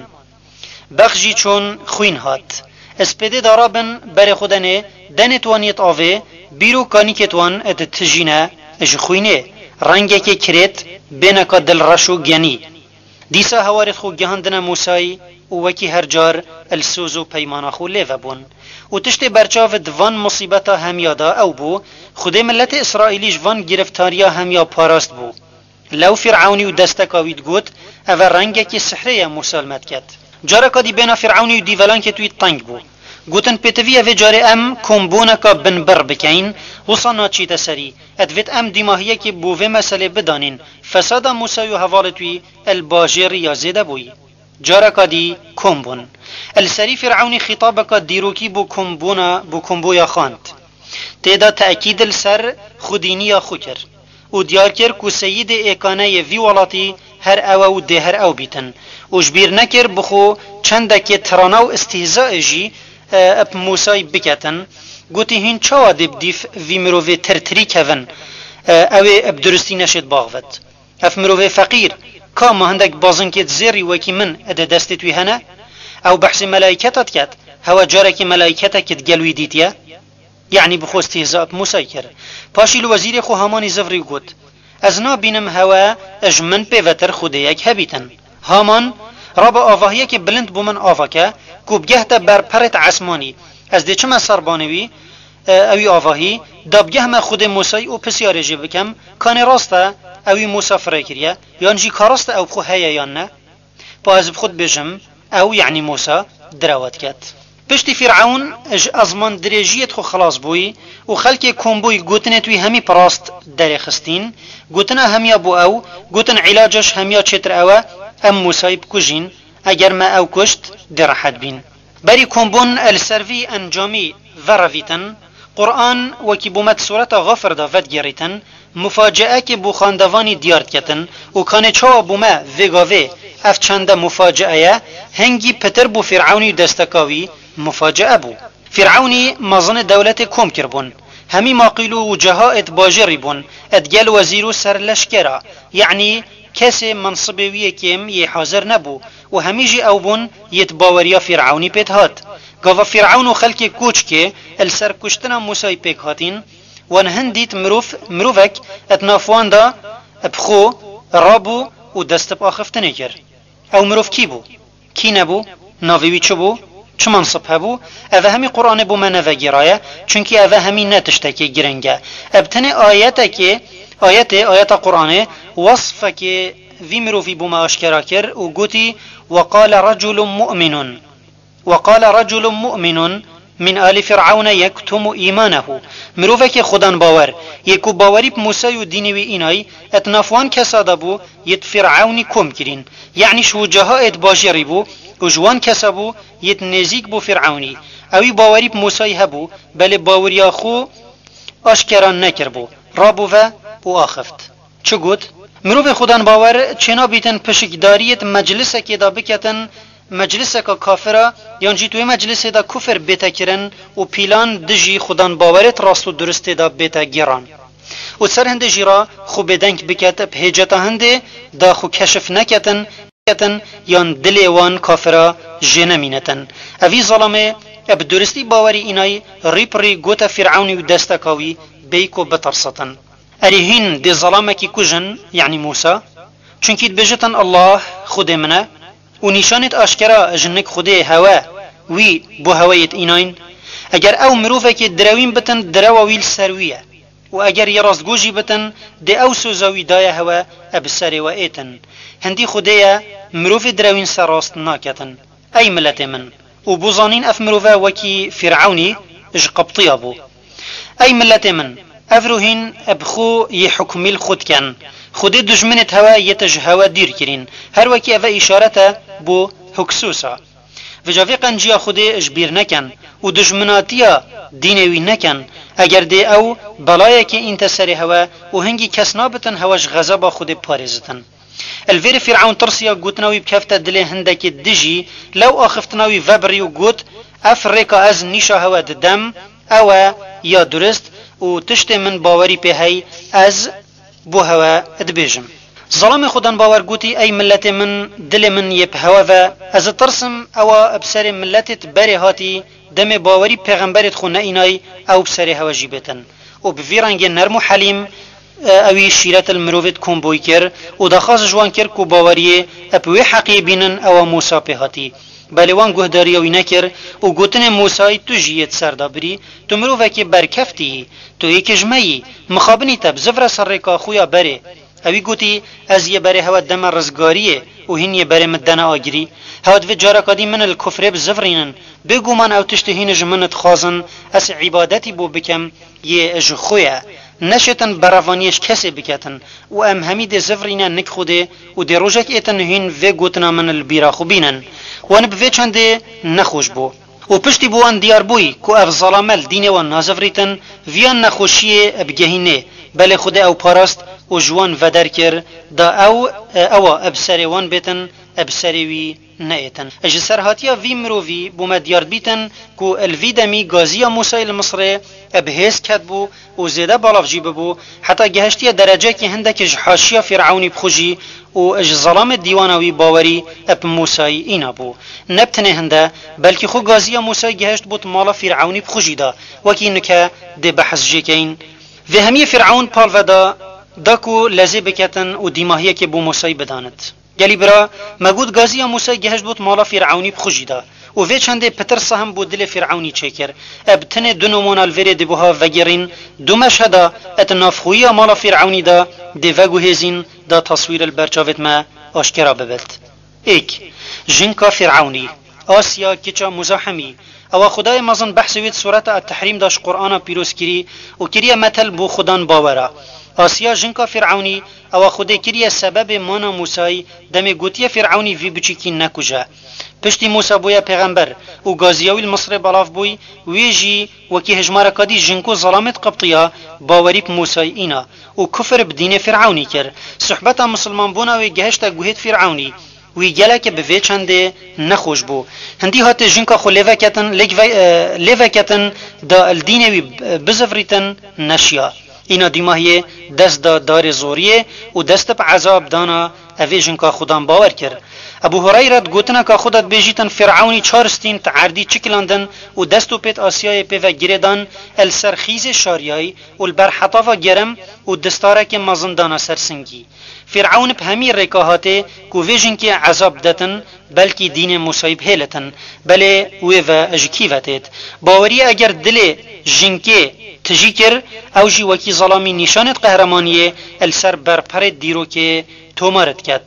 Beq jî çûn xwîn hat. Spêdê da rabin berê xwe denê, denêt wan yêt avê, bîr û kanîkêt wan di tijî ne, ji xwînê. Rengekê kirêt, bêneka dilreş û genî. Dîsa hewarêt xwe gihandine Mûsayî û wekî her car li soz û peymana xwe lê vebûn. Û tiştê berçav di van musîbeta hemiya de ew bû, Xwedê miletê Îsraîlî ji van giriftariya hemiya parast bû. Lew Fîr'ewnî û desteka wî digot, eve rengekî sihrê ye Mûsa li me diket. Careka dî bêhna Fîr'ewnî û dîvelankêt wî teng bû. Gotin, pêtivî ye vê carê em kombûneka binbir bikeyin, wisa naçîte serî. Divêt em dîmahiyekê bo vê meselê bidanîn. Fesada Mûsa û hevalêt wî el bajêrî ya zêde bûyî. Careka dî kom bûn. El serî Fîr'ewnî xîtabeka dîrokî bo kombûna, bo kombûya xwend. Tê de te'kîd li ser xwedîniya xwe kir û diyar kir ku seyîdê êkane yê vî welatî her ew e û dê her ew bîtin û ji bîr nekir bi xwe çendekê tirana û îstîhzayê jî, e, bi Mûsayî biketin. Gotî, hîn çawa dê bi dîf vî mirovê tirtirî kevin? E, ew ê bi duristî neşêt baxivit. Ev mirovê feqîr, ka ma hindek bazinkêt zêrî wekî min di destêt wî hene? Ew behsê melayketa diket, hewe carekê melayketeke digel wî dîtiye? Yanî bi xwe îstîhza bi Mûsayî kir. Paşî li wezîrê xwe Hamanî zivrî û got, ez nabînim hewe ji min pêvetir xwedêyek hebîtin. Haman, rabe avahiyekê bilind bo min ava ke, ku bigehte ber perêt esmanî. Ez dê çime ser banê wî, e, ewî avahî, da bigehme xwedê Mûsayî û pisyarê jê bikem, kanê rast e, ewî Mûsa firê kiriye, yan jî ka rast e ew bi xwe heye yan ne? Pa ez bi xwe dibêjim, ew, yanî Mûsa, direwa diket. Piştî Fîr'ewn ji ezman dirêjiyê xwe xilas bûyî û xelkê kom bûyî gotinêt wî hemî bi rast derêxistîn, gotina hemiya bû ew, gotin îlaca ji hemiya çêtir ew e, em Mûsayî bikujîn, eger me ew kuşt, dê rehet bîn. Berî kombûn li ser vî encamî verevîtin, Quran wekî bo me di sureta Xafir de vedigêrîtin, mufaceekê bo xwendevanî diyar diketin û kanê çawa bo me vê gavê ev çende mufacee ye, hingî pitir bo Fîr'ewnî û desteka wî mufacee bû. Fîr'ewnî mezinê dewletê kom kiribûn. Hemî maqîlû û cehaêt bajêrî bûn, digel wezîr û serleşkera, yanî kesê mensibê wî yê kêm yê hazir nebû û hemî jî ew bûn yêt baweriya Fîr'ewnî pêt hat. Gava Fîr'ewn û xelkê koçkê li ser kuştina Mûsayî pêk hatîn, wan hin dît mirov, mirovek di nav wan de bi xwe rabû û dest bi axiftinê kir. Ew mirov kî bû? Kî nebû? Navê wî çi bû? Çi mensib hebû? Ev hemî Quranê bo me nevegêraye, çunkî ev hemî ne tiştekê giring e. Ev tenê ayetekê, ayetê, ayeta Quranê, wesfekê vî mirovî bo me aşkera kir û gotî, "Ve qale reculun mu'minun." "Ve qale reculun mu'minun min ali Fir'aune yektumu imanehu." Mirovekê xudan bawer, yê ku bawerî bi Mûsa û dînê wî înayî, et nav wan kesa de bû, yêt Fir'ewnî kom kirîn. Yanî ji wicaha êt bajêrî bû û ji wan kesa bû, yêt nêzîk bû Fir'ewnî. Ewî bawerî bi Mûsayî hebû, belê baweriya xwe aşkera nekiribû. Rabû ve û axift. Çi got? Mirovê xudan bawer çênabîtin pişikdariyêt meclisekê de biketin, mecliseka kafira, yan jî tu wê meclisê de kufir bête kirin û pîlan dijî xudan bawerêt rast û duristê de bête gêran. Û ser hindê jî re xwe bêdeng biket, bi hêceta hindê da xwe keşif neketin, ketin yan dilê wan kafira jê nemînetin. Evî zalamê bi duristî bawerî înayî rî bi rî gote Fîr'ewnî û desteka wî bêyî ku bitirsitin. Erê hîn dê zelamekî kujin, yanî Mûsa? Çunkî dibêjitin, Allah Xwedê min e û nîşanêt aşkera ji nik Xwedê hewe wî bo heweyêt înayn. Eger ew mirovekê direwîn bitin, direwa wî li ser wî ye. Û eger yê rastgo jî bitin, dê ew soza wî daye hewe e bi serê we êtin. Hindî Xwedê ye, mirovê direwîn ser rast naketin. Ey miletê min! Û bo zanîn ev mirove wekî Fîr'ewnî ji Qibtiya bû. Ey miletê min! Ev ro hîn bi xwe yê hukmî li xwe dikin. Xwedê dijminêt hewe yêt ji hewe dîr kirîn. Her wekî eve îşaret e, bo huksusa. Vêca vê qenciya Xwedê ji bîr neken û dijminatiya dînê wî neken, eger dê ew belayekê înte serê hewe û hingî kes nabitin hewe ji xezeba Xwedê parêzitin. Li vêrê Fîrewn tirsiya gotina wî bikefte dilê hindekê dijî, lew axiftina wî vebirî û got, ev rêka ez nîşa hewe didem, ew e ya durist û tiştê min bawerî pê hey, ez bo hewe dibêjim. Zelamê Xudan bawer gotî, ey miletê min, dilê min yê bi hewe ve, ez ditirsim ewa bi serê miletêt berê hatî, demê bawerî pêxemberêt xwe neînay, ew bi serê hewe jî bêtin. Û bi vî rengê nerm û helîm, e, ewî şîret li mirovêt komboy kir û daxwaz ji wan kir ku baweriyê bi wê heqiyê bînin ewa Mûsa pê hatî. Belê wan guhdariya wî nekir û gotinê Mûsayî tu jî yê di ser de birî, tu mirovekê berkeftî yî, tu yekê ji me yî, mixabinî te bizivre ser rêka xwe ya berê. Ewî gotî, ez yê berê hewe deme rizgariyê û hîn yê berê min dene agirî. Hewe divê careka dî min li kufrê bizivrînin. Bêguman ew tiştê hîn ji min dixwazin, ez îbadetî bo bikem, yê ji xwe ye. Neşêtin berevaniyê ji kesê biketin û em hemî dê zivrîne nik Xwedê û dê rojek êtin hîn vê gotina min li bîra xwe bînin. Wan bi vê çendê nexweş bû. Û piştî bi wan diyar bûyî ku ev zelame li dînê wan nazivrîtin, viyan nexweşiyê bigehînê, belê Xwedê ew parast û ji wan veder kir, da ew, ewa bi serê wan bêtin, bi serê wî neêtin. Ji serhatiya vî mirovî bû me diyar dibîtin ku li vî demî gaziya Mûsayê li Misirê bi hêz ketbû û zêde balav jî bibû, heta gehiştiye derecekî hindekî ji haşiya Fîrewnî bi xwe jî û ji zelamê dîwana wî bawerî bi Mûsayî îna bû. Ne bi tinê hinde, belkî xwe gaziya Mûsayî gehişt bût mala Fîrewnî bi xwe jî de, wekî nike dê behs jê keyin. Vê hemiyê Fîrewn pal ve da, da ku lezê biketin û dîmahiyekê bo Mûsayî bidanit. Gelî bira, me got gaziya Mûsayî gehişt bût mala Fîrewnî bi xwe jî de. Û vê çendê pitir sehm bo dilê Fîrewnî çêkir. Eb tinê du nomona li vêrê dê buha vegêrîn, du meşheda et navxweyiya mala Fîrewnî de dê veguhêzîn, da taswîr li ber çavêt me aşkera bibit. Êk, jinka Fîrewnî, Asiya kiça Muzahimî. Ewa Xwedayê mezin behsê wê di sureta At-Tehrîm de ji Qur'ana pîroz kirî û kiriye metel bo Xudan bawera. Asiya jinka Fîrewnî, ewa Xwedê kiriye sebebê mana Mûsayî, demê gotiye Fîrewnî vî biçîkî nekuje. Piştî Mûsa bûye pêxember û gaziya wî li Misirê belav bûy, wê jî wekî hejmareka dî jink û zelamêt Qibtiya bawerî bi Mûsayî îna û kufir bi dînê Fîrewnî kir. Suhbeta misilmanbûna wê gehişte guhêt Fîrewnî. Wî gelekî bi vê çendê nexweş bû. Hindî hate jinka xwe lê veketin, lêk ve-, e, lê veketin da li dînê wî, e, bizivrîtin, neşiya. Îna dîmahiyê dest da darê zoriyê û dest bi ezab dana evê jinka Xudan bawer kir. Ebû Hureyre di gotineka xwe de dibêjîtin, Fîrewnî çar stîn ti erdî çikilandin û dest û pêt Asiyayê pê ve girêdan el ser xîzê şariyayî û li ber hetava germ û distarekê mezin dana ser singî. Fîrewn bi hemî rêka hatê ku vê jinkê ezab detin, belkî dînê Mûsayî bihêlitin, belê wê ve ji kî ve têt? Bawerî eger dilê jinkê tijî kir, ew jî wekî zelamî nîşanêt qehremaniyê li ser berperê dîrokê tomar diket.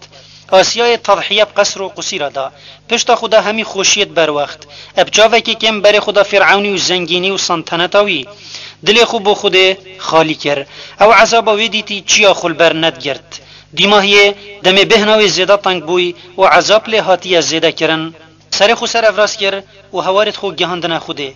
Asiyayê tedhiye bi qesr û qusîra da. Pişta xwe da hemî xweşiyêt berwext. Eb çavekê kêm berê xwe da Fîrewnî û zengînî û santeneta wî. Dilê xwe bo Xwedê xalî kir. Ew ezaba wê dîtî çiya xwe li ber nedigirt. Dîmahiyê demê bêhna wê zêde teng bûy û ezab lê hatiye zêde kirin. Serê xwe ser evraz kir û hewarêt xwe gihandine Xwedê.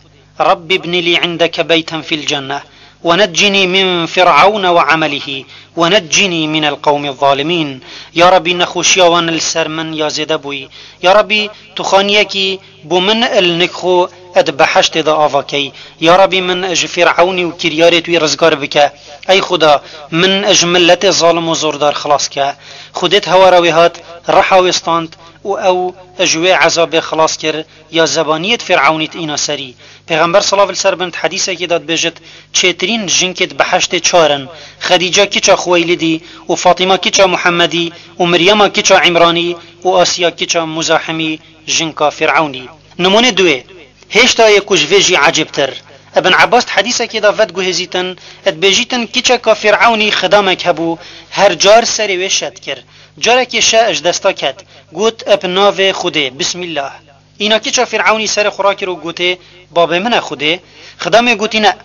رب ابن لي عندك بيتا في الجنة ونجني من فرعون وعمله ونجني من القوم الظالمين. Ya Rabbî, nexweşiya wan li ser min ya zêde bûyî. Ya Rabbî, tu xaniyekî bo min li nik xwe di behiştê de ava key. Ya Rabbî, min ji Fîrewnî û kiryarêt wî rizgar bike. Ey Xuda, min ji miletê zalim û zordar xilas ke. Xwedêt hewara wê hat, riha wê stand û ew ji wê ezabê xilas kir. Ya zebaniyêt Fîrewnî tîna serî. Pêxember salav li ser bin di hedîsekê de dibêjit, çêtirîn jinkêt behiştê çar in, Xedîca kiça Xuweylidî û Fatîma kiça Muhemmedî û Miryema kiça Îmranî û Asiya kiça Muzahimî jinka Fîrewnî. Nimûnê duwê. Hêşta yê ku ji vê jî ecêbtir. Ibn Ebbas di hedîsekê de vediguhêzîtin, dibêjîtin kiçeka Fîrewnî xidamek hebû, her car serê wê şe dikir. Carekê şe ji desta ket. Got, bi navê Xwedê, Bismillah. Îna kiça Fîrewnî serê xwe rakir û gotê, Babê min e Xwedê? Xidamê gotî, Ne.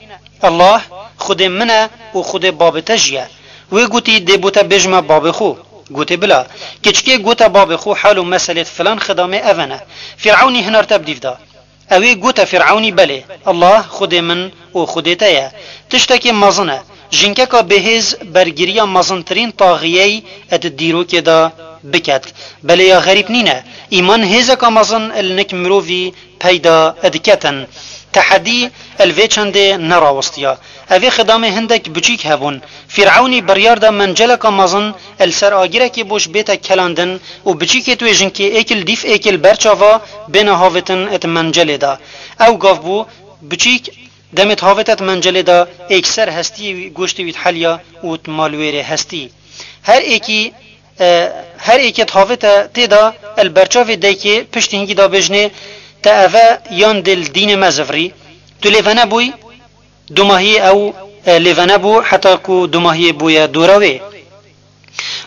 Allah, Xwedê min e û Xwedê babê te jî ye. Wê gotî, Dê bo te bêjime babê xwe. Gote, bila. Keçikê gote babê xwe, hal û meselêt filan xidamê eve ne. Fîrewnî hinar te bi dîv da. Ew ê gote Fîrewnî, belê, Allah Xwedê min û Xwedê te ye. Tiştekê mezin e. Jinkeka bêhêz bergiriya mezintirîn taxiyey di dîrokê de biket. Belê ya xerîb nîne. Îman hêzeka mezin li nik mirovî peyda diketin. Tehedî li vê çendê nerawestiya. Evê xidamê hindek biçîk hebûn. Fîrewnî biryar da menceleka mezin li ser agirekê boş bête kelandin û biçîkê wê jinkê êk li dîf êk li ber çava bêne havêtin di mencelê de. Ew gav bû, biçîk demê havête di mencelê de êk ser hestiyê wî, goştê wî diheliya û di malwêrê hestî. Her êkî, e, her êkê dihavête tê de li berçavê daykê piştî hingî da bêjinê, te eve yan dê li dînê me zivirî. Tu lê venebûyî? Dumahiyê ew, e, lê venebû heta ku dumahiyê bûye dora wê.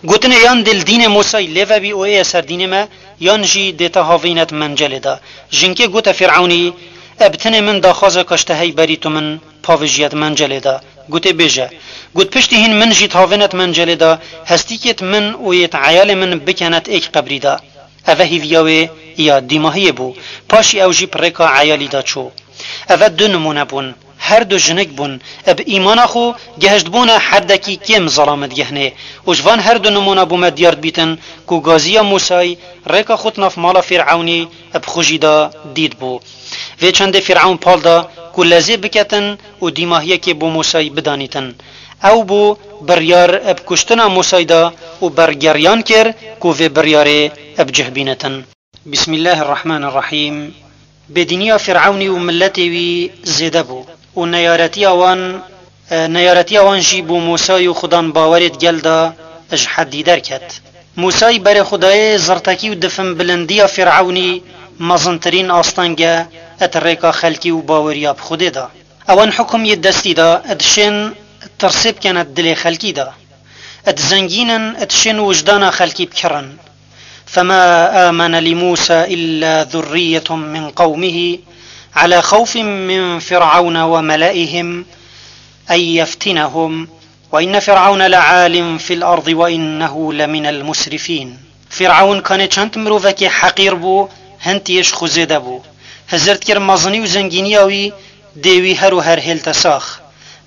Gotinê yan dê li dînê Mûsayî lê vebî û êye ser dînê me, yan jî dê te havîne di mencelê de. Jinkê gote Fîrewnî, e, bi tenê min daxwazeka ji te hey berî tu min pavêjiye di mencelê de. Gote, bêje. Got, piştî hîn min jî dihavêne di mencelê de, hestîkê di min û yê di eyalê min bikene di êk qebrî de. Eve hîviya wê ya dîmahiyê bû. Paşî ew jî bi rêka eyalî de çû. Eve du nimûne bûn. Her du jinik bûn. Bi îmana xwe gehiştbûne heddekî kêm zelam digehnê. Û ji van her du nimûna bo me diyar dibîtin ku gaziya Mûsayî rêka xwe di nav mala Fîrewnî bi xwe jî de dît bû. Vê çendê Fîrewn pal da ku lezê biketin û dîmahiyekê bo Mûsayî bidanîtin. Ew bû biryar bi kuştina Mûsayî da û bergeriyan kir ku vê biryarê bi cih bînitin. Bismillahirrahmanirrahîm. Bêdîniya Fîrewnî û miletê wî zêde bû û neyaretiya wan, e, neyaretiya wan jî bo Mûsayî û xudan bawerê di gel de ji heddî derket. Mûsayî berê Xwedayê zirtekî û difin bilindiya Fîrewnî mezintirîn asteng e di rêka xelkî û baweriya bi Xwedê de. Ewan hukum yê destî de, dişên tirsê bikene dilê xelkî de. Dizengînin, dişên wijdana xelkî bikirin. فما آمن لموسى إلا ذرية من قومه على خوف من فرعون وملئهم أن يفتنهم وإن فرعون لعال في الأرض وإنه لمن المسرفين. Fîrewn kanê çend mirovekê heqîr bû, hin tiyê ji xwe zêde bû. Hizir dikir mezinî û zengîniya wî dê wî her û her hêlte sax.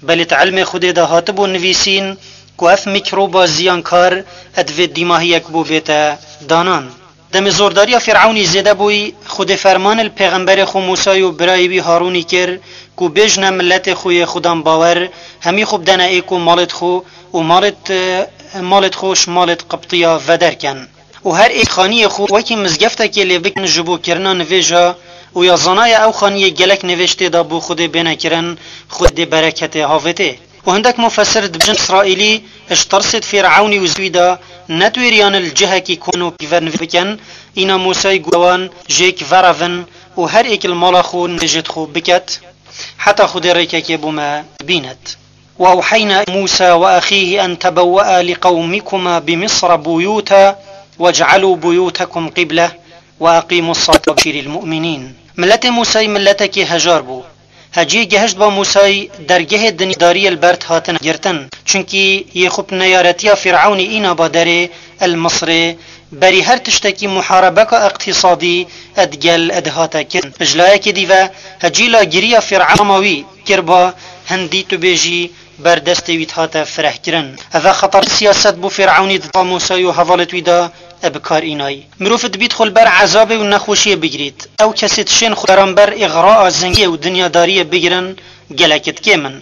Belê di ilmê Xwedê de hatibû nivîsîn ku ev mîkroba ziyankar divê dîmahiyek bo bête danan. Demê zordariya Fîrewnî zêde bûyî, Xwedê ferman li pêxemberê xwe Mûsayî û birayê wî Harûnî kir ku bêjne miletê xwe yê xudan bawer, hemî xwe bidene êk û malêt xwe û malêt, malêt xwe ji malêt Qibtiya veder ken. Û her êk xaniyê xwe wekî mizgeftekê lê bikin ji bo kirina nivêja û ya zanaya ew xaniyê gelek nivêj tê de bo Xwedê bêne kirin, Xwedê bereketê havêtê. Û hindek mufessir dibêjin Îsraîlî ji tirsê di Fîrewnî û zewî de netwêriyan li cihekî kon û pîver nivê bikin, îna Mûsayî got wan jêk verevin û her êk li mala xwe nivêjêt xwe biket, heta Xwedê rêkekê bo me bînet. وأوحينا إلى موسى وأخيه أن تبوأ لقومكما بمصر بيوتا واجعلوا بيوتكم قبلة وأقيموا الصلاة وبشر المؤمنين. Miletê Mûsayî miletekî hejar bû. Heciyê gehişt ba Mûsayî dergehê dinyadariyê li ber hatine girtin. Çunkî yê xwe bi neyaretiya Fîrewnî îna ba derê el Misrê, berî her tiştekî muharebeka iqtîsadî digel dihate kirin. Ji layekê dî ve hecî lagiriya Fîrewn wî kir ba hindî tu bêjî ber destê wî dihate firehkirin. Eve xeter siyaset bû Fîrewnî dida Mûsayî û hevalêt wî de bi kar înayî. Mirov dibît xwe li ber ezabê û nexweşiyê bigirît. Ew kesê dişên xwe beramber îxraa zengiyê û dinyadariyê bigirin, gelek dikêm in.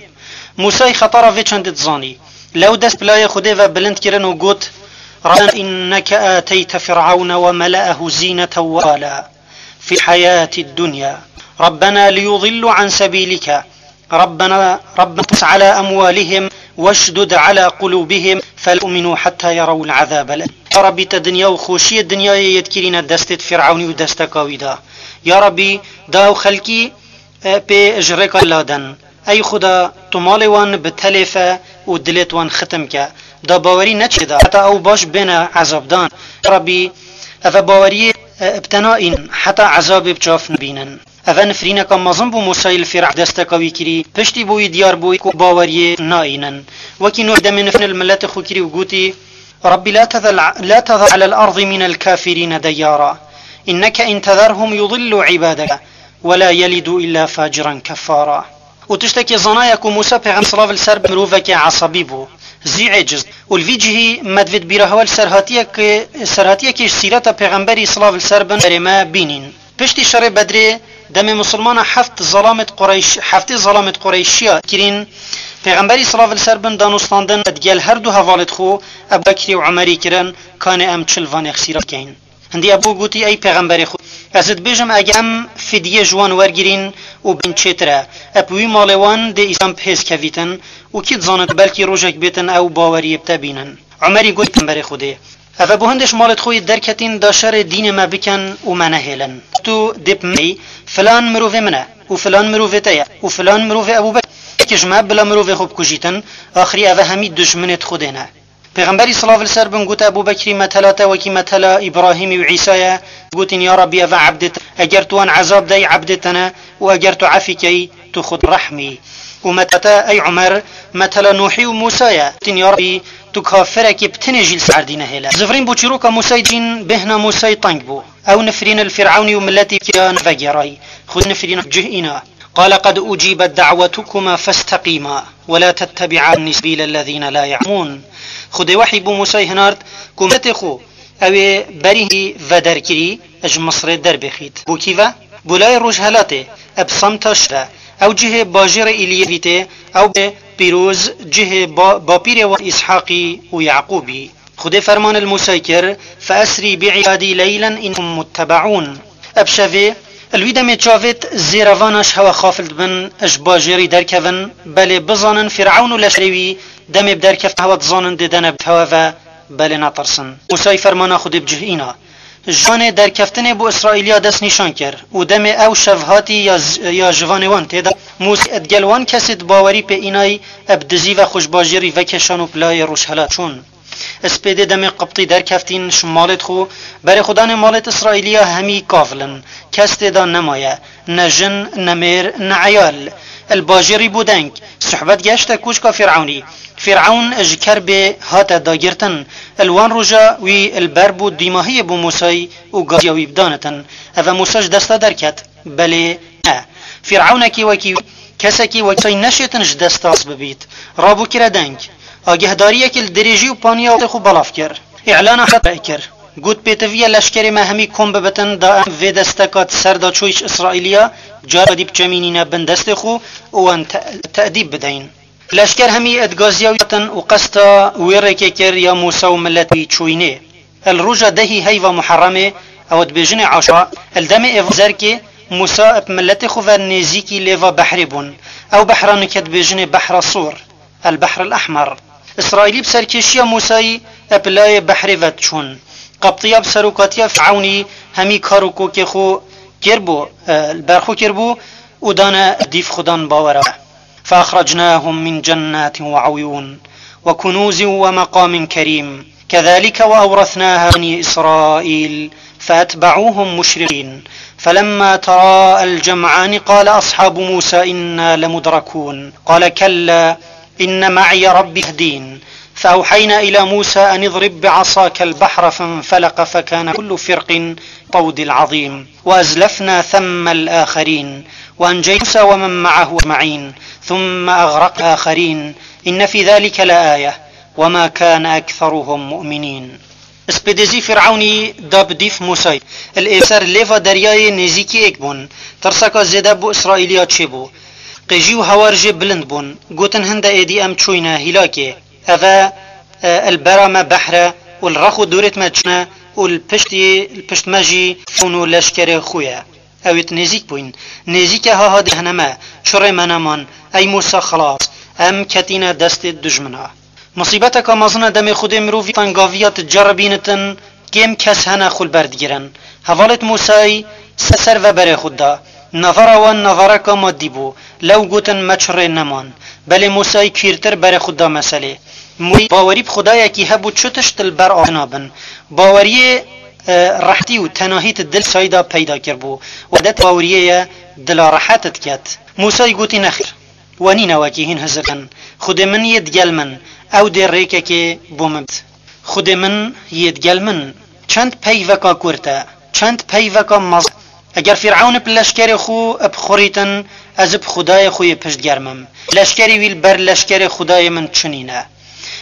Mûsayî xetera vê çendê dizanî. Lew dest bi layê Xwedê ve bilind kirin û got, ربنا إنك آتيت فرعون وملأه زينة وأموالا في الحياة الدنيا ربنا ليضلوا عن سبيلك ربنا ربنا اطمس على أموالهم واشدد على قلوبهم فلا يؤمنوا حتى يروا العذاب الأليم. Ya Rabbî, te dinya û xweşiyê dinyayê yê dikirîne destê Fîrewnî û desteka wî de. Ya Rabbî, da ew xelkî, e, pê ji rêka laden. Ey Xuda, tu malê wan bi telê fe û dilêt wan xitim ke. Da bawerî neçê de, heta ew baş bêne ezabdan. Ya Rabbî, eve baweriyê, e, bi te naînin, heta ezabê bi çav nibînin. Eve nifrîneka mezin bû Mûsayî li Fîrewn desteka wî kirî, piştî bo wî diyar bûyî ku baweriyê naînin. Wekî Nûh demê nifrîn li miletê xwe kirî û gotî, رب لا تذر، لا تذر على الأرض من الكافرين ديارا، إنك إن تذرهم يضلوا عبادك ولا يلدوا إلا فاجرا كفارا. û tiştekî zana ye ku Mûsa pêxember, silav li ser bin, mirovekî esabî bû, zî êciz. Û li vî cihî me divêt bîra hewa li serhatiyek-, serhatiyekî ji sîreta pêxemberî, silav li ser bin, berê me bînîn. Piştî şerê Bedrê, demê misilmana heft zalamêt Qureyş-, heftê zalamêt Qureyşiya kirîn, Pêxemberî, silav li ser bin, danûstandin digel her du hevalêt xwe, Ebu Bekrî û Umerî, kirin, kanê em çi li van xisîra bikeyin. Hindî Ebu gotî, ey pêxemberê xwe, ez dibêjim, eger em fidye ji wan wergirîn û bin çêtir e, eb wî malê wan dê îslam bi hêz kevîtin û kî dizanit, belkî rojek bêtin ew baweriyê bi te bînin. Umerî got, pêxemberê Xwedê, ev e bo hindê ji malêt xwe yê derketîn da şerê dînê me bikin û me nehêlin. Tu dê bi min bêyî, filan mirovê min e û filan mirovê te ye û filan mirovê Ebu Bekr. Yekê ji me bila mirovê xwe bikujîtin, axirî ev e hemî dijminêt Xwedê ne. Pêxemberî, silav li ser bin, gote Ebu Bekrî, metela te wekî metela Îbrahîmî û Îsa ye. Gotin, ya Rabbî, ev e ebdê te. Eger tu wan ezab dey, ebdê te ne û eger tu efî key, tu xwe rehmî. Û metela te, ey Umer, metela Nûhî û Mûsa ye. Gotin, ya Rabbî, tu kafirekî bi tinê jî li ser erdî nehêle. Zivirîn bo çîroka Mûsayî dîn, bêhna Mûsayî teng bû. Ew nifirîne li Fîr'ewnî û miletî wî ya nevegêrayî. Xwedê nifirîne cih îna. قال قد أجيبت دعوتكما فاستقيما ولا تتبعان سبيل الذين لا يعلمون. Xwedê wehî bo Mûsayî hinard ku miletê xwe ew ê berî hî veder kirî, ji Misrê derbêxît. Bo kî ve? Bo layê rojhelatê, eb semta şer e. Ew cihê bajêrê Îliyevîtê, ew bê pîroz cihê ba-, bapîrê wan Îshaqî û Yaqûbî. Xwedê ferman li Mûsayî kir, فأسر بعبادي ليلا إنكم متبعون. Eb şevê, li wî demê çavêt zêrevana ji hewa xafil dibin, ji bajêrî derkevin, belê bizanin Fîr'ewn û leşkerê wî demê bi derkeftina hewa dizanin dê dene bi hewa ve, belê netirsin. Mûsayî fermana Xwedê bi cih îna. Ji wanê derkeftinê bo Îsraîliya dest nîşan kir û demê ew şev hatî ya z-, ya ji vanê wan têda. Mûsayî digel wan kesêt bawerî pê înayî eb dizî ve xwe ji bajêrî vekêşan û bi layê rojhelat çûn. Spêdê demê Qibtî derkeftîn ji malêt xwe, berê xwe danê malêt Îsraîliya hemî kavil in. Kes têda nemaye. Ne jin, ne mêr, ne eyal. Li bajêrî bû deng. Sohbet geşte koçka Fîr'ewnî. Fîr'ewn ji kerbê hate dagirtin. Li wan roja wî li ber bû dîmahiyê bo Mûsayî û gaziya wî bidanitin. Ev e Mûsa ji desta derket. Belê ne. Fîr'ewnekî wekî wî, kesekî wekî Mûsayî neşêtin ji desta rast bibît. Rabû kire deng. Agehdariyekî li dirêjî û paniya xwe belav kir. Îlana hesret kir. Got, pêtiviye leşkerê me hemî kom bibitin, da em vê desteka di ser de çûyî ji Îsraîliya, cara dî biçemînîne bin destê xwe û wan te-, tedîb bideyin. Leşker hemî di gaziya wî hatin û qesta wê rêkê kir ya Mûsa û milet wî çûyînê. Li roja dehî heyva Muherremê, ew dibêjinê Aşura, li demê êva zerkê, Mûsa bi miletê xwe ve nêzîkî lêva behrê bûn. Ew behra nike dibêjinê Behra Sûr, El Behr El Ehmer. Îsraîlî bi serkêşiya Mûsayî bi layê behrê ve diçûn. Qebtiya bi serokatiya Fîr'ewnî hemî kar û kokê xwe kir bû, e, li ber xwe kir bû û dane dîv xudan bawera. فأخرجناهم من جنات وعيون وكنوز ومقام كريم. كذلك وأورثناها بني إسرائيل فأتبعوهم مشرقين. فلما تراءى الجمعان قال أصحاب موسى إنا لمدركون. قال كلا إن معي ربي يهدين. فأوحينا إلى موسى أن اضرب بعصاك البحر فانفلق فكان كل فرق طود العظيم وأزلفنا ثم الآخرين وأنجينا موسى ومن معه أجمعين ثم أغرقنا آخرين إن في ذلك لآية وما كان أكثرهم مؤمنين. Spêdêzî Fîr'ewnî da bi dîf Mûsayî. Li êv ser lêva deryayê nêzîkî êk bûn. Tirseka zêde bo Îsraîliya çêbû. Qêjî û hawar jê bilind bûn. Gotin, hinde êdî em çûyne hîlakê. Ev e, e, li bera me behr e û li rex û dorêt me çûne û li piştî, li pişt me jî Fîr'ewn û leşkerê xwe ye. Ew êt nêzîk bûyn. Nêzîke ha ha dê hene me. Çirê me neman. Ey Mûsa, xelas. Em ketîne destê dijmina. Musîbeteka mezin e demê Xwedê mirovî tengaviya diceribînitin, kêm kes hene xwe li ber digirin. Hevalêt Mûsayî ser ser ve berê xwe da. Navara wan navareka madî bû. Lew gotin me çirê neman. Belê Mûsayî kîrtir berê xwe da meselê. Mûsayî bawerî bi Xwedayekî hebû çi tişt li ber avê nabin. Baweriyê, e, rehtî û tenahî di dil Mûsayî da peyda kiribû. Wedet baweriyê ye dila rehet diket. Mûsayî gotî, nexêr. We nîne wekî hîn hizir kin. Xwedê min yê digel min. Ew dê rêkekê bo min bid. Xwedê min yê digel min. Çend peyveka kurt e, çend peyveka mezin. Eger Fîrewn bi leşkerê xwe bixurîtin, ez bi Xwedayê xwe yê piştgerm im. Leşkerê wî li ber leşkerê Xwedayê min çi nîne.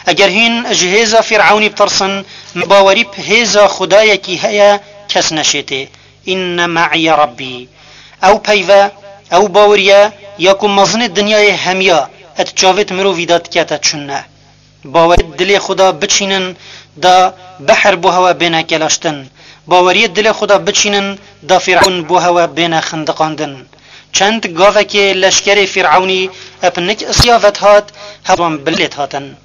Eger hîn ji hêza Fîrewnî bitirsin, min bawerî bi hêza Xwedayekî heye kes neşêtê. Înne me'iye Rabbî. Ew peyve, ew baweriye ya ku mezinê dinyayê hemiya di çavêt mirovî de dikete çûnne. Baweriyê dilê xwe de biçînin da behr bo hewe bêne kelaştin. Baweriyê dilê xwe de biçînin da Fîrewn bo hewe bêne xindiqandin. Çend gavekê leşkerê Fîrewnî bi nik isiya ve dihat, hewan bilêt hatin.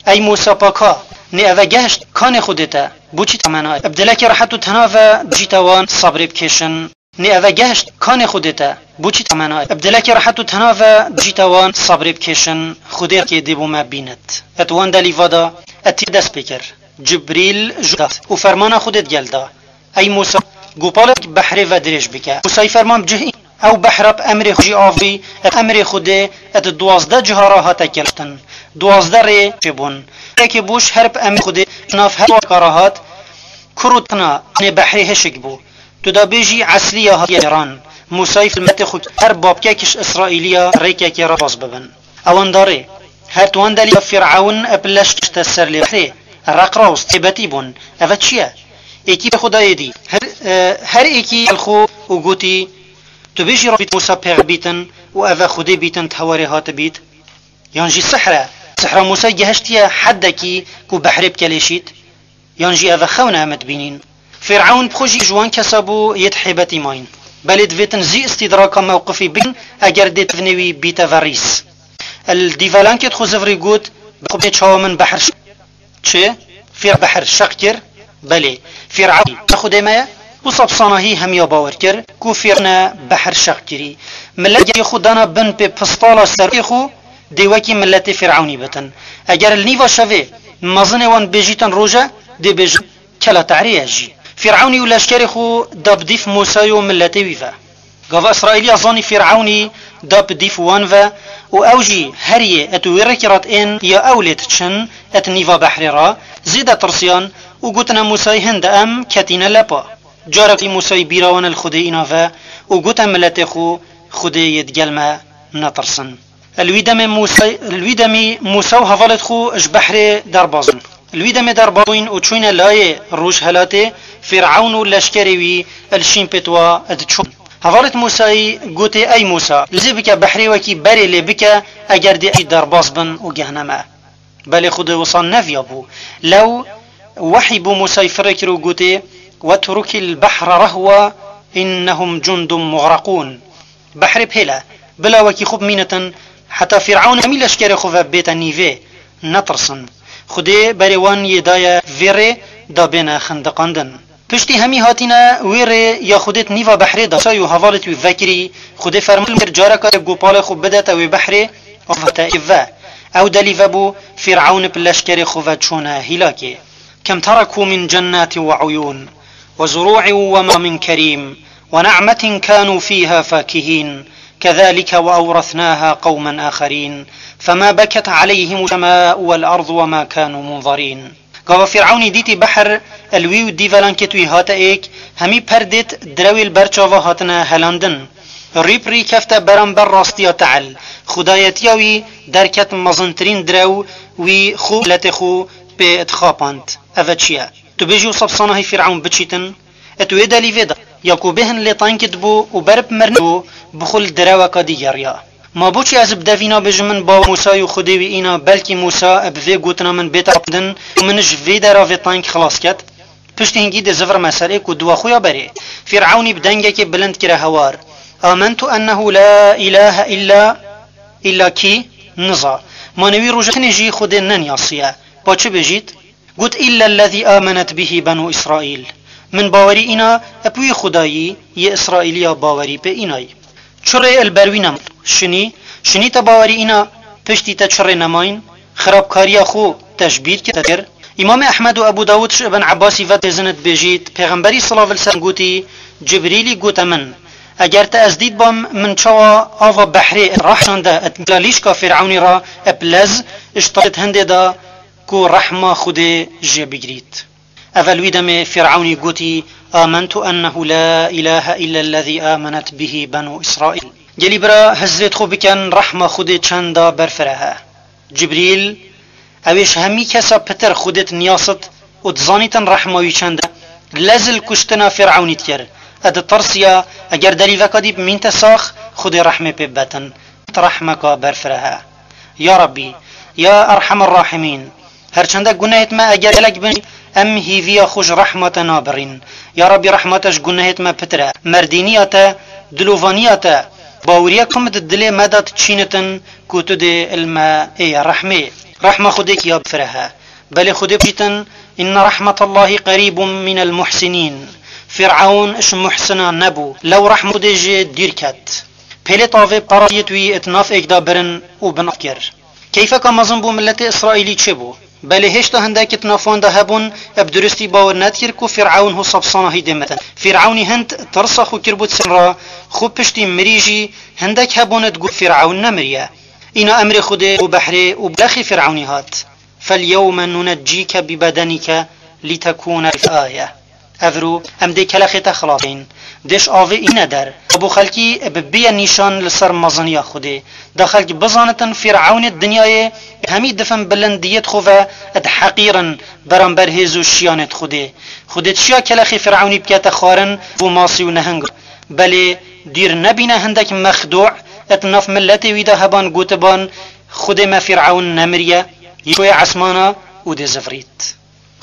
Ey Mûsa paka, nê eve gehişt, kanê Xwedê te, bo çi te mena? Bi dilekê rehet û tena ve dibêjîte wan, sebrê bikêşin. Nê eve gehişt, kanê Xwedê te, bo çi te mena? Bi dilekê rehet û tena ve dibêjîte wan, sebrê bikêşin, Xwedê kê dê bo me bînit. Et wan delî va da, et tê dest pê kir. Cibrîl ji dat û fermana Xwedê digel da. Ey Mûsa, gopalek behrê ve dirêj bike. Mûsayî ferman bi cih î. Ew behra bi emrê xwe jî avî, bi emrê Xwedê di duwazdeh ciha re hate kelaştin. Duwazdeh rê çêbûn. Rêkê boş her bi emrê Xwedê ji nav her duwazdeh re hat, kur û tina nê behrê hişk bû. Tu da bêjî Eslî ya hatiye cêran. Mûsayî filmetê xwe her babkek ji Îsraîliya rêkekê re baz bibin. Ewan darê. Her tuwan delî Fîrewn bi leşk kişte ser lê behrê. Req rawst, têbetî bûn. Eve çi ye? Êkî xwe dayê dî. Her, e, her êkî li xwe û gotî, tu bêjî Rabbî Mûsa pêxember bîtin û eve Xwedê bîtin tewarê hatibît? Yan jî sihr e? Sihra Mûsayî gehiştiye heddekî ku behrê bikelêşît? Yan jî eve xewn e em dibînîn? Fîrewn bi xwe jî ji wan kesa bû yê di hêbetî mayîn. Belê divêtin zî îstîdraka mewqifî bikin eger dê tevnê wî bîte ve rîs. Li dîvelankê di xwe zivirî got, bi xwe bê çawa min behr şi-, çi? Fîr behr şeq kir? Belê. Fîrewn xwedê me ye? Wisa bi sanahî hemiya bawer kir ku Fîrewne behr şeq kirî. Milet gelî xwe dana bin pê pistala serokê xwe, dê wekî miletê Fîrewnî bitin. Eger li nîva şevê mezinê wan bêjîtin roj e, dê bêjin kela tehrê ye jî. Fîrewnî û leşkerê xwe da bi dîf Mûsayê û miletê wî ve. Gava Îsraîliya zanî Fîrewnî da bi dîf wan ve û ew jî heriyê et wê rêkê re diên ya ew lê diçin et nîva behrê re, zêde tirsiyan û gotine Mûsayî, hinde em ketîne lepa. Carekî Mûsayî bîra wan li Xwedê îna ve û gote miletê xwe, Xwedê yê digel me, netirsin. Li wî demê Mûsa, li wî demî Mûsa û hevalêt xwe ji behrê derbas bûn. Li wî demê derbas bûyn û çûyne layê rojhelatê, Fîrewn û leşkerê wî li şîn pêt wa diçûn. Hevalêt Mûsayî gotê, ey Mûsa, lezê bike behrê wekî berê lê bike, eger dê jî derbas bin û gehne me. Belê Xwedê wisa neviyabû. Lew wehî bo Mûsayî firê kir û gotê, "Wetrukil behre rehwa, innehum cundun muxreqûn." Behrê bihêle, bila wekî xwe bimînitin, heta Fîrewn hemî leşkerê xwe ve bête nîvê, netirsin. Xwedê berê wan yê daye vê rê da bêne xindiqandin. Piştî hemî hatine wê rê ya Xwedê di nîva behrê de Mûsayî û hevalêt wî vekirî, Xwedê ferman kir careka yê gopalê xwe bidete wê behrê, av hate êv ve. Ew delî vebû, Fîrewn bi leşkerê xwe ve çûne hîlakê. كم تركوا من جنات وعيون وزروع ومقام كريم ونعمة كانوا فيها فاكهين كذلك وأورثناها قوما آخرين فما بكت عليهم السماء والأرض وما كانوا منظرين. Gava Fîrewnî dîtî behr, li wî û dîvelankêt wî hate êk, hemî per dêt direwê li ber çava hatine helandin. Rî bi rî kefte beramber rastiya tehl. Xwedayetiya wî derket mezintirîn direw wî xwe miletê xwe pê dixapand. Eve çi ye? Tu bêjî wisa bi sanahî Fîrewn biçîtin? Et wê delî vê da, ya ku bêhin lê tankê dibû û ber bi mirinê bû, bi xwe li direweka dî geriya. Ma boçî ez bi devî nabêjim min baw Mûsayî û Xwedê wî îna, belkî Mûsa bi vê gotina min bête xapandin û min ji vê dera vê tank xilas ket? Piştî hingî dê zivirime ser ê ku diwa xwe ya berê. Fîrewnî bi dengekê bilind kire hewar, "Amentu ennehu la îlahe îlla, îlla kî? Niza. Ma newî roja tenê jî Xwedê neniyasiye. Pa çi bêjît?" Got, "Îllellezî amenet bihî benû Îsraîl." Min bawerî îna bi wî Xwedayî yê Îsraîliya bawerî pê înayî. Çi rê li ber wî nema? Şinî, şinî te bawerî îna, piştî te çi rê nemayîn? Xirabkariya xwe te ji bîr kir, te kir? Îmamê Ehmed û Ebû Dawûd ji Ibn Ebbasî ve dizînit dibêjît, Pêxemberî silav li ser gotî, Cibrîlî gote min, eger te ez dîtbam, min çawa ava behrê rahşande et bila lîşka Fîrewnî re ep lez, ji talet hindê de ku rehma Xwedê jê bigirît. Evel wî demê Fîrewnî gotî, "Amentu ennehu la ilahe illellezî amenet bihî benû Îsraîl." Gelî bira, hizrêt xwe bikin, rehma Xwedê çenda berfireh e. Cibrîl, ew ê ji hemî kesa pitir Xwedê dinyasit û dizanîtin rehma wî çend e, lez li kuştina Fîrewnî dikir. E ditirsiya, eger derîveka dî bimînte sax, Xwedê rehmê pê bibetin. Rehmeka berfireh e. Ya Rabbî, ya Erhemer Rahimîn, her çende gunehêt me eger gelek bin, em hîviya xwe ji rehma te nabirîn. Ya Rabbî, rehma te ji gunehêt me pitir e. Merdîniya te, dilovaniya te, baweriya ku min di dilê me de diçînitin, ku tu dê il me êye rehmê. Rehma Xwedêk ya berfireh e. Belê Xwedê bîtin, "Inne rahmetallahî qerîbun minel muhsinîn." Fîrewn ji muhsina nebû. Lew rehma Xwedê jê dûr ket. Pêlê tavê perasiyêt wî di nav êk de birin û bin kir. Keyfeka mezin bo miletê Îsraîlî çêbû. Belê hêşta hindek di nav wan de hebûn, bi duristî bawer nedikir ku Fîrewn hosab sanahî dê mitin. Fîrewnî hind tirsa xwe kiribû ser ra, xwe piştî mirî jî hindek hebûn digot Fîrewn nemiriye. Îna emrê Xwedê û behrê û lexê Fîrewnî hat. "Felyewme nuneccîke bibedenike litekûne aye." Evro em dê kelexê te xilas keyin. Dê ji avê îne der. Bo xelkî bibiye nîşan li ser meziniya Xwedê. Da xelk bizanitin Fîrewnê dinyayê hemî difin bilindiyêt xwe ve diheqîrin beramber hêz û şiyanêt Xwedê. Xwedê çiya kelexê Fîrewnî bikete xwarin bo masî û nehing. Belê dûr nebîne hindek mexdû di nav miletê wî de heban gotiban, "Xwedê me Fîrewn nemiriye, yê esmana û dê zivirît."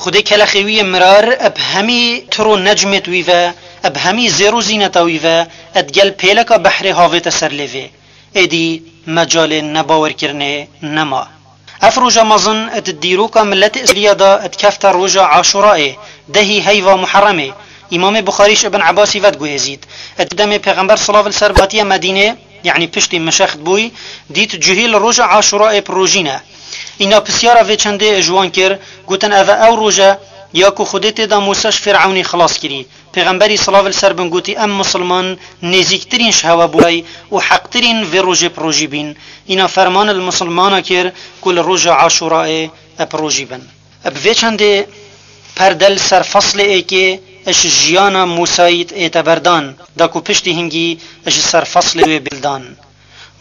Xwedê kelexê wî yê mirar eb hemî tir û necmêt wî ve, eb hemî zêr û zîneta wî ve, ed gel pêleka behrê havête ser lêvê. Êdî mecalê nebawerkirinê nema. Ev roja mezin di dîroka miletê Îsraîliya de dikefte roja Aşûrayê, dehî heyva Muherremê. Îmamê Buxarî ji Ibn Ebasî ve diguhêzît. Di demê Pêxember silav li ser hatiye Medînê, yanî piştî mişext bûyî, dît cihê li roja Aşûrayê bi rojî ne. Îna pisyara vê çendê ji wan kir, gotin, "Ev e ew roj e, ya ku Xwedê tê de Mûsa ji Fîrewnî xilas kirî." Pêxemberî silav li ser bin gotî, "Em misilman nêzîktirîn ji hewe bûyî û heqtirîn vê rojê bi rojî bîn." Îna ferman li misilmana kir ku li roja Aşûrayê bi rojî bin. Bi vê çendê perde li ser feslê êkê ji jiyana Mûsayî ête berdan, da ku piştî hingî ji ser feslê wê bêl dan.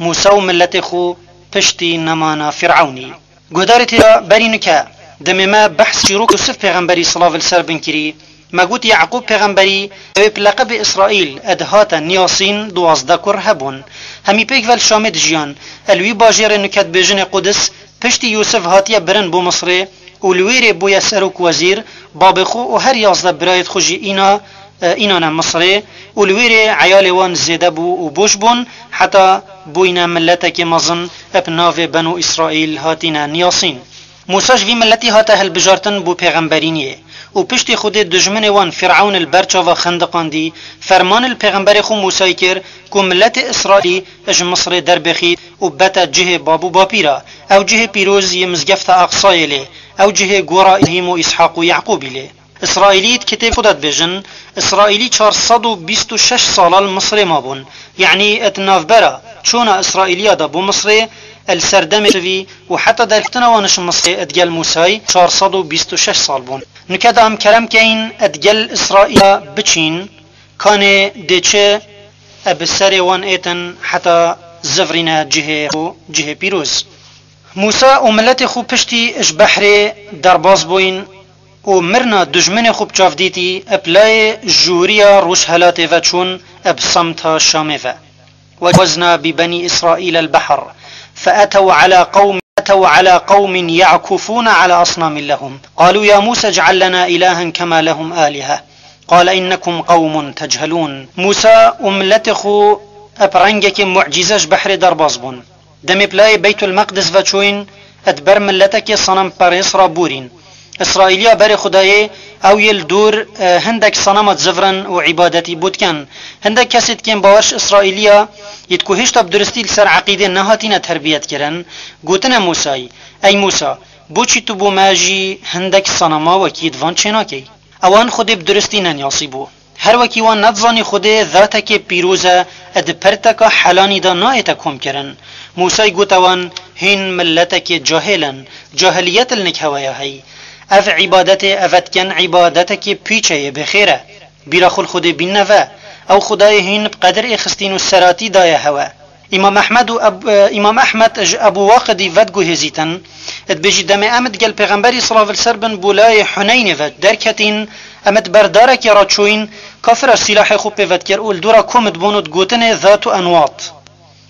Mûsa û miletê xwe piştî nemana Fîrewnî. Guhdarê tê de berî nike, demê me behs çîrok Yûsif pêxemberî silav li ser bin kirî, me got Yaqûb pêxemberî, ew ê bi leqebê Îsraîl, ed hate niyasîn, duwazdeh kur hebûn. Hemî pêk ve li Şamê dijiyan. El wî bajêrê nike dibêjinê Qudis, piştî Yûsif hatiye birin bo Misrê û li wêrê bûye serok wezîr, babê xwe û her yazdeh birayêt xwe jî îna, e, înane Misrê û li wêrê eyalê wan zêde bû û boş bûn, heta bûyne miletekê mezin, bi navê Benû Îsraîl hatîne niyasîn. Mûsa ji vî miletî hate hilbijartin bo pêxemberîniyê û piştî Xwedê dijminê wan Fîrewn li ber çava xendiqandî, ferman li pêxemberê xwe Mûsayî kir ku miletê Îsraîlî ji Misrê derbêxît û bete cihê bab û bapîra, ew cihê pîroz yê mizgefta Aqsayê lê, ew cihê gora Îbrahîm û Îshaq û Yaqûbî lê. Îsraîlî di kitêb xwe de dibêjin, Îsraîlî çar sed û bîst û şeş sala li Misrê mabûn. Yanî di navbera çûna Îsraîliya de bo Misrê, li ser demê sivî û heta derketina wan ji Misrê di gel Mûsayî çar sed û bîst û şeş sal bûn. Nike de em kerem keyin di gel Îsraîla biçîn, kanê dê çi e bi serê wan êtin heta zivrîne cihê xwe, cihê pîroz. Mûsa û miletê xwe piştî ji behrê derbas bûyîn û mirina dijminê xwe bi çav dîtî, bi layê jûriya rojhelatê ve çûn, bi semta Şamê ve. وجاوزنا ببني إسرائيل البحر فأتوا على قوم، أتوا على قوم يعكفون على أصنام لهم. قالوا يا موسى اجعل لنا إلها كما لهم آلهة. قال إنكم قوم تجهلون. Mûsa û miletê xwe bi rengekê mucîze ji behrê derbas bûn. Demê bi layê Beytul Meqdis ve çûyîn, di ber miletekê senemperês re bûrîn. Îsraîliya berê Xwedayê, ew yê li dûr, e, hindek senema dizivrin û îbadetî bo dikin. Hindek kesê dikên bawer ji Îsraîliya, yê ku hêşta bi duristî li ser eqîdê nehatîne terbiyetkirin, gotine Mûsayî, Ey Mûsa, boçî tu bo me jî hindek senema wekî di van çênakey? Ewan Xwedê bi duristî neniyasîbû. Her wekî wan nedizanî Xwedê zatekê pîroz e, di pirteka helanî de nayête komkirin. Mûsay gote wan, hîn miletekê cahêl in, cahiliyet li nik hewe ya hey. Ev îbadetê eve dikin îbadetekê pûçe yê bêxêr e. Bîra xwe li Xwedê bînne ve. Ew Xwedayê hîn bi qedir êxistîn û seratî daye hewe. Îmam Ehmed û Eb-, e, Îmam Ehmed ji Ebû Waqidî vediguhêzîtin, dibêjî, demê em digel Pêxemberî silav li ser bin bo layê Huneynê ve derketîn, em di ber darekê re çûyîn, kafira sîlahê xwe pê vedikir û li dora kom dibûn û digotinê Zat û Enwat.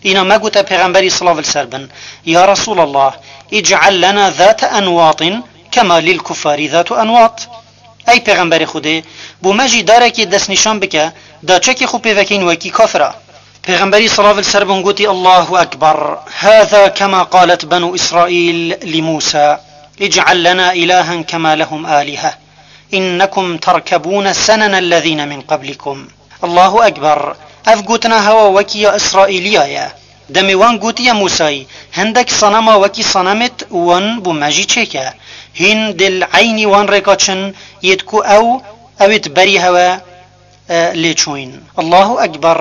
Îna me gote Pêxemberî silav li ser bin, ya Resûlallah, îc'el lena zate enwatin kema lil kuffarî zat û enwat. Ey Pêxemberê Xwedê, bo me jî darekê destnîşan bike, da çekê xwe pê vekîn wekî kafira. Pêxemberî silav li ser bin gotî, Allahu Ekber, haza kema qalet benû Îsraîl li Mûsa, îc'el lena îlahen kema lehum âlihe, innekum terkebûne senene ellezîne min qeblikum. Allahu Ekber, ev gotina hewa wekî ya Îsraîliya ye. Demê wan gotiye Mûsayî, hindek sanema wekî sanemêt wan bo me jî çêke. Hîn dê li eynî wan rêka çin, yêt ku ew, ew ê di berî hewe, e, lê çûyîn. Allahu Ekber,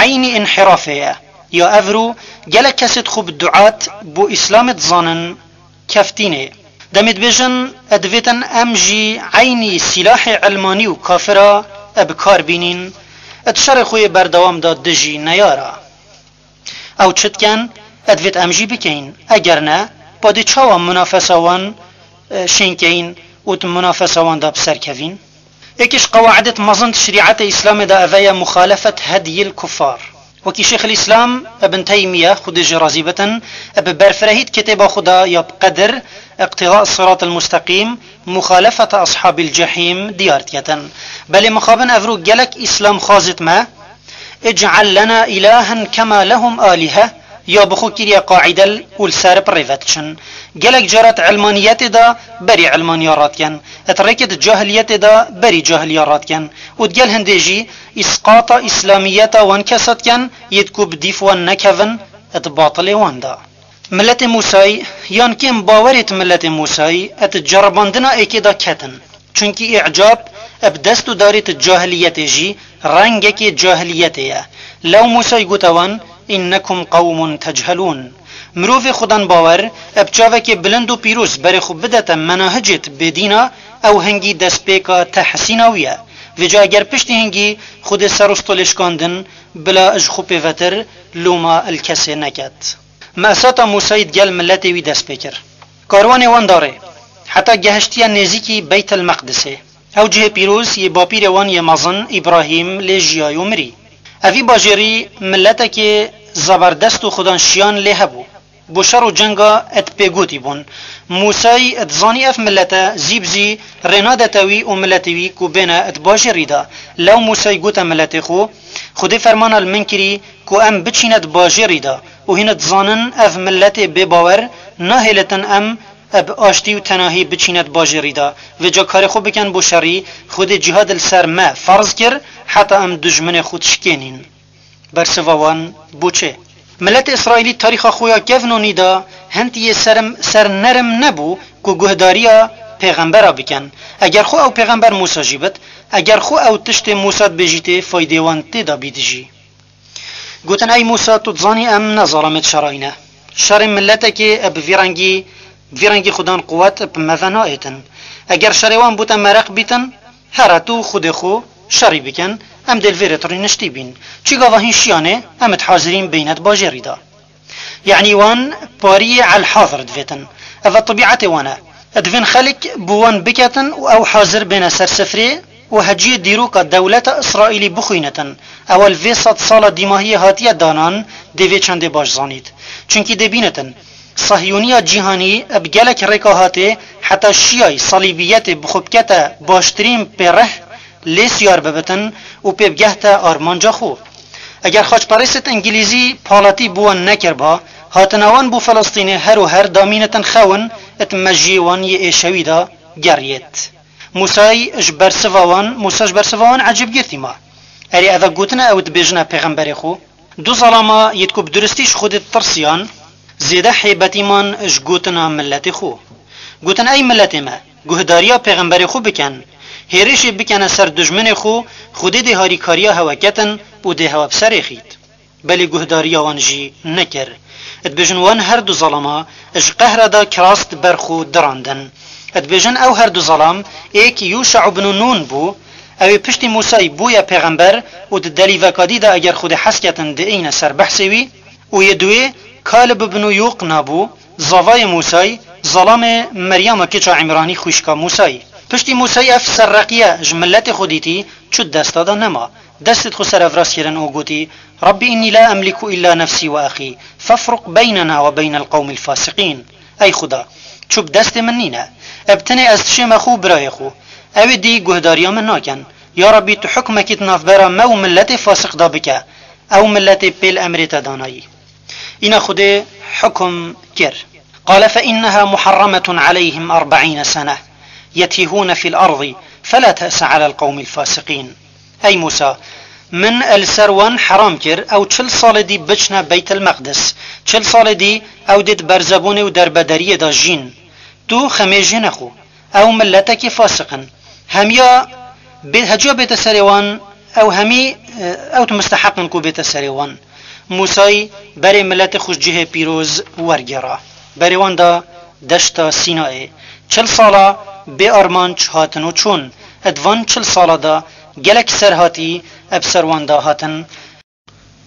eynî înhirafê ye. Ya evro, gelek kesêt xwe bi duat bo Îslamê dizanin, keftînê. Demê dibêjin, e, divêtin em jî eynî sîlahê ilmanî û kafira, e, bi kar bînîn, e, di şerê xwe yê berdewam de dijî neyara. Ew çi dikin, e, divêt em jî bikeyin. Eger ne, badê çawa munafesa wan, e, şênkeyin û di munafesa wan de bi ser kevîn? Êkî ji qewaidêt mezin di şerîetê Îslamê de eve ye muxalefet hedyil kuffar. Wekî Şêxil Îslam Ibn Teymîye, Xwedê jê razî bitin, bi berfirehî di kitêba xwe de ya bi qedir, Iqtida Siratil Musteqîm, Muxalefete Ashabil Cehîm diyar diketin. Belê mixabin evro gelek Îslamxwazêt me, Ic'el lena ilahen kema lehum alihe, ya bi xwe kiriye qaîde û li ser bi rê ve diçin. Gelek carat ilmaniyetê de berî ilmaniya radiken. Et rêkê di cahiliyetê de berî cahiliya radiken. Û digel hindê jî îsqata îslamiyeta wan kesa diken, yêt ku bi dîf wan nekevin, et batilê wan de. Miletê Mûsayî, yan kêm bawerêt miletê Mûsayî, et ceribandina êkê de ketin. Çunkî îcab bi dest û darê ti cahiliyetê jî rengekê cahiliyetê ye. Lew Mûsay gote wan, "Înnekum qewmun techelûn." Mirovê xudan bawer, bi çavekê bilind û pîroz berê xwe bidete menahicêt bêdîna, ew hingî destpêka tehsîna wî ye. Vêca eger piştî hingî xwedê ser û stolê şikandin, bila ji xwe pêvetir loma li kesê neket. Mesata Mûsayî digel miletê wî dest pê kir. Karwanê wan da rê, heta gehiştiye nêzîkî Beytel Meqdisê. Ew cihê pîroz yê bapîrê wan yê mezin Îbrahîm lê jiyayo mirî. Evî bajêrî miletekê zeberdest û xudan şiyan lê hebû. Bo şer û cenga et pêgotî bûn. Mûsayî et zanî ev milete zî bi zî rê nadete wî û miletê wî ku bêne et bajêrî de. Lew Mûsayî gote miletê xwe, Xwedê fermana li min kirî ku em biçîne di bajêrî de û hîn dizanin ev miletê bêbawer nahêlitin em bi aştî û tenahî biçîne di bajêrî de. Vêca karê xwe bikin bo şerî, Xwedê cîhad li ser me ferz kir, heta em dijminê xwe dişkênîn. Bersiva wan bo çi? Miletê Îsraîlî tarîxa xwe ya kevnonî de hentiyê serim, ser nerim nebû ku guhdariya pêxembera bikin. Eger xwe ew pêxember Mûsa jî bit, eger xwe ew tiştê Mûsa dibêjîtê faydê wan tê de bît jî. Gotin, ey Mûsa, tu dizanî em ne zalamêt şerayî ne. Şerê miletekê bi vî rengî, bi vî rengî xudan quwet bi me ve naêtin. Eger şerê wan bo te mereq bîtin, here tu û xwedê xwe şerî bikin, em dê li vê rê tu rîniştî bîn. Çî gava hîn şiyanê, em id hazirîn beyne di bajêrî de. Yanî wan pariyê elhazir divêtin. Ev e tibîetê wan e. Divên xelk bi wan biketin û ew hazir bêne ser sifrê û heciyê dîroka dewleta Îsraîlî bixwînitin. Ew e li vê sed sala dîmahiyê hatiye danan, dê vê çendê baş zanît. Çunkî dê bînitin, Sahyûniya cîhanî bi gelek rêka hatê heta şiyayî salîbiyetê bi xwe bikete baştirîn pêreh, lê siyar bibitin û pê bigehte armanca xwe. Eger xaçperêsêt îngilîzî palatî bi wan nekirba, hatina wan bo Filistînê her û her damînitin xewin, it mejiyê wan yê êşewî de geriyêt. Mûsayî ji bersiva wan, Mûsa ji bersiva wan ecêbgirtî ma. Erê, eve gotine ew dibêjine pêxemberê xwe? Du zalama yêt ku bi duristî ji Xwedê ditirsiyan, zêde hêbetî man ji gotina miletê xwe. Gotin, ey miletê me, guhdariya pêxemberê xwe bikin. Hêrişê bikene ser dijminê xwe, Xwedê dê harîkariya hewe ketin û dê hewe bi serê xît. Belê guhdariya wan jî nekir. Dibêjin wan her du zalama ji qehra de kirast ber xwe dirandin. Dibêjin ew her du zalam, êk Yûşa ibnû Nûn bû, ew ê piştî Mûsayî bûye pêxember û di delîveka dî de eger Xwedê hez ketin diêne ser behsê wî, û yê duê Kalib ibnû Yûqna bû, zavayê Mûsayî, zalamê Meryama kiça Îmranî xwîşka Mûsayî. Piştî Mûsayî ev serreqiye ji miletê xwe dîtî, çû desta de nema. Destê xwe ser ev rast kirin û gotî, Rabbî innî la emlîku îlla nefsî we exî, fefruq beynena we beynel qewmîl fasiqîn. Ey Xuda, çû bi destê min nîne. Eb tenê ez dişê me xwe û birayê xwe. Ew ê dî guhdariya min nakin. Ya Rabbî, tu hukmekî di navbera me û miletê fasiq de bike. Ew miletê pêl emrê te danayî. Îna Xwedê hukum kir. Qale fe inneha muharremetun aleyhim erba'îne sene. Yetîhûne fîl erdî. Fela te'se alel qewmîl fasîqîn. Ey Mûsa, min li ser wan heram kir, ew çil salê dî biçine Beytil Meqdis. Çil salê dî ew dê di berzebûnê û derbedariyê de jîn. Tu xemê jê nexwe. Ew miletekî fasiq in. Hemiya bê-, heciya bête serê wan, ew hemî, e, ew tu misteheq in ku bête serê wan. Mûsayî berê miletê xwe ji cihê pîroz wergêra. Berê wan da deşta Sînayê. Çil sala bê armanc hatin û çûn. Di van çil sala de gelek serhatî bi ser wan de hatin.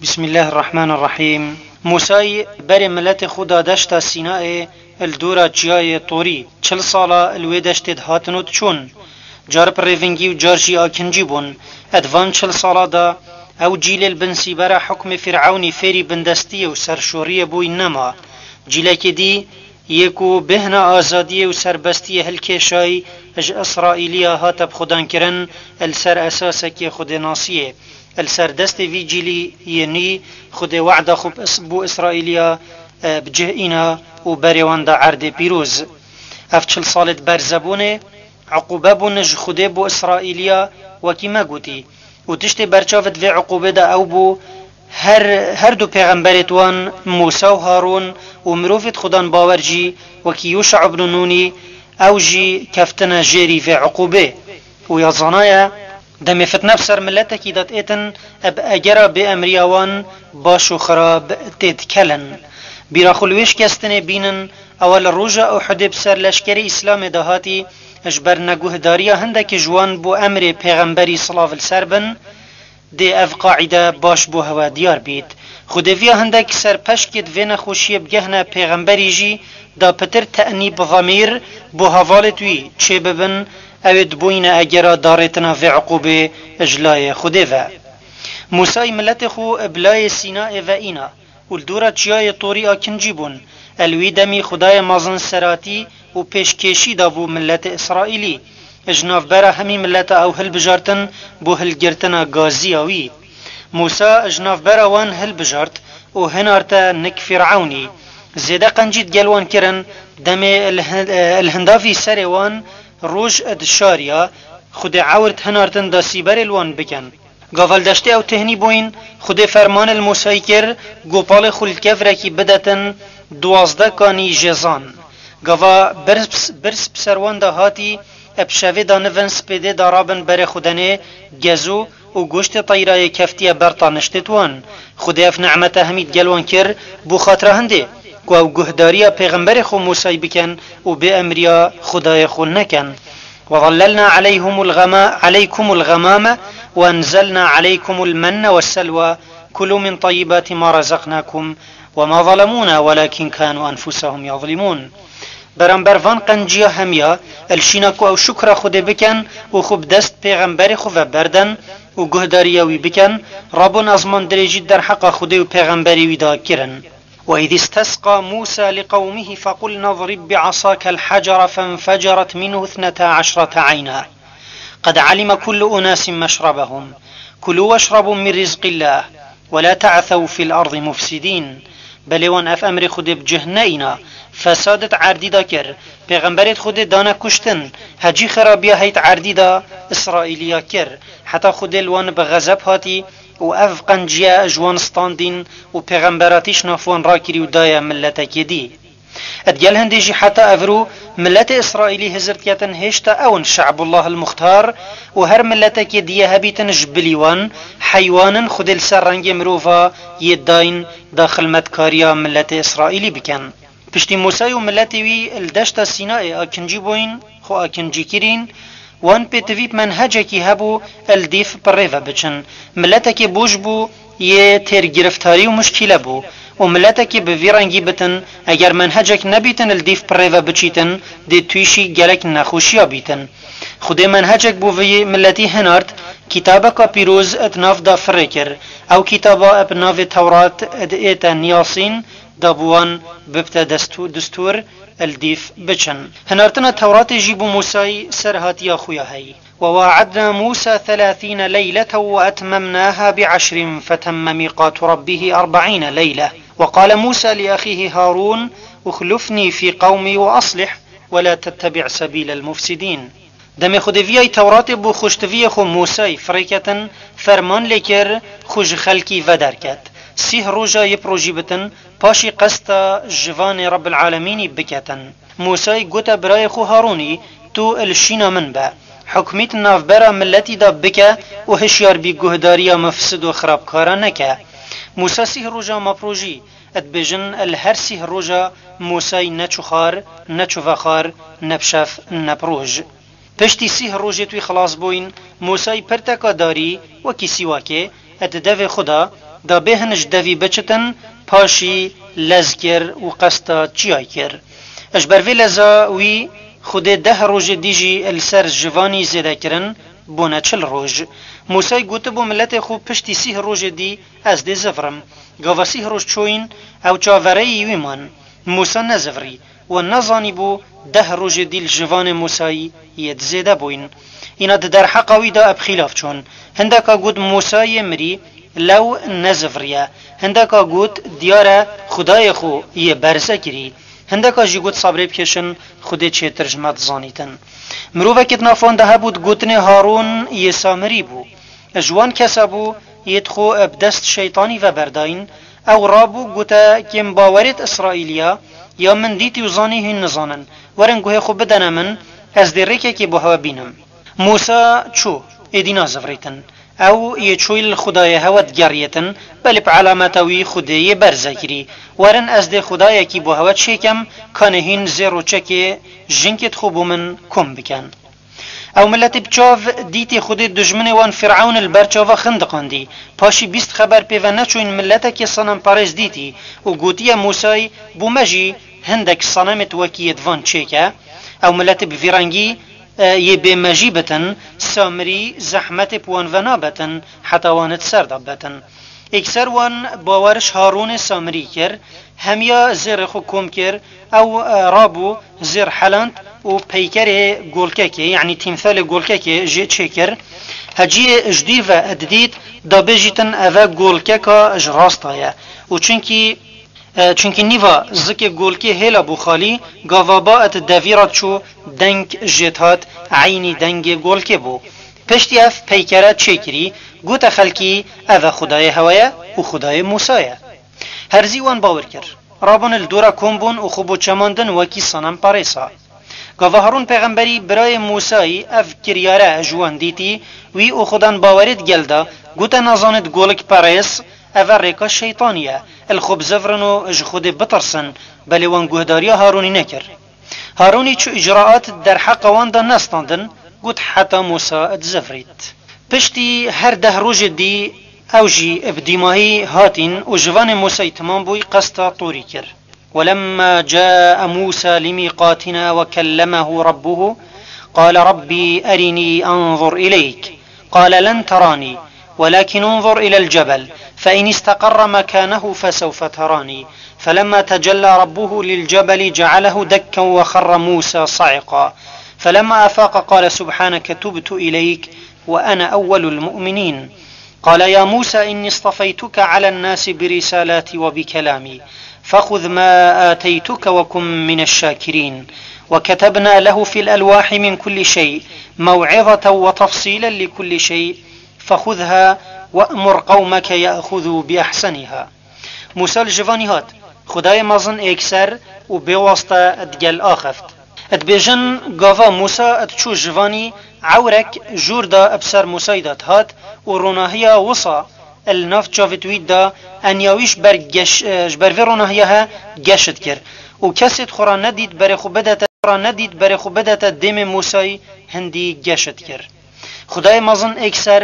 Bismillahirrahmanirrahîm. Mûsayî berê miletê xwe da deşta Sînayê li dora çiyayê Torî. Çil sala li wê deştê dihatin û diçûn. Car bi rêvingî û car jî akincî bûn. Di van çil sala de ew cîlê li bin sîbera hukmê Fîrewnî fêrî bindestiyê û serşoriyê bûyî nema. Cîlekê dî yê ku bêhna azadiyê û serbestiyê hilkêşayî ji Îsraîliya hate bixwedankirin, li ser esasekê xwedênasiyê. Li ser destê vî cîlî yê nî Xwedê wehda xwe bi Is-, bo Îsraîliya, e, bi cih îna û berê wan da erdê pîroz. Ev çil salê di berzebûnê, uqûbe bûn ji Xwedê bo Îsraîliya, wekî me gotî. Û tiştê berçav di vê uqûbê de ew bû, her, her du pêxemberêt wan, Mûsa û Harûn û mirovêt Xudan bawer jî, wekî Yûşa ibnû Nûnî, ew jî keftine jêrî vê uqûbê. Û ya zanaye, demê fitne bi ser miletekî de diêtin, bi egera bêemriya wan baş û xirab tê dikelin. Bîra xwe li wê şikestinê bînin, ewa li roja Uhudê bi ser leşkerê Îslamê de hatî, ji ber neguhdariya hindekî ji wan bo emrê pêxemberî silav li ser bin, dê ev qaîde baş bo hewe diyar bît. Xwedê viya hindek serpeşkê di vê nexweşiyê bigehne pêxemberî jî da pitir tenîb zemîr bo hevalêt wî çê bibin, ew ê dibûyne egera darêtina vê uqûbê ji layê Xwedê ve. Mûsayî miletê xwe bi layê Sînayê ve îna û li dora çiyayê Torî akincî bûn. El wî demî Xwedayê mezin seratî û pêşkêşî dabû miletê Îsraîlî. Ji navbera hemî mileta ew hilbijartin bo hilgirtina gaziya wî. Mûsa ji navbera wan hilbijart û hinarte nik Fîrewnî. Zêde qencî digel wan kirin, demê li hin-, li hindavî serê wan roj dişariya, Xwedê ewr hinartin da sîberê li wan bikin. Gava li deştê ew têhnî bûyîn, Xwedê ferman li Mûsayî kir, gopalê xwe li kevrekî bidetin, duwazdeh kanî jêzan. Gava birs, birs bi ser wan de hatî, bi şevê de nivin spêdê de rabin berê xwe denê, gezo û goştê teyrayê keftiye ber taniştêt wan. Xwedê ev nimete hemî digel wan kir, bo xatira hindê, ku ew guhdariya pêxemberê xwe Mûsayî bikin û bêemriya Xwedayê xwe nekin. وظللنا عليهم الغما-، عليكم الغمام وأنزلنا عليكم المن والسلوى كلوا من طيبات ما رزقناكم وما ظلمونا ولكن كانوا أنفسهم يظلمون. Beramber van qenciya hemiya, li şîna ku ew şukra Xwedê bikin û xwe bi dest pêxemberê xwe ve berden û guhdariya wî bikin, rabûn ezman dirêjî derheqa Xwedê û pêxemberê wî de kirin. وإذ استسقى موسى لقومه فقلنا اضرب بعصاك الحجر فانفجرت منه اثنتا عشرة عينا قد علم كل أناس مشربهم كلوا واشربوا من رزق الله ولا تعثوا في الأرض مفسدين. Belê wan ev emrê Xwedê bi cih neîna, fesadêt erdî da kir, pêxemberêt Xwedê dane kuştin, hecî xerabiya heyt erdî da Îsraîliya kir, heta Xwedê li wan bi xezeb hatî û ev qenciye ji wan standîn û pêxemberatî ji nav wan rakirî û daye miletekê dî. Digel hindê jî heta evrû miletê Îsraîlî hizir diketin hêşta ew in Şe'bullah el-Muxtar û her miletekê diye hebîtin ji bilî wan, heywan in Xwedê li ser rengê mirova yê dayîn da xilmetkariya miletê Îsraîlî bikin. Piştî Mûsay û miletê wî li deşta Sînayê akincî bûyîn, xwe akincî kirîn, wan pêtivî bi menhecekî hebû li dîf bi rê ve biçin. Miletekê boj bû, yê têr giriftarî û muşkîle bû û miletekê bi vî rengî bitin, eger menhecek nebîtin li dîf bi rê ve biçîtin, dê tûşî gelek nexweşiya bîtin. Xwedê menhecek bo vî miletî hinart, kîtabeka pîroz di nav de firê kir. Ew kîtaba bi navê Tewrat diête niyasîn, da bi wan bibte destû-, distûr, li dîf biçin. Hinartina Tewratê jî bo Mûsayî ser hatiya xwe ya heyî. وواعدنا موسى ثلاثين ليلة وأتممناها بعشر فتم ميقات ربه أربعين ليلة. وقال موسى لأخيه هارون: اخلفني في قومي وأصلح ولا تتبع سبيل المفسدين. Demê Xwedê viyayî Tewratê bo xweştiviyê xwe Mûsayî firêketin, ferman lê kir, xwe ji xelkî vederket. Sîh roja yê bi rojî bitin, paşî qesta ji vanê Rebbil Alemînî biketin. Mûsayî gote birayê xwe Harûnî: Tu li şîna min be. Hukmît navbera miletî de bike û hişyar bî guhdariya mifsid û xirabkara neke. Mûsa sîh roja maprojî, dibêjin li her sîh roja Mûsayî ne çû xar, ne çû vexar, ne bi şev, ne bi roj. Piştî sîh rojêt wî xilas bûyîn, Mûsayî pirteka darî, wekî sîwakê, di devê xwe da, da bê hin ji devî biçitin, paşî lez kir û qesta çiyayî kir. Ji ber vê leza wî Xwedê deh rojê dî jî li ser jivanî zêde kirin, bûne çil roj. Mûsayî gotibû miletê xwe: Piştî sîh rojê dî ez dê zivrim. Gava sîh roj çûyîn, ew çavereyî wî man. Mûsa nezivirî û nezanîbû deh rojê dî li jivanê Mûsayî yê di zêde bûyîn. Îna di derheqa wî de eb xîlaf çûn. Hindeka got Mûsa yê mirî, lew neziviriye. Hindeka got diyar e Xwedayê xwe yê berze kirî. Hindeka jî got sabrê bikêşin, Xwedê çêtir ji me dizanîtin. Mirovekê di nav wan de hebû digotinê Harûn yê Samirî bû. Ji wan kesa bû yê di xwe bi dest şeytanî ve berdayîn. Ew rabû gote kêm bawerêt Îsraîliya, ya min dîtî û zanî hîn nizanin. Werin guhê xwe bidene min, ez dê rêkekê bo hewe bînim. Mûsa çû, êdî nazivirîtin. Ew yê çûyî li Xwedayê hewe digeriyêtin, belê bi elameta wî Xwedê yê berze kirî. Werin ez dê Xwedayekî bo hewe çêkem, kanê hîn zêr û çekê jinkê di xwe bo min kom bikin. Ew miletê bi çav dîtî Xwedê dijminê wan Fîrewn li ber çava xindiqandî. Paşî bîst xeber pê ve neçûyîn miletekê senemperêz dîtî û gotiye Mûsayî: Bo me jî hindek senemêt wekî yê di van çêke. Ew miletê bi vî rengî, e, yê bêmejî bitin, Samirî zehmetê bi wan ve nabetin, heta wan di ser de betin. Êkser wan bawer ji Harûnê Samirî kir, hemiya zêrê xwe kom kir, ew, e, rabû zêr heland û peykerê golkekê, yanî tîmsalê golkekê jê çêkir. Heciyê ji dûr ve didît, da bêjîtin eve golkeka ji rasta ye. Û çunkî, e, çunkî nîva zikê golkê hêla bû xalî, gava ba et devî re çû, deng jê dihat, eynî dengê golkê bû. Piştî ev peykere çêkirî, gote xelkî, eve Xwedayê hewe ye û Xwedayê Mûsa ye. Herzî wan bawer kir. Rabûn li dora kom bûn û xwe bo çemandin wekî senemperêsa. Gava Harûn pêxemberî birayê Mûsayî ev kiryare ji wan dîtî, wî û xwe dan bawerê di gel de, gote, nazanit golik perêz, eve rêka şeytanî ye. Li xwe bizivirin û ji Xwedê bitirsin, belê wan guhdariya Harûnî nekir. Harûnî çi îcraat derheqa wan de nestandin, got heta Mûsa dizivirît. Piştî her deh rojê dî ew jî bi dîmahî hatîn û jivanê Mûsayî timam bûyî qesta Torî kir. ولما جاء موسى لميقاتنا وكلمه ربه قال رب أرني أنظر إليك. قال لن تراني ولكن انظر إلى الجبل فإن استقر مكانه فسوف تراني. فلما تجلى ربه للجبل جعله دكا وخر موسى صعقا. فلما أفاق قال سبحانك تبت إليك وأنا أول المؤمنين. قال يا موسى إني اصطفيتك على الناس برسالاتي وبكلامي فخذ ما آتيتك وكن من الشاكرين. وكتبنا له في الألواح من كل شيء موعظة وتفصيلا لكل شيء فخذها وأمر قومك يأخذوا بأحسنها. Mûsa li jivanî hat, Xwedayê mezin êkser û bêwaste digel axeft. Dibêjin, gava Mûsa diçû ji vanî, ewrek jûr de bi ser Mûsayî de dihat û ronahiya wisa li nav çavêt wî de, enya wî ji ber geş-, ji ber vê ronahiya he geş dikir û kesê xwe ra nedît berê xwe bidete, xwe ra nedît berê xwe bidete dêmê Mûsayî hindî geş dikir. Xwedayê mezin êkser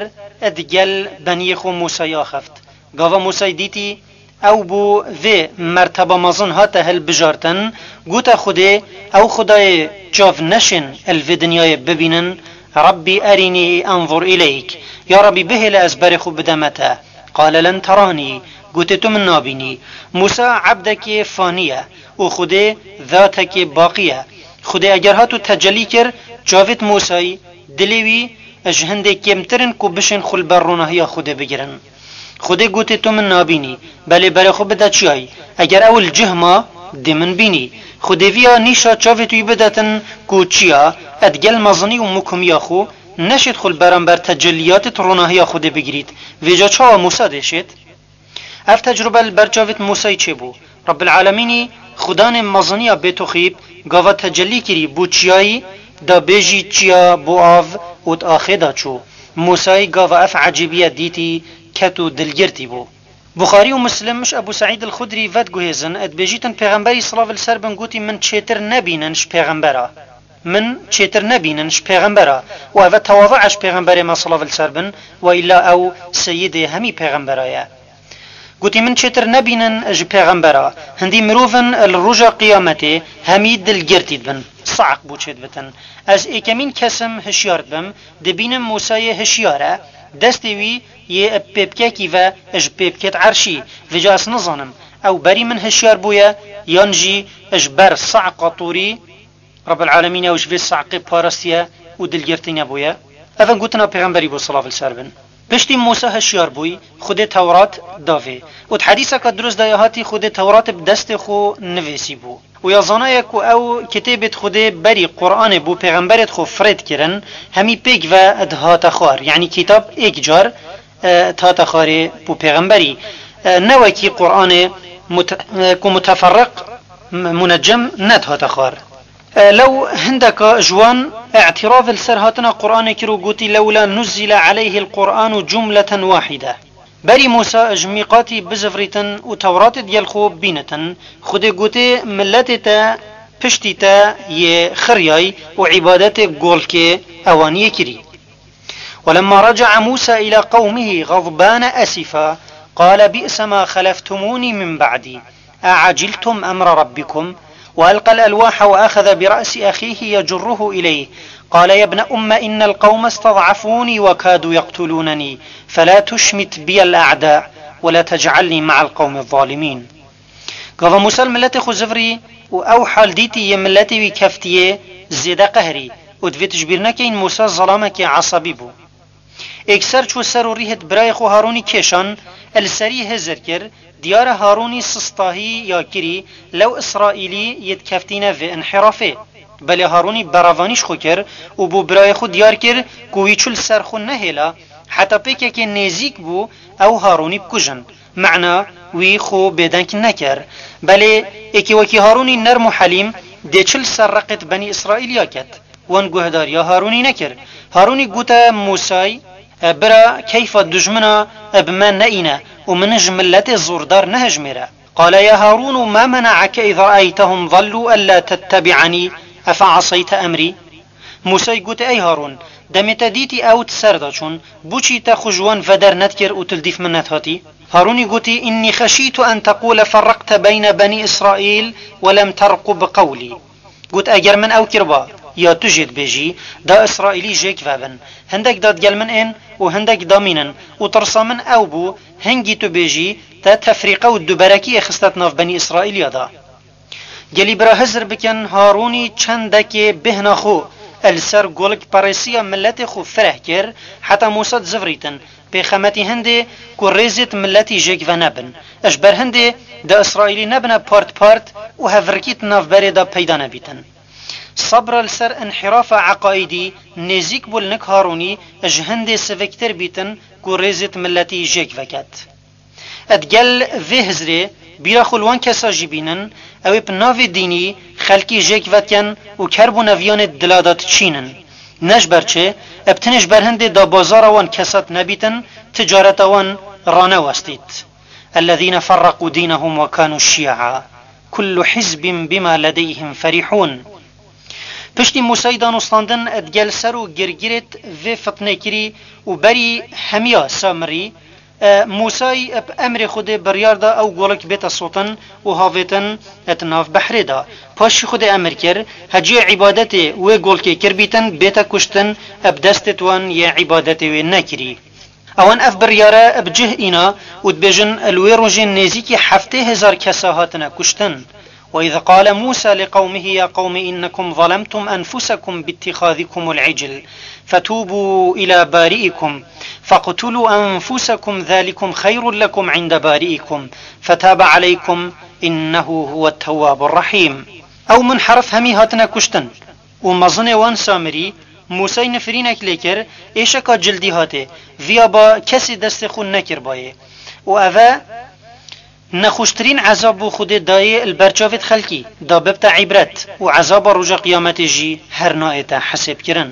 digel beniyê xwe Mûsayî axeft. Gava Mûsayî dîtî, ew bû vê merteba mezin hate hilbijartin, gote Xwedê, ew Xwedayê çav neşên li vê dinyayê bibînin, Rabbî erînî enzur îleyk, ya Rabbî bihêle ez berê xwe bideme te. Qale len teranî, gote tu min nabînî. Mûsa ebdekê fanî ye û Xwedê zatekê baqî ye. Xwedê eger hat û tecellî kir, çavêt Mûsayî, dilê wî ji hindê kêmtir in ku bişên xwe li ber ronahiya Xwedê bigirin. Xwedê gotê, tu min nabînî, belê berê xwe bide çiyayî. Eger ew li cih ma, dê min bînî. Xwedê viya nîşa çavêt wî bidetin ku çiya, digel mezinî û mukumiya xwe, neşêt xwe li beramber tecelliyatêt ronahiya Xwedê bigirît. Vêca çawa Mûsa dêşêt? Ev tecrube li ber çavêt Mûsayî çêbû. Rebbil Alemînî Xudanê meziniya bêtoxîb gava tecellî kirî bû çiyayî, da bêjî çiya bû av û di axê da çû. Mûsayî gava ev ecîbiye dîtî, ket û dilgirtî bû. Buxarî û Muslim ji Ebû Seîd el-Xudrî vediguhêzin, dibêjîtin Pêxemberî silav li ser bin gotî, min çêtir nebînin ji pêxembera. Min çêtir nebînin ji pêxembera. Û eve tewazu e ji pêxemberê me silav li ser bin, we îlla ew seyidê hemî pêxembera ye. Gotî, min çêtir nebînin ji pêxembera. Hindî mirovin li roja qiyametê hemî dilgirtî dibin. Saeq bû çêdibitin. Ez êkemîn kes im hişyar dibim, dibînim Mûsayê hişyar e, destê wî yê bi pêpkekî ve ji pêpkêt erşî. Vêca ez nizanim, ew berî min hişyar bûye, yan jî ji ber saeqa torî, Rebbil Alemîn ew ji vê saeqê parastiye û dilgirtî nebûye. Ev in gotina pêxemberî bû, silav li ser bin. Piştî Mûsa hişyar bûyî, Xwedê Tewrat da vê. Û di hedîseke dirust de ya hatî Xwedê Tewratê bi destê xwe nivîsî bû. Û ya zanaye ku ew kitêbêt Xwedê berî Quranê bo pêxemberêt xwe firêt kirin, hemî pêk ve dihate xwar. Yanî kitab êk car, e, dihate xwarê bo pêxemberî. E, ne wekî Quranê mute-, e, ku muteferriq, m-, munecem nedihate xwar. E, lew hindeka ji wan îtîraz li ser hatina Quranê kir û gotî, "Lewla nuzzile aleyhil Quranu cumleten wahide." Berî Mûsa ji mîqatî bizivirîtin û Tewratê digel xwe bînitin, Xwedê gotê, "Miletê te piştî te yê xiryayî û îbadetê golkê ewaniyê kirî." ولما رجع موسى إلى قومه غضبان أسفا قال بئس ما خلفتموني من بعدي أعجلتم أمر ربكم؟ وألقى الألواح وأخذ برأس أخيه يجره إليه قال يا ابن أم إن القوم استضعفوني وكادوا يقتلونني فلا تشمت بي الأعداء ولا تجعلني مع القوم الظالمين. Gava Mûsa li miletê xwe zivirî û ew hal dîtî yê miletê wî keftiyê zêde qehrî û divê tu ji bîr nekeyîn Mûsa zelamekê esebî bû. Êkser çû ser û rîhêt birayê xwe Harûnî kêşan, li serî hizir kir, diyar e Harûnî sistahî ya kirî, lew Îsraîlî yê dikeftîne vê inhîrafê. Belê Harûnî berevanî ji xwe kir û bo birayê xwe diyar kir ku wî çû li ser xwe nehêla, heta pêkekê nêzîk bû ew Harûnî bikujin. Mena wî xwe bêdeng nekir. Belê êkê wekî Harûnî nerm û helîm dê çi li ser reqêt Benî Îsraîliya ket? Wan guhdariya Harûnî nekir. Harûnî gote Mûsay, "E bira, keyfa dujmina e bi me neîne û min ji miletê zordar nehejmêre." قال يا هارون ما منعك إذ رأيتهم ضلوا ألا تتبعني أفعصيت أمري؟ Mûsay gote, "Ey Harûn, demê te dîtî ew di ser de çûn, boçî te xwe ji wan veder nedikir û tu li dîf min nedihatî?" Harûnî gotî, "إني خشيت أن تقول فرقت بين بني إسرائيل ولم ترقب قولي." Got, "Eger min ew kiriba, ya tu jê dibêjî, da Îsraîlî jêk vebin. Hindek da digel min ên û hindek da mînin. Û tirsa min ew bû, hingî tu bêjî, te tefrîqe û duberekiyê xistet nav Benî Îsraîliya da." Gelî bira hizir bikin, Harûnî çendekê bêhna xwe li ser golik peresiya miletê xwe fireh kir, heta Mûsa dizivirîtin, pêxemetî hindê ku rêzêt miletî jêk venebin. Ji ber hindê da Îsraîlî nebine part part û hevrikî di navberê de peyda nebîtin. Sebra li ser înhîrafa eqaîdî nêzîk bû li nik Harûnî ji hindê siviktir bîtin ku rêzêt miletî jêk veket. Digel vê hizrê Bîra xwe li wan kesa jî bînin, ew ê bi navê dînî xelkî jêk vedikin û kerb û neviyanê dila de diçînin. Ne ji ber çi, bi tinê ji ber hindê da bazara wan kesat nebîtin, ticareta wan ranewestît. الذين فرقوا دينهم وكانوا شيعا كل حزب بما لديهم فرحون. Piştî Mûsayî danûstandin digel ser û girgirêt vê fitnekirî û berî hemiya Samirî, e, Mûsayî bi emrê Xwedê biryar da ew golek bête sotin û havêtin di nav behrê de. Paşî Xwedê emir kir, heciyê îbadetê wê golkê kiribîtin bête kuştin, bi destê wan yê îbadetê wê nekirî. Ewan ev biryare bi cih îna û dibêjin, li wê rojê nêzîkî heftê hezar kesa hatine kuştin. وإذ قال موسى لقومه يا قوم إنكم ظلمتم أنفسكم باتخاذكم العجل فتوبوا إلى بارئكم فاقتلوا أنفسكم ذلكم خير لكم عند بارئكم فتاب عليكم إنه هو التواب الرحيم. Ew munherif hemî hatine kuştin. Û mezinê wan Samirî, Mûsay nifirînek lê kir, êşeka cildî hatê, viya ba kesê destê xwe nekirbayê. Û ev e nexweştirîn ezab bû Xwedê dayê li ber çavêt xelkî, da bibte îbret û ezaba roja qiyametê jî her naête hesêbkirin.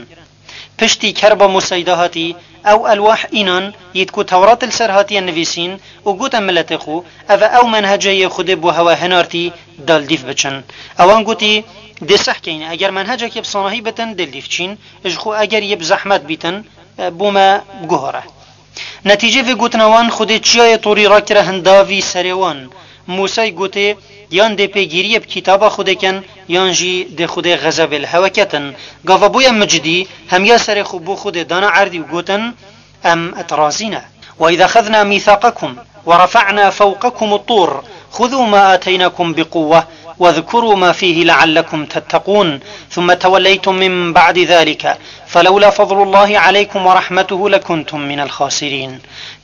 Piştî kerba Mûsayî dahatî, ew elwah înan, yêt ku Tewrat li ser hatiye nivîsîn û gote miletê xwe, ev e ew menhece yê Xwedê bo hewe hinartî, da li dîv biçin. Ewan gotî, dê seh keyn, eger menhecekê bi sanahî bitin, dê li dîv çîn, ji xwe eger yê bi zehmet bîtin, bo me biguhore. Netîcê vê gotina wan Xwedê çiyayê torî rakire hindavî serê wan. Mûsay gotê, yan dê pêgîriyê bi kitaba Xwedê kin, yan jî dê Xwedê xezebê li hewe ketin. Gava bûye micidî, hemiya serê xwe bo Xwedê dana erdî û gotin, Em et razî ne. وإذ أخذنا ميثاقكم ورفعنا فوقكم الطور خذوا ما آتيناكم بقوة واذكروا ما فيه لعلكم تتقون ثم توليتم من بعد ذلك فلولا فضل الله عليكم ورحمته لكنتم من الخاسرين.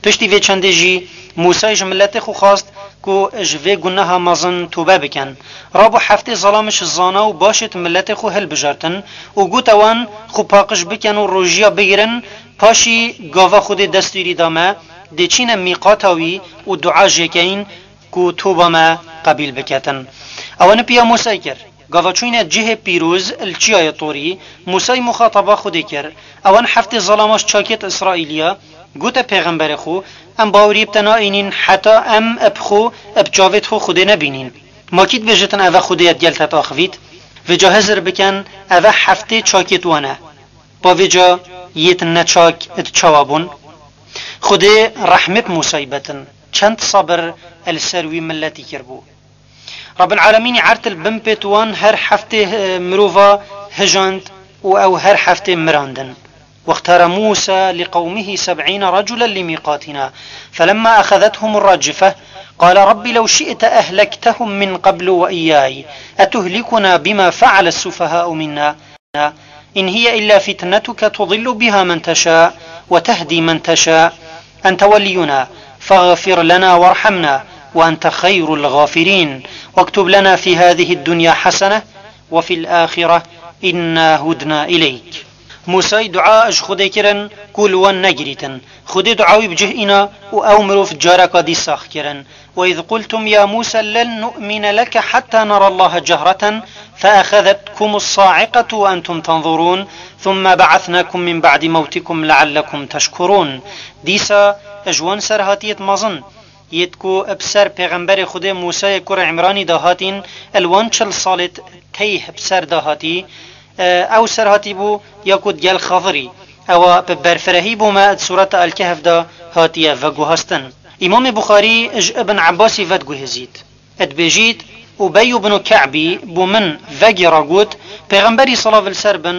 Piştî vê çendê jî Mûsay ji miletê xwe xwest ku ji vê guneha mezin tobe bikin. Rabû heftê zelam ji zana û başêt miletê xwe hilbijartin û gote wan, xwe paqij bikin û rojiya bigirin, paşî gava Xwedê destûrî da me, dê çîne mîqata wî û dua jê keyin ku toba me qebîl biketin. Ewan piya Mûsay kir. Gava çûyne cihê pîroz li çiyayê Torî, Mûsay muxataba Xwedê kir. Ewan heftê zelama ji çakêt Îsraîliya, gote pêxemberê xwe, em baweriyê bi te naînîn heta em bi xwe, bi çavêt xwe Xwedê nebînîn. Ma kî dibêjitin ev e Xwedê ye digel te diaxivît? Vêca hizir bikin, ev e heftê çakêt wan e. Ba vêca yêt neçak di çawa bûn? Xwedê rehmê bi Mûsayî betin. Çend sebir li ser wî miletî kiribû. Rabil Alemînî erd li bin pêt wan her heftê, eh, mirova hijand û ew her heftê mirandin. واختار موسى لقومه سبعين رجلا لميقاتنا فلما أخذتهم الرجفة قال رب لو شئت أهلكتهم من قبل وإياي أتهلكنا بما فعل السفهاء منا إن هي إلا فتنتك تضل بها من تشاء وتهدي من تشاء أنت ولينا فاغفر لنا وارحمنا وأنت خير الغافرين واكتب لنا في هذه الدنيا حسنة وفي الآخرة إنا هدنا إليك. Mûsay dua ji Xwedê kirin ku li wan negirîtin. Xwedê dua wî bi cih îna û ew mirov careka dî sax kirin. وإذ قلتم يا موسى لن نؤمن لك حتى نرى الله جهرة فأخذتكم الصاعقة وأنتم تنظرون ثم بعثناكم من بعد موتكم لعلكم تشكرون. Dîsa ji wan serhatiyêt mezin, yêt ku bi ser pêxemberê Xwedê Mûsayê kurê Îmranî de hatîn, li wan çil salêt teyh bi ser de hatî, e, ew serhatî bû ya ku digel Xedirî. Ewa bi berfirehî bo me di Sureta El-Kehf de hatiye veguhastin. Îmamê Buxarî ji Ibn Ebbasî vediguhêzît. Dibêjît, Ubey ibn Ke'bî bo min vegêra got, Pêxemberî salav li ser bin,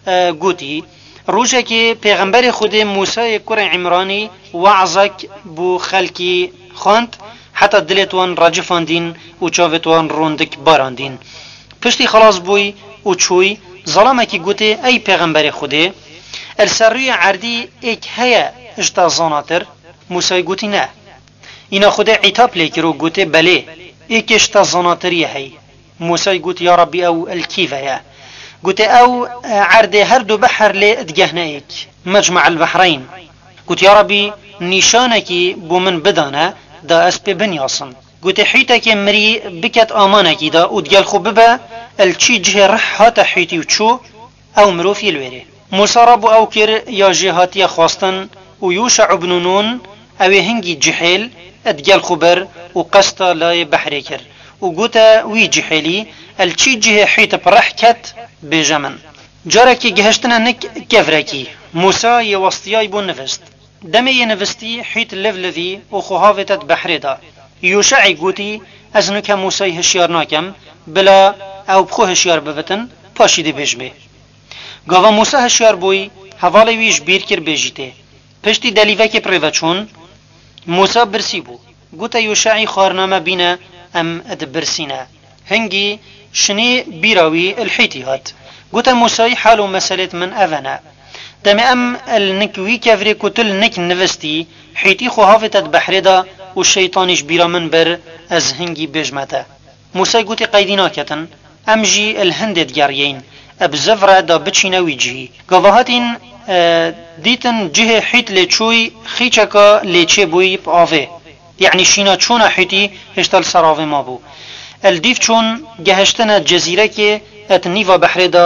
e, gotî, Rojekê Pêxemberê Xwedê Mûsayê kurê Îmranî we'zek bo xelkî xwend, heta dilêt wan recifandîn û çavêt wan rondik barandîn. Piştî xilas bûy û çûy, zelamekî gotê, Ey Pêxemberê Xwedê, li ser rûyê erdî êk heye ji te zanatir? Mûsayê gotî, Ne. Îna Xwedê îtab lê kir û gotê, Belê, êkê ji te zanatirî heye. Mûsayê got, Ya Rabbî, ew li kî ve ye? Gotê, Ew, e, erdê her du behr lê digehne êk, Mecma el Behreyn. Got, Ya Rabbî, nîşanekî bo min bidane, da ez pê binyasim. Gote, hîtekê mirî biket amanekî de û digel xwe bibe, li çî cihê rih hate hîtî û çû, ew mirov yê li wêrê. Mûsa rabû ew kir ya jê hatiye xwestin û Yûşa ibnû Nûn, ew ê hingî cihêl, digel xwe bir û qesta layê behrê kir û gote wî cihêlî, li çî cihê hît bi rih ket, bêje min. Carekî gihiştine nik kevrekî, Mûsa yê westiyay bû nivist. Demê yê nivistî hît liv livî û xwe havête di behrê de. Yûşe'î gotî, ez nuke Mûsayî hişyar nakem, bila ew bi xwe hişyar bibitin, paşî dê bêjmê. Gava Mûsa hişyar bûyî, hevalê wî ji bîr kir bêjîtê. Piştî delîvekê bi rê ve çûn, Mûsa birsî bû. Gote Yûşe'î, xwarina me bîne, em dibirsîne. Hingî şinî bîra wî li hîtî hat. Gote Mûsayî, hal û meselêt min ev e ne. Demê em li nik wî kevirê ku tu li nik nivistî, hîtî xwe havête di behrê de û şeytanî ji bîra min bir, ez hingî bêjme te. Mûsayî gotî, qeydî naketin, em jî li hindê digeriyên, bi zivre da biçîne wî cihî. Gava hatîn, e, dîtin cihê hît lê çûyî, xîçeka lê çêbûyî bi avê. Yanî şîna çûna hîtî hêşta li ser avê mabû. Li dîv çûn, gehiştine cezîrekê, et nîva behrê de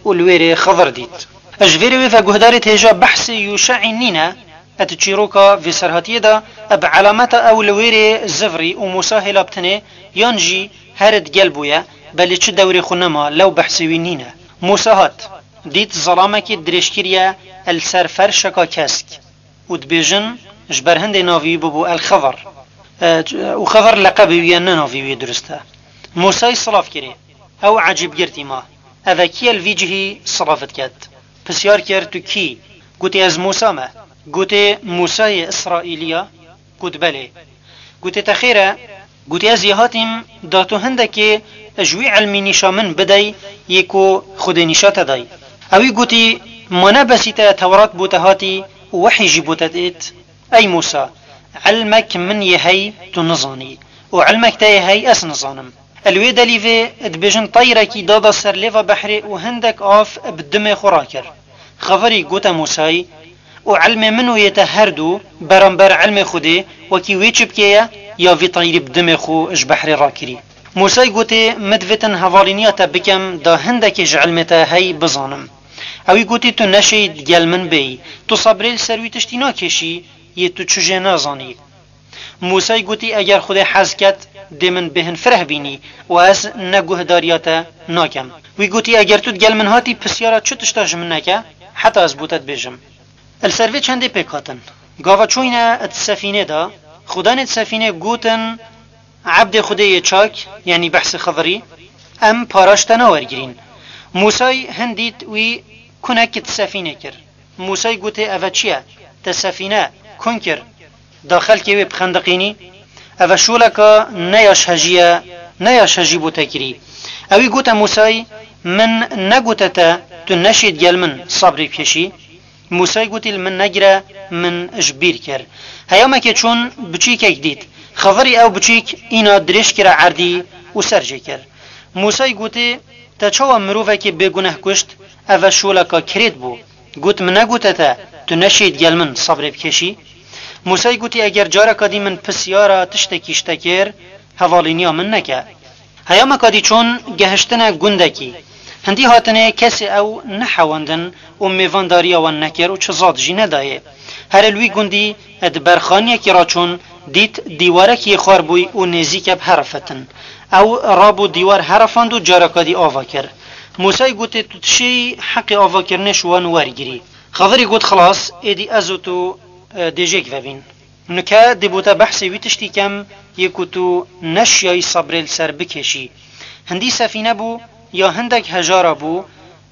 û li wêrê Xizir dît. Ji vêrê wê ve guhdarê têja behsê Yûşe'î nîne, et çîroka vê serhatiyê de, bi elameta ew li wêrê zivrî û Mûsa hêla bi tinê, yan jî her digel bûye, belê çi dewrê xwe nema, lew behsê wî nîne. Mûsa hat, dît zelamekê dirêj kiriye li ser ferşeka kesk. û dibêjin, ji ber hindê navê wî bibû El Xizir. E, û Xizir leqebê wî ye, ne navê wî durist e. Mûsayî silav kirê. Ew ecêbgirtî ma. Eve kî ye li vî cihî silav diket? Pisyar kir, tu kî? Gotê, ez Mûsa me. Gotê, Mûsayê Îsraîlî ya? Got, belê. Gotê, te xêr e? Gotî, ez yê hatîm, da tu hindekê ji wî ilmî nîşa min bidey, yê ku Xwedê nîşa te dayî. Ewî gotî, ma ne besî te Tewrat bo te hatî û wehî jî bo te dêt? Ey Mûsa, ilmek min yê hey tu nizanî û ilmek te yê hey ez nizanim. Li wê delîvê dibêjin teyrekî dada ser lêva behrê û hindek av bi dimê xwe rakir. Xevirî gote Mûsayî, û ilmê min û yê te her du beramber ilmê Xwedê wekî wê çipkê ye ya vî teyrî bi dimê xwe ji behrê rakirî. Mûsayî gotê, min divêtin hevalîniya te bikem da hindekê ji ilmê te hey bizanim. Ewî gotî, tu neşêyî digel min bêyî. Tu sebrê li ser wî tiştî nakêşî yê tu çi jê nazanî. Mûsayî gotî, eger Xwedê hez ket, dê min bêhn fireh bînî û ez ne guhdariya te nakem. Wî gotî, eger tu digel min hatî, pisyara çi tişta ji min neke, heta ez bo te dibêjim. Li ser vê çendê pêk hatin. Gava çûyne di sefînê de, xudanê di sefînê gotin, ebdê Xwedê yê çak, yanî behsê Xidirî, em para ji te nawergirîn. Mûsayî hin dît wî kunek di sefînê kir. Mûsayî gotê, eve çi ye? Te sefîne kun kir, da xelkê wê bixendiqînî? Eve şoleka ne ya ji hejî ye, ne ya ji hejî bo te kirî. Ewî gote Mûsayî, min negote te, tu neşê digel min sebrê bikêşî? Mûsayî gotî, li min negire, min ji bîr kir. Heyamekê çûn, biçîkek dît. Xidirî ew biçîk îna dirêj kire erdî û ser jê kir. Mûsayî gotê, te çawa mirovekê bêguneh kuşt? Eve şoleka kirêt bû. Got, min negote te, tu neşêyî digel min sebrê bikêşî? Mûsayî gotî, eger careka dî min pisyara tiştekî ji te kir, hevalîniya min neke. Heyameka dî çûn, gehiştine gundekî. Hindî hatine kesê ew nehewendin û mêvandariya wan nekir û çi zad jî nedayê. Here li wî gundî di ber xaniyekî re çûn, dît dîwarek yê xwar bûy û nêzîke bi here fetin. Ew rabû dîwar herefand û careka dî ava kir. Mûsayî gotê, tu dişêyî heqê avakirinê ji wan wergirî. Xidirî got, xilas, êdî ez û tu, e, dê jêk vebîn. Nuke dê bo te behsê wî tiştî kem, yê ku tu neşiyayî sebrê li ser bikêşî. Hindî sefîne bû ya hindek hejara bû,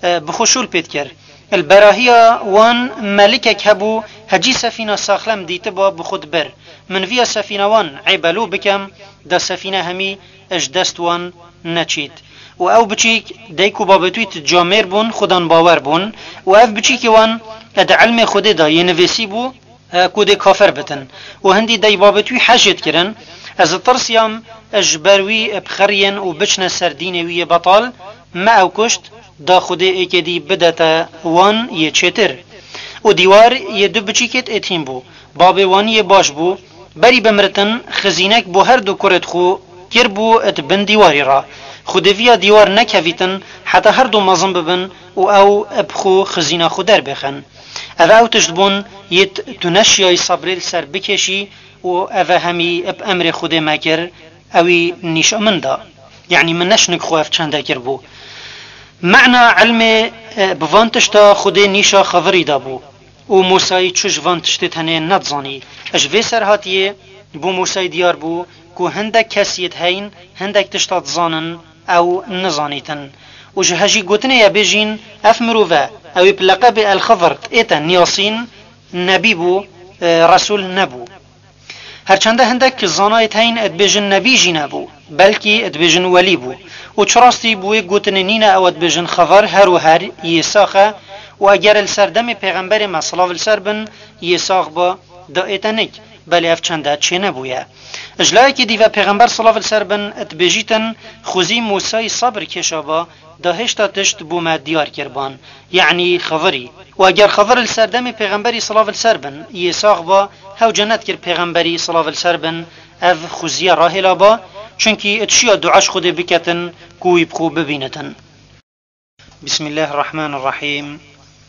e, bi xwe şûl pê dikir. Li berahiya wan melikek hebû, hecî sefîna saxlem dîtiba, bi xwe dibir. Min viya sefîna wan ê belo bikem, da sefîne hemî ji dest wan neçît. Û ew biçîk, dayik û babê wî tu camêr bûn, xudan bawer bûn. Û ev biçîkê wan di ilmê Xwedê de yê nivîsî bû, e, ku dê kafir bitin. Û hindî dayik babê wî hejê dikirin. Ez ditirsiyam ji ber wî bixeriyên û biçine ser dînê wî yê betal, me ew kuşt, da Xwedê êkê dî bidete wan yê çêtir. Û dîwar yê du biçîkêt êtîm bû. Babê wan yê baş bû, Berî bimiritin, xizînek bo her du kurêt xwe kiribû di bin dîwarî re. Xwedê viya dîwar nekevîtin heta her du mezin bibin û ew bi xwe xizîna xwe derbêxin. Ev ew tişt bûn yêt tu neşiyayî sebrê li ser bikêşî û ev hemî bi emrê Xwedê me kir, ewî nîşa min da. Yanî min neşnik xwe ev çende kiribû. Mena ilmê, e, bi van tişta Xwedê nîşa Xevirî da bû. Û Mûsayî çi ji van tiştê tenê nedizanî. Ji vê serhatiyê bo Mûsayî diyar bû ku hindek kes yêt heyn, hindek tişta dizanin, ew nizanîtin. Û ji hejî gotinê ye bêjîn, ev mirove, ew ê bi leqebê El-Xivir ête Niyasîn, nebî bû, e, resûl nebû. Herçende hindek zanayêt heyn dibêjin nebî jî nebû, belkî dibêjin welî bû. Û çi rastî bi wê gotinê nîne ew dibêjin Xever her û her yê sax e û eger li ser demê pêxemberê me silav li ser bin yê sax ba da ête nik, belê ev çende çênebûye. Ji layekî dî ve pêxember silav li ser bin dibêjîtin xwezî Mûsayî sabir kêşa ba, da hêşta tişt bo me diyar kiriban, yanî Xevirî. Û eger Xevir li ser demê pêxemberî silav li ser bin yê sax ba, hewce nedikir pêxemberî silav li ser bin ev xuziye rahêla ba, çunkî dişiya dua ji Xwedê biketin ku wî bi xwe bibînitin. Bismillahirrahmanirrahîm.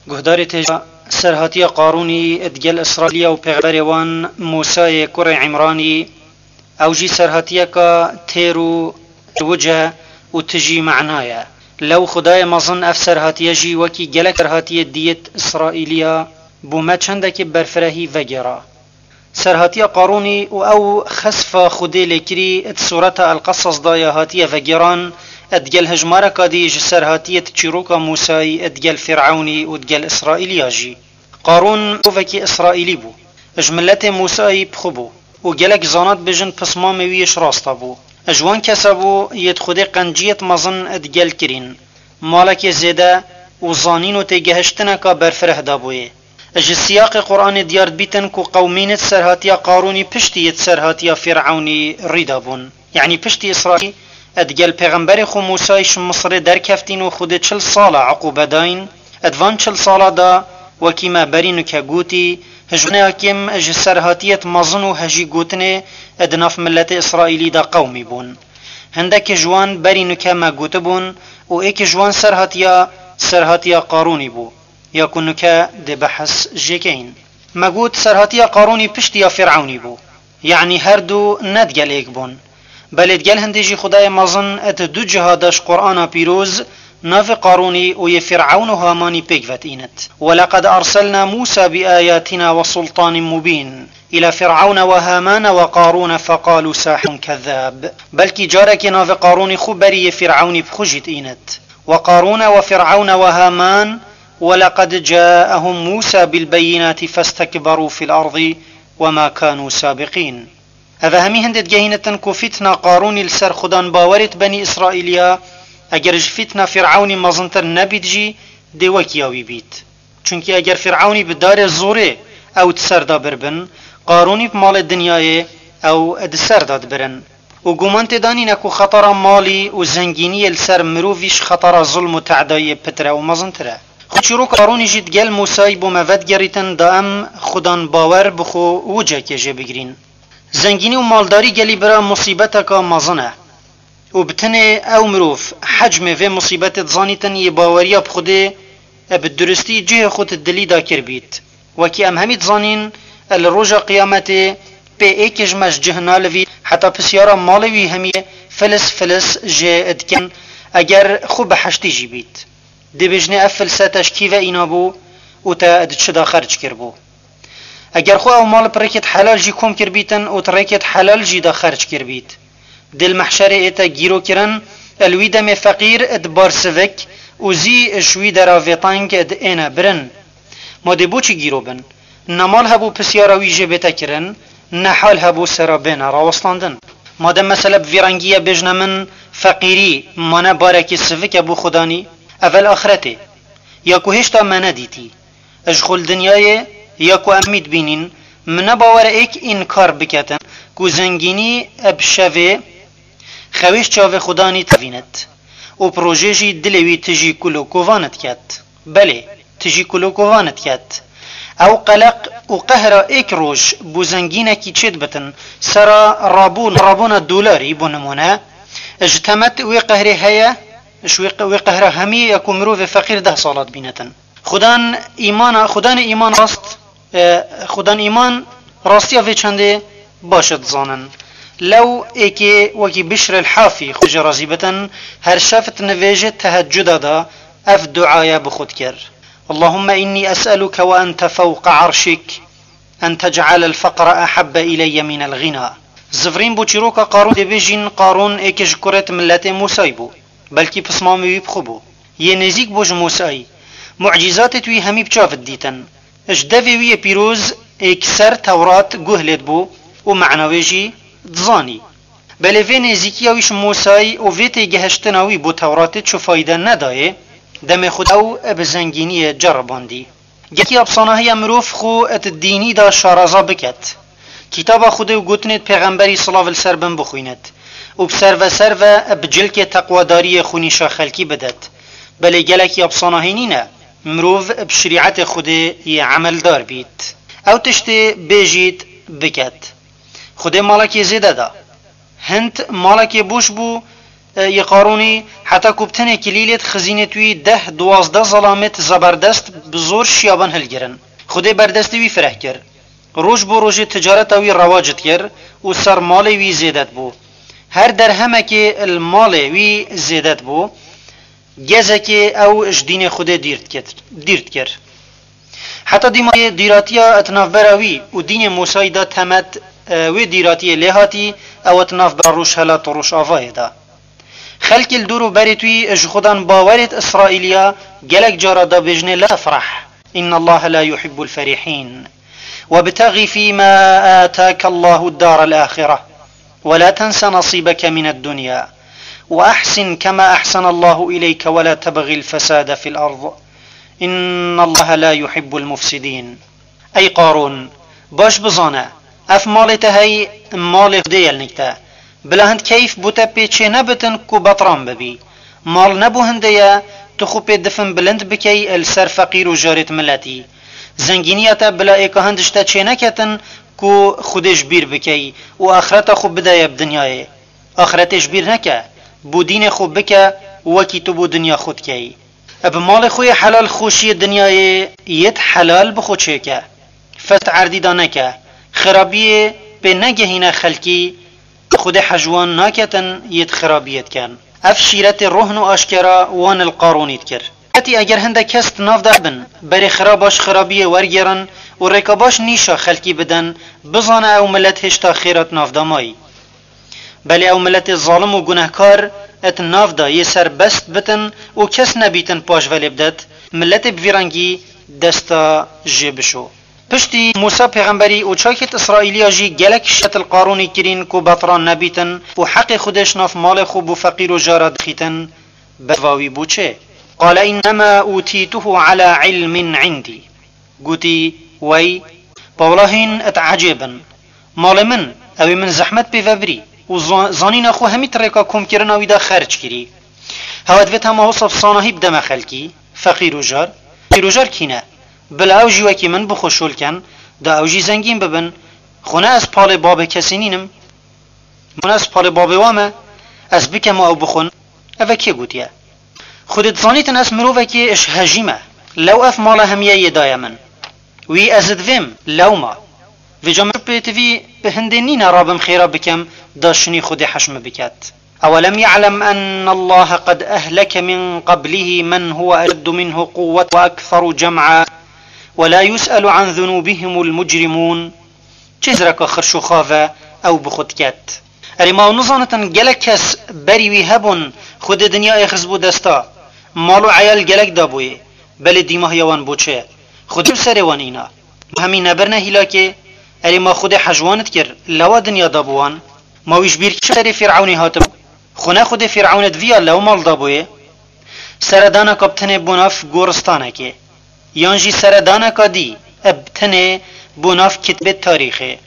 Guhdarê têja serhatiya Qarûnî digel Îsraîliya û pêxemberê wan Mûsayê kurê Îmranî. Ew jî serhatiyeka têr û wice û tijî mena ye. Lew Xwedayê mezin ev serhatiye jî wekî gelek serhatiyê diyêt Îsraîliya bo me çendekî berfirehî vegêra. Serhatiya Qarûnî û ew xesfa Xwedê lê kirî di sureta El-Qesas de ya hatiye vegêran, digel hejmareka dî ji serhatiyê di çîroka Mûsayî digel Fîrewnî û digel Îsraîliya jî. Qarûn mirovekî Îsraîlî bû. Ji miletê Mûsayî bi xwe bû û gelek zana dibêjin pismamê wî ji rasta bû. Ji wan kesa bû yêt Xwedê qenciyêt mezin digel kirîn, malekê zêde û zanîn û têgehiştineka berfireh dabûyê. Ji siyaqê Qur'anê diyar dibîtin ku qewmînêt serhatiya Qarûnî piştî yêt serhatiya Fîrewnî rî dabûn. Yanî piştî Îsraîlî digel pêxemberê xwe Mûsayî ji Misirê derkeftîn û Xwedê çil sala eqûbe dayîn. Di van çil sala de, wekî me berî nuke gotî, ji wan hakim ji serhatiyêt mezin û hejî gotinê di nav miletê Îsraîlî de qewmî bûn. Hindekî ji wan berî nuke me gotibûn û êkî ji wan serhatiya, serhatiya Qarûnî bû, ya ku nuke dê behs jê keyin. Me got serhatiya Qarûnî piştî ya Fîrewnî bû. Yanî her du ne digel êk bûn. Belê digel hindê jî Xwedayê mezin di du ciha de ji Qur'ana pîroz navê Qarûnî û yê Fîrewn û Hamanî pêk ve diînit. ولقد أرسلنا موسى بآياتنا وسلطان مبين إلى فرعون وهامان وقارون فقالوا ساحر كذاب. Belkî carekê navê Qarûnî xwe berî yê Fîrewnî bi xwe jî diînit. وقارون وفرعون وهامان ولقد جاءهم موسى بالبينات فاستكبروا في الأرض وما كانوا سابقين. Ev hemî hindê digehînitin ku fîtna Qarûnî li ser xudan bawerêt Benî Îsraîliya, eger ji fîtna Fîrewnî mezintir nebît jî, dê wekî ya wî bît. Çunkî eger Fîrewnî bi darê zorê ew di ser de birbin, Qarûnî bi malê dinyayê ew di ser de dibirin. Û guman tê de nîne ku xetara malî û zengîniyê li ser mirovî ji xetara zulm û te'dayiyê pitir e û mezintir e. Xwe çîroka Qarûnî jî digel Mûsayî bo me vedigerîtin da em xudan bawer bi xwe wicekê jê bigirîn. Zengînî û maldarî gelî bira musîbeteka mezin e. Û bi tenê ew mirov hecmê vê musîbetê dizanîtin yê baweriya bi Xwedê e bi duristî cihê xwe di dilî de kiribît. Wekî em hemî dizanîn, e li roja qiyametê pê êkê ji me ji cih nalivî, heta pisyara malê wî hemî filis filis jê dikin, eger xwe biheştî jî bît. Dê bêjinê ev filse te ji kî ve îna bû û te di çi de xerc kiribû? Eger xwe ew mal bi rêkêt helal jî kom kiribîtin û di rêkêt helal jî de xerc kiribît, dê li mehşerê ê te gîro kirin, li wî demê feqîr di bar sivik û zî ji wî dera vêteng di êne birin. Ma dê bo çi gîro bin? Ne mal hebû pisyara wî jê bête kirin, ne hal hebû sera bêne rawestandin. Madem mesele bi vî rengî ye, bêjine min, feqîrî mane barekî sivik e bo xudanî? Evel axretê, ya ku hêşta me nedîtî. Ji xwe li dinyayê, ya ku em mî dibînîn, min ne bawer e êk înkar biketin ku zengînî bi şevê xewê ji çavê xudanî tevînit û bi rojê jî dilê wî tijî kul û kovan diket. Belê, tijî kul û kovan diket. Ew qeleq û qehra êk roj bo zengînekî çêdibitin, sera rabûn, rabûna dolarî bo nimûne, ji temet wê qehrê heye, ji wê qe-, wê qehra hemî ye ku mirovê feqîr deh sala dibînetin. Xudan îmana, xudanê îman rast, e, xudan îman rastiya vê çendê baş e dizanin. Lew êkê wekî Bişr el Hafî, Xwe jê razî bitin, her şev di nivêjê tehecuda de ev duaya bi xwe dikir: اللهم إني أسألك وأنت فوق عرشك أن تجعل الفقر أحب إلي من الغنى. Zivirîn bo çîroka Qarûn dê bêjîn, Qarûn êkê ji kurê di miletê Mûsayî bû. Belkî pismamê wî bi xwe bû. Yê nêzîk bû ji Mûsayî. Mucîzatê wî hemî bi çav didîtin. Ji devê wî yê pîroz êk ser Tewrat guh lê dibû û mena wê jî dizanî. Belê vê nêzîkiya wî ji Mûsayî û vê têgihiştina wî bo Tewratê çi fayde nedayê, demê xwe ew bi zengîniyê ceribandî. Gelekî epsanahiya mirov xwe di dînî de şaraza biket. Kitaba Xwedê û gotinê pêxemberî silav li ser bin bixwînet û bi serve serve bi cilkê teqwadariyê xwe nîşa xelkî bidet. Belê gelekî epsanahî nîne, mirov bi şerîetê Xwedê yê emeldar bît. Ew tiştê bêjît biket. Xwedê malekê zêde da. Hind malekê boş bû, e, yê Qarûnî, heta ku bi tenê kilîlê di xizînê wî deh, duwazdeh zelamêt zeberdest bi zor şiyaban hilgirin. Xwedê berdestê wî fireh kir. Roj bo rojê ticareta wî rewac dikir û ser malê wî zêde dibû. Her derhemekê li malê wî zêde dibû. Gezekê ew ji dînê Xwedê dîr dikir, dîr dikir. Heta dîma dîratiya di navbera wî û dînê Mûsayî de temet, e, wê dîratiyê lê hatî, ew di navbera Rojhelat û Rojavayê de. Xelkê li dor û berê wî ji Xudan bawerê di Îsraîliya gelek cara dabêjinê: لا تفرح، إن الله لا يحب الفرحين. وابتغ فيما آتاك الله الدار الآخرة ولا تنس نصيبك من الدنيا وأحسن كما أحسن الله إليك ولا تبغ الفساد في الأرض إن الله لا يحب المفسدين. Ey Qarûn, baş bizane, ev malê te hey, malê Xwedê ye li nîv te. Bila hind keyf bo te pê çê nebitin ku betran bibî. Mal ne bo hindê ye, tu xwe pê difin bilind bikey li ser feqîr û jarêt miletî. Zengîniya te bila êka hind ji te çê neketin ku Xwedê ji bîr bikey û axireta xwe bideye bi dinyayê. Axretê ji bîr neke, bo dînê xwe bike, wekî tu bo dinya xwe dikey. Bi malê xwe yê helal xweşiyê dinyayê yêt helal bi xwe çêke. Fest erdî de neke. Xirabiyê pê negehîne xelkî, Xwedê hej wan naketin yêt xirabiyê dikin. Ev şîretê rohn û aşkera wan li Qarûnî dikir. Hetî eger hindek kes di nav de bin, berê xiraba ji xirabiyê wergerin û rêka baş nîşa xelkî bidin, bizane ew milet hêşta xêra di nav de mayî. Belê ew miletê zalim û gunehkar et nav de yê serbest bitin û kes nebîtin paş ve lê bidet, miletê bi vî rengî desta jê bişo. Piştî Mûsa pêxemberî û çakêt Îsraîliya jî gelek şet li Qarûnî kirîn ku betran nebîtin û heqê Xwedê ji nav malê xwe bo feqîr û jara dixîtin, berva wî bû çê. قال إنما أوتيته على علم عندي. Gotî, wey, pa wela hîn et ecêb in. Malê min, ew ê min zehmet pê ve birî û za-, zanîna xwe hemî di rêka komkirina wî de xerc kirî. Hewa divê hema wisa bi sanahî bideme xelkî, feqîr û jar. Feqîr û jar kî ne? Bila ew jî wekî min bi xwe şol ken, da ew jî zengîn bibin. Xwe ne ez palê babê kesî nînim? Min ez palê babê wa me, ez bikem û ew bixwin. Ev e kê gotiye? Xwedê dizanîtin ez mirovekê ji hejî me. Lew ev mala hemiye yê daye min, wî ez divêm lewma. Vêca min pêtivî bi hindê nîne rabim xêra bikem, da şinî Xwedê heş min biket. أولم يعلم أن الله قد أهلك من قبله من هو أشد منه قوة وأكثر جمعا ولا يسأل عن ذنوبهم المجرمون. Çi zireka xirş û xav e ew bi xwe diket. Erê ma ew nizanitin gelek kes berî wî hebûn, Xwedê dinyayê xistbû desta, mal û eyal gelek dabûyê, belê dîmahiya wan bû çi? Xwedê bi serê wan îna. Ma hemî nebirine hîlakê? Erê ma Xwedê hej wan dikir, lewa dinya dabû wan? Ma wî ji bîr kir serê Fîrewnê hatibû? Xwe ne Xwedê Fîrewnê di viya lew mal dabûyê? Seredaneka bi tenê bo nav goristanekê, yan jî seredaneka dî bi tenê bo nav kitêbê tarîxê,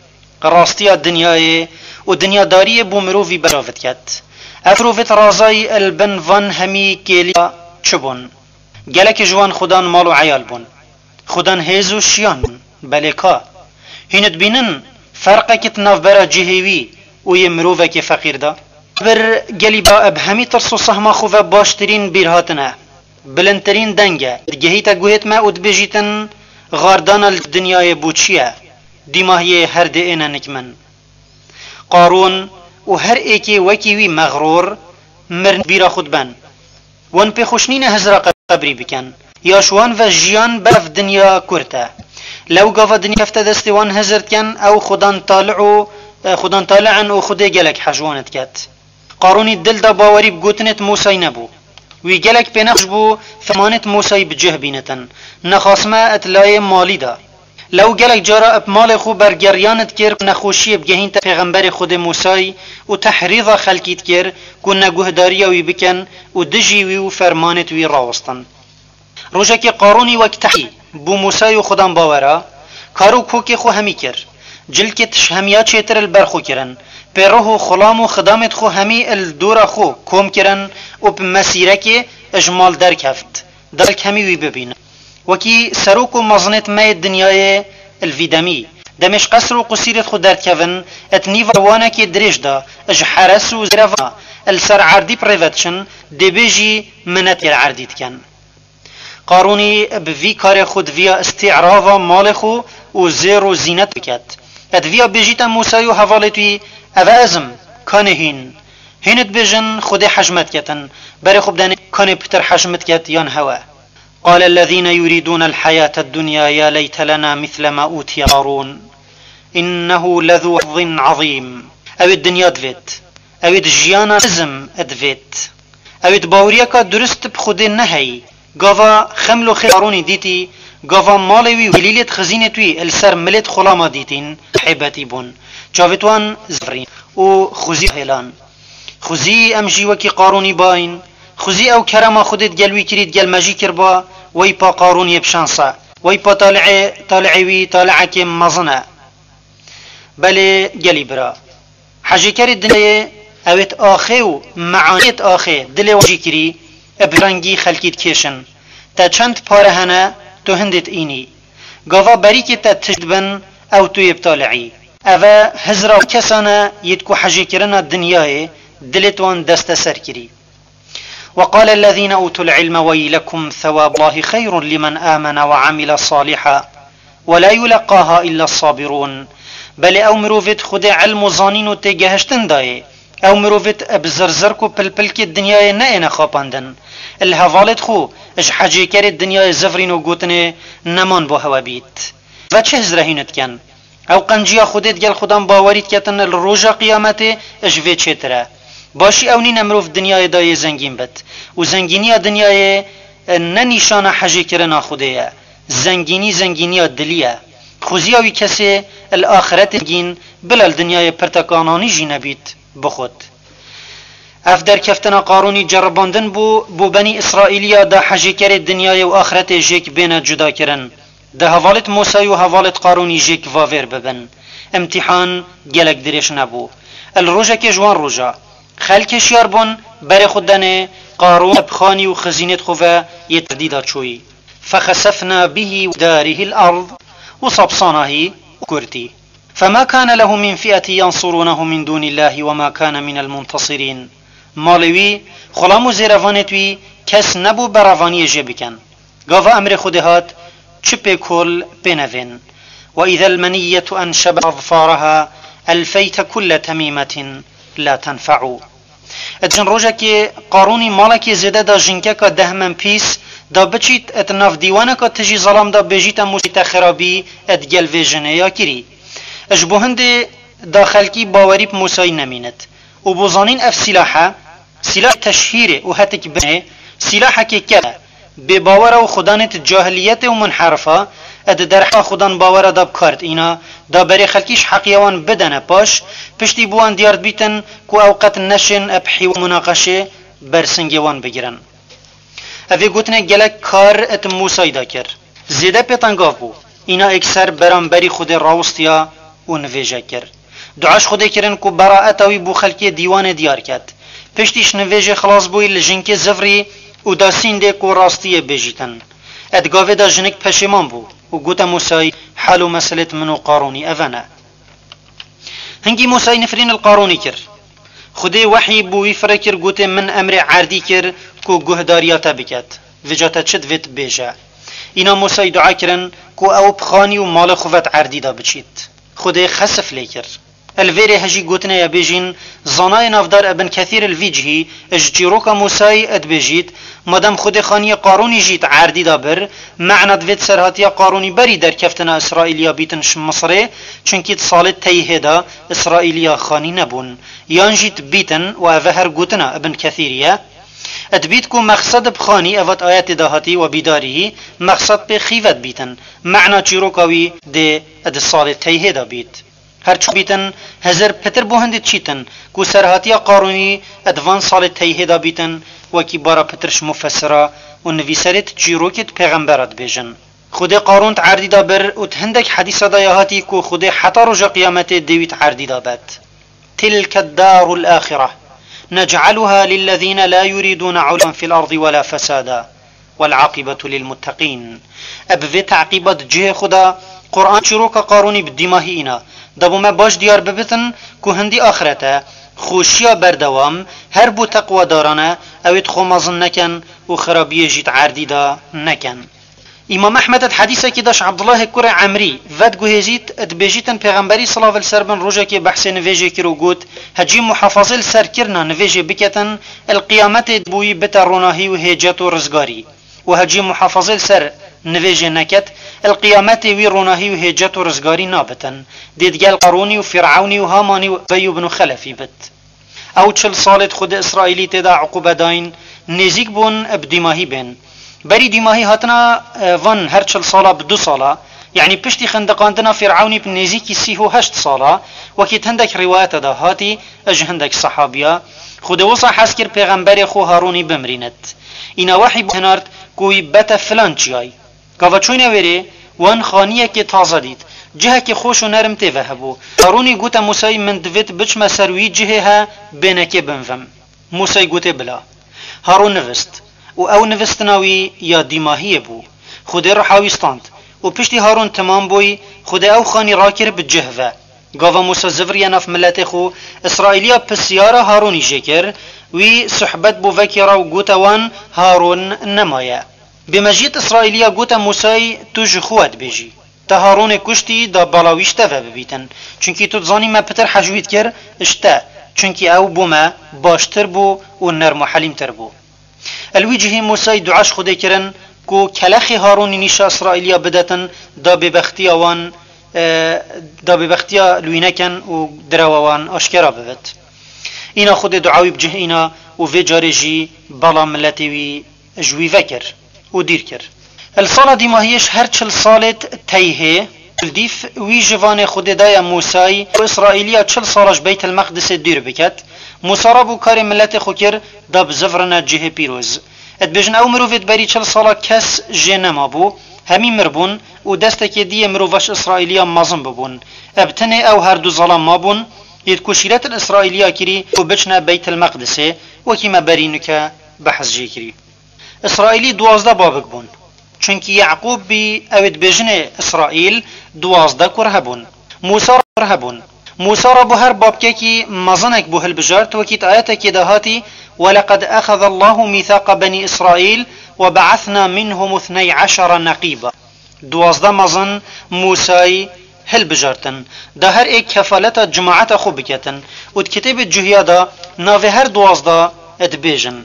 rastiya dinyayê û dinyadariyê bo mirovî berav diket. Ev mirovêt razayî li bin van hemî kêliya çi bûn? Gelekî ji wan xudan mal û eyal bûn. Xudan hêz û şiyan bûn. Belê ka. Hîn dibînin ferqek di navbera cihê wî û yê mirovekê feqîr de? Bir gelî ba eb hemî tirs û sehma xwe ve baştirîn bîr hatine. Bilindtirîn deng e. Digehîte guhêt me û dibêjîtin, xardana li dinyayê bû çi ye? Dîmahiyê her dê êne nik min. Qarûn û her êkê wekî wî mexrûr, mirin bîra xwe diben. Wan pê xweş nîne hizra qe-, qebrî bikin. Ya ji wan ve jiyan bev dinya kurt e. Lew gava dinya kefte destê wan hizir dikin, ew xudan tali û, e, xudan tali in û Xwedê gelek hej wan diket. Qarûnî dil da bawerî bi gotinêt Mûsayî nebû. Wî gelek pê nexweş bû, fermanêt Mûsayî bi cih bînitin. Nexasme et layê malî da. Lew gelek cara ep malê xwe bergeriyan dikir, nexweşiyê bigehînte pêxemberê Xwedê Mûsayî û tehrîza xelkî dikir ku neguhdariya wî bikin û dijî wî û fermanêt wî rawestin. Rojekê Qarûnî wek tehdî bo Mûsayî û xudan bawera, kar û kokê xwe hemî kir. Cilkê tişhemiya çêtir li ber xwe kirin. Pê roh û xulam û xidamêt xwe hemî li dora xwe kom kirin û bi mesîrekê ji mal derkeft. Dalk hemî wî bibînin. Wekî serok û mezinêt me yê dinyayê li vî demî. Demê ji qesr û qusîrêt xwe derdikevin, et nîva wanekê dirêj de, ji heres û zêrevana, li ser erdî bi rê ve diçin, dê bê jî minet yê erdî dikin. Qarûnî bi vî karê xwe diviya îstî'rava malê xwe û zêr û zînet biket. Et viya bêjîte Mûsayî û hevalêt wî, ev e ez im, kanê hîn. Hîn dibêjin, Xwedê hej me diketin, berê xwe bidenê, kanê pitir hej min diket yan hewe. قال الذين يريدون الحياة الدنيا يا ليت لنا مثل ما أوتي قارون إنه لذو حظ عظيم. Ew ê dinya divêt. Ew ê di jiyana nizm divêt. Ew ê di baweriyeka durist bi Xwedê neheyî. Gava xeml û xêr Qarûnî dîtî, gava malê wî û delîlêt xizînêt wî li ser milêt xulama dîtîn, hêbetî bûn. Çavêt wan zivrîn û xwezî hêlan. Xwezî em jî wekî Qarûnî bayîn. Xwezî ew kerema Xwedê digel wî kirî digel me jî kirba, wey pa Qarûniyê bi şans e. Wey pa tali'ê, tali'ê wî tali'ekê mezin e. Belê gelî bira. Hejêkerê dinyayê, ewêt axê û meaniyêt axê dilê wan jî kirî, e bi rengî xelkî dikêşin. Te çend pare hene, tu hindê diînî. Gava berîkê te tişt dibin, ew tu yê bi tali'î. Ev e hizra kesan e yêt ku hejêkirina dinyayê dilêt wan desteser kirî. وقال الذين أوتوا العلم ويلكم ثواب الله خير لمن آمن وعمل صالحا ولا يلقاها إلا الصابرون. Belê ew mirovêt Xwedê ilm û zanîn û têgehiştin dayê, ew mirovêt bi zirzirk û pilpilkê dinyayê neêne xapandin. Li hevalêt xwe ji hecêkerê dinyayê zivrîn û gotinê neman bo hewe bît. Ve çi hizrehînê dikin? Ew qenciya Xwedê digel xudan bawerî diketin li roja qiyametê ji vê çêtir e. Başî ew nîne mirov dinyayê de yê zengîn bit. Û zengîniya dinyayê, e, ne nîşana hejêkirina Xwedê ye. Zengînî zengîniya dilî ye. Xuziya wî kesê li axretê zengîn bila li dinyayê pirtekananî jî nebît bixwit. Ev derkeftina Qarûnî ceribandin bû, bo Benî Îsraîliya da hejêkerê dinyayê û axretê jêk bêne cudakirin. Di hevalêt Mûsayî û hevalêt Qarûnî jêk vavêr bibin. Îmtîhan gelek dirêj nebû. Li rojekê ji wan roja, xelk hişyar bûn, berê xwe denê, Qarûn bi xanî û xizînêt xwe ve yê terdî da çûyî. فخسفنا به وداره الأرض وصبصناه وكرتي فما كان له من فئة ينصرونه من دون الله وما كان من المنتصرين. Malê wî, xulam û zêrevanêt wî kes nebû berevaniyê jê bikin. Gava emrê Xwedê hat, çi pê kol pê nevên. وإذا المنية أنشبت أظفارها ألفيت كل تميمة لا تنفع. Dijin rojekê Qarûnî malekê zêde da jinkeka dehmem pîs, da biçît et nav dîwaneka tijî zelam da bêjîte Mûsî te xirabî et gel vê jinê ya kirî. Ji bo hindê da xelkî bawerî bi Mûsayî nemînit. Û bo zanîn ev sîlah e, sîlah teşhîrê û hetik binê, sîlahekê keve, bêbawera û xudanêt cahiliyetê û munherifa, e di derheqa xudan bawera da bi kar dîna, da berê xelkî ji heqiya wan bidene paş, piştî bi wan diyar dibîtin ku ew qet neşên e bi hîwa munaqeşê ber singê wan bigirin. Evê gotinê gelek kar et Mûsayî da kir. Zêde pêtengav bû. Îna êkser beramberî Xwedê rawistiya û nivêje kir. Dua ji Xwedê kirin ku beraeta wî bo xelkê dîwanê diyar ket. Piştî ji nivêjê xilas bûyî li jinkê zivrî û da sîndê ku rastiyê bêjîtin. Et gavê da jinik peşêman bû. û gote Mûsayî, hal û meselêt min û Qarûnî eve ne. Hingî Mûsayî nifrîn li Qarûnî kir. Xwedê wehî bo wî fireh kir, gote, min emrê erdî kir ku guhdariya te biket. Vêca te çi divêt bêje. Îna Mûsayî dua kirin ku ew bi xanî û malê xwe ve di erdî de biçît. Xwedê xesif lê kir. Li vê rê hejî gotinê ye bêjîn, zanayê navdar Ibn Kethîr li vî cihî ji çîroka Mûsayî dibêjît, madem Xwedê xaniyê Qarûnî jî di erdî de bir, mehna divêt serhatiya Qarûnî berî derkeftina Îsraîliya bîtin ji Misirê, çunkî di salê teyhê de Îsraîliya xanî nebûn. Yan jî dibîtin û eve her gotina Ibn Kethîrî ye. Dibît ku mexsed bi xanî, eva di ayetê de hatî, we bîdarî, mexsed pê xîvet bîtin. Mehna çîroka wî dê di salê teyhê de bît. Her çi bîtin, hizir pitir bo hindê çîtin ku serhatiya Qarûnî di van salê teyhê de bîtin, wekî bara pitir ji mufessira û nivîserê di çîrokê di pêxembera dibêjin. Xwedê Qarûn di erdî de bir û di hindek hedîsa de ya hatî ku Xwedê heta roja qiyametê dê wî di erdî de bet. تلك الدار الآخرة نجعلها للذين لا يريدون علوا في الأرض ولا فسادا والعاقبة للمتقين. Ev bi vê teqîba di cihê xwe de Quran çîroka Qarûnî bi dîmahî îna. Da bo me baş diyar bibitin ku hindî axirete xweşiya berdewam her bo teqwadaran e, ew ê di xwe mezin nekin û xirabiyê jî di erdî de nekin. Îmam Ehmed di hedîsekî de ji Ebdullahê kurê Emrî vediguhêzît, dibêjîtin Pêxemberî silav li ser bin rojekê behsê nivêjê kir û got, hecî muhafazê li ser kirina nivêjê biketin, li qiyametê bo wî bite ronahî û hêcet û rizgarî. Û hecî muhafazê li ser nivêjê neket, li qiyametê wî ronahî û hêcet û rizgarî nabitin. Dê digel Qarûnî û Fîrewnî û Hamanî û Ubey ibn Xelefî bit. Ew çil salê di Xwedê Îsraîlî tê de uqûbe dayîn, nêzîk bûn bi dîmahî bên. Berî dîmahî hatina, e, van her çil sala bi du sala, yanî piştî xindiqandina Fîrewnî bi nêzîkî sî û heşt sala, wekî di hindek rîwayeta de hatî, ji hindek sehabiya, Xwedê wisa hez kir pêxemberê xwe Harûnî bimrînit. Îna wehî hinart ku wî bete filan çiyayî. Gava çûyne wêrê, wan xaniyekê taze dît. Cihekî xweş û nerm tê ve hebû. Harûnî gote Mûsayî, min divêt biçime ser wî cihê he, bênekê binvim. Mûsayî gote bila. Harûn nivist. Û ew nivistina wî ya dîmahiyê bû. Xwedê ruha wî stand. Û piştî Harûn temam bûyî, Xwedê ew xanî rakir bi cih ve. Gava Mûsa zivriye nav miletê xwe, Îsraîliya pisyara Harûnî jê kir, wî suhbet bo vekê re û gote wan, Harûn nemaye. Bêmeciyet Îsraîliya gote Mûsayî, tu ji xwe dibêjî. Te Harûnê kuştî da bala wî ji te ve bibîtin. Çunkî tu dizanî me pitir hej wî dikir ji te. Çunkî ew bo me baştir bû û nerm û helîmtir bû. Li wî cihî Mûsayî dua ji Xwedê kirin ku kelexê Harûnî nîşa Îsraîliya bidetin, da bêbextiya wan, e, da bêbextiya li wî nekin û direwa wan aşkera bibit. Îna Xwedê dua wî bi cih îna û vê carê jî bala miletê wî ji wî vekir û dîr kir. Li sala dîmahiyê ji her çil salê teyhê, li dîf wî ji vanê Xwedê daye Mûsayî û Îsraîliya çil sala ji Beytil Meqdisê dûr biket. Mûsa rabû karê miletê xwe kir, da bizivirine cihê pîroz. Dibêjin ew mirovê di berî çil sala kes jê nemabû, hemî mirbûn û destekê diyê mirova ji Îsraîliya mezin bibûn. Ev tenê ew her du zalam mabûn, yê ku şîretin Îsraîliya kirî ku biçine Beytil Meqdisê, wekî me berî nuke behs jê kirî. Îsraîlî duwazdeh babik bûn. Çunkî Yaqûb bî, ew ê dibêjinê Îsraîl, duwazdeh kur hebûn. Mûsa kur hebûn. Mûsa re bo her babkekî mezinek bû hilbijart, wekî di ayetekê de hatî, ولقد أخذ الله ميثاق بني إسرائيل وبعثنا منهم اثني عشر نقيبا. Duwazdeh mezin Mûsayî hilbijartin, da her êk kefaleta cimaeta xwe biketin û di kitêbê cuhiya de navê her duwazdeh dibêjin.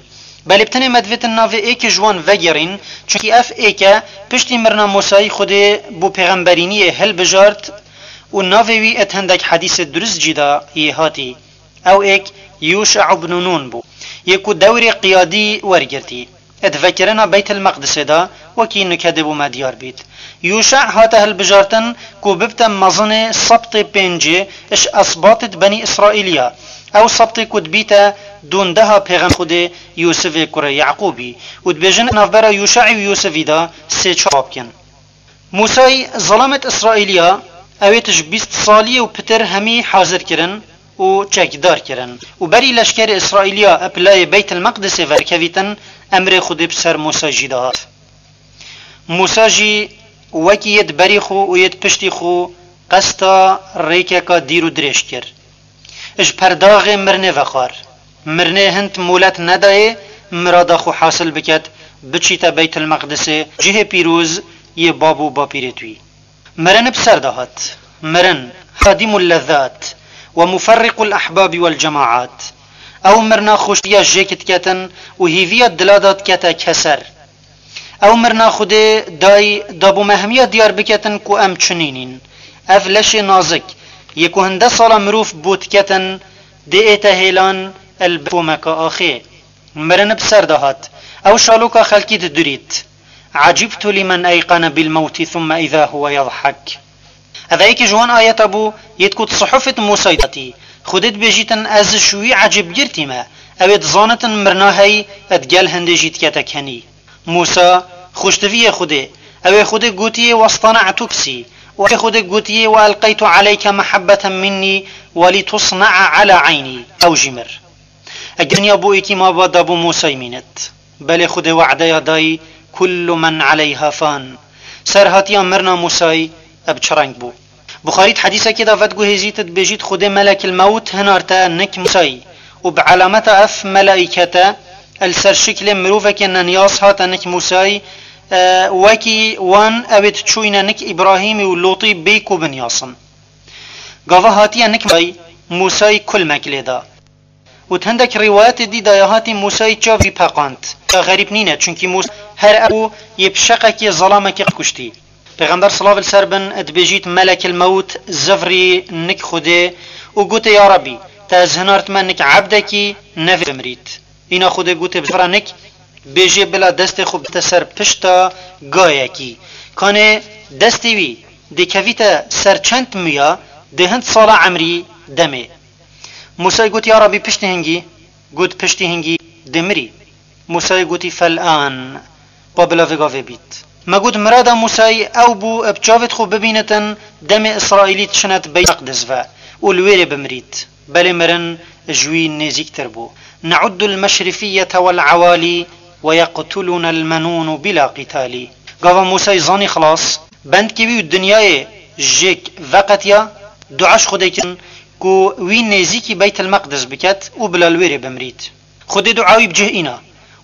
Belê bi tenê me divêtin navê êkê ji wan vegerîn, çunkî ev êke piştî mirina Mûsayî Xwedê bo pêxemberîniyê hilbijart û navê wî di hindek hedîsê durist jî de yê hatî. Ew êk Yûşa ibn Nûn bû, yê ku dewrê qiyadî wergirtî. Di vekirina Beytil Meqdisê de wekî nuke dê bo me diyar bît. Yûşa hate hilbijartin ku bibte mezinê sebtê pêncê ji esbatê di Benî Îsraîliya. Ew sebtê ku dibîte dûndeha pêxem Xwedê Yûsifê kurê Yaqûbî û dibêjin navbera Yûşaî û Yûsifî de sê çar babkin. Mûsayî zelamêt Îsraîliya, ew ê ji bîst saliyê û pitir hemî hazir kirin û çekdar kirin û berî leşkerê Îsraîliya bi layê Beytil Meqdisê verkevîtin, emrê Xwedê bi ser Mûsa jî dihat. Mûsa jî wekî yê di berî xwe û yê di piştî xwe qesta rêkeka dîr û dirêj kir. Ji perdaxê mirinê vexwar. Mirinê hind molet nedayê mirada xwe hasil biket, biçîte Beytulmeqdisê, cihê pîroz yê bab û bapîrê wî. Mirin bi ser de hat. Mirin, hadimul lezzat ve muferriqul ahbabi vel cemaat. Ew mirina xweştiya jêk diketin û hîviya dila de dikete keser. Ew mirina Xwedê dayî da bo me hemiya diyar biketin ku em çi nînîn. Ev leşê nazik, yê ku hinde sala mirov bo diketin, dê ête hêlan el bi komeka axê. Mirin bi ser de hat. Ew şaloka xelkî didurît. Ecibtu limen eyqene bil mewtî thumme îza huwe yedhek. Ev yekî ji wan ayeta bû, yê ku di sihufê di Mûsayî de hatî. Xwedê dibêjîtin, ez ji wî ecêbgirtî me. Ew ê dizanitin mirina hey, di gel hindê jî dikete kenî. Mûsa, xweştiviyê Xwedê. Ew ê Xwedê gotiye, "Westana'tu nefsî." Û ew ê Xwedê gotiye, "Ve elqeytu aleyke mehabbeten minnî ve litusna'a ala eynî." Ew jî mir. Eger dinya bo êkî maba da bo Mûsayî mînit. Belê Xwedê we'deya dayî, "Kullu men aleyha fan." Ser hatiya mirina Mûsayî, ev çi reng bû? Buxarî di hedîsekê de vediguhêzît, dibêjît, Xwedê melekil mewt hinarte nik Mûsayî û bi elameta ev melaîkete li ser şiklê mirovekê neniyaz hate nik Mûsayî, e, wekî wan ew ê diçûyne nik Îbrahîmî û Lûtî bê ku binyasin. Gava hatiye nik Mûsayî, Mûsayî kulmek lê da. Û di hindek rîwayetê dî de ya hatî Mûsayî çavî peqand. Ya xerîb nîne, çunkî Mûsa her ew yê bi şeqekê zelamekê kuştî. Pêxember silav li ser bin dibêjît, Melekil mewt zivrî nik Xwedê û gotê, Ya Rebî, te ez hinartime nik ebdekî, nevê bimrît. Îna Xwedê gotê, Bi zivra nik, bêjê bila destê xwe bite ser pişta gayekî. Kanê destê wî dê kevîte ser çend miya, dê hind sala emrî demê. Mûsayî got, Ya Rebî, piştî hingî? Got, Piştî hingî dê mirî. Mûsayî gotî, Fel-an, ba bila vê gavê bît. Me got, mirada Mûsayî ew bû, bi çavêt xwe bibînitin, demê Îsraîlî diçine di Beyt Meqdis ve û li wêrê bimirît. Belê mirin ji wî nêzîktir bû. Ne'uddul meşrifiyete vel awalî ve yeqtulunel menûnu bila qîtalî. Gava Mûsayî zanî xilas, bendkê wî û dinyayê jêk veqetiya, dua ji Xwedê kirin ku wî nêzîkî Beytil Meqdis biket û bila li wêrê bimirît. Xwedê dua wî bi cih îna.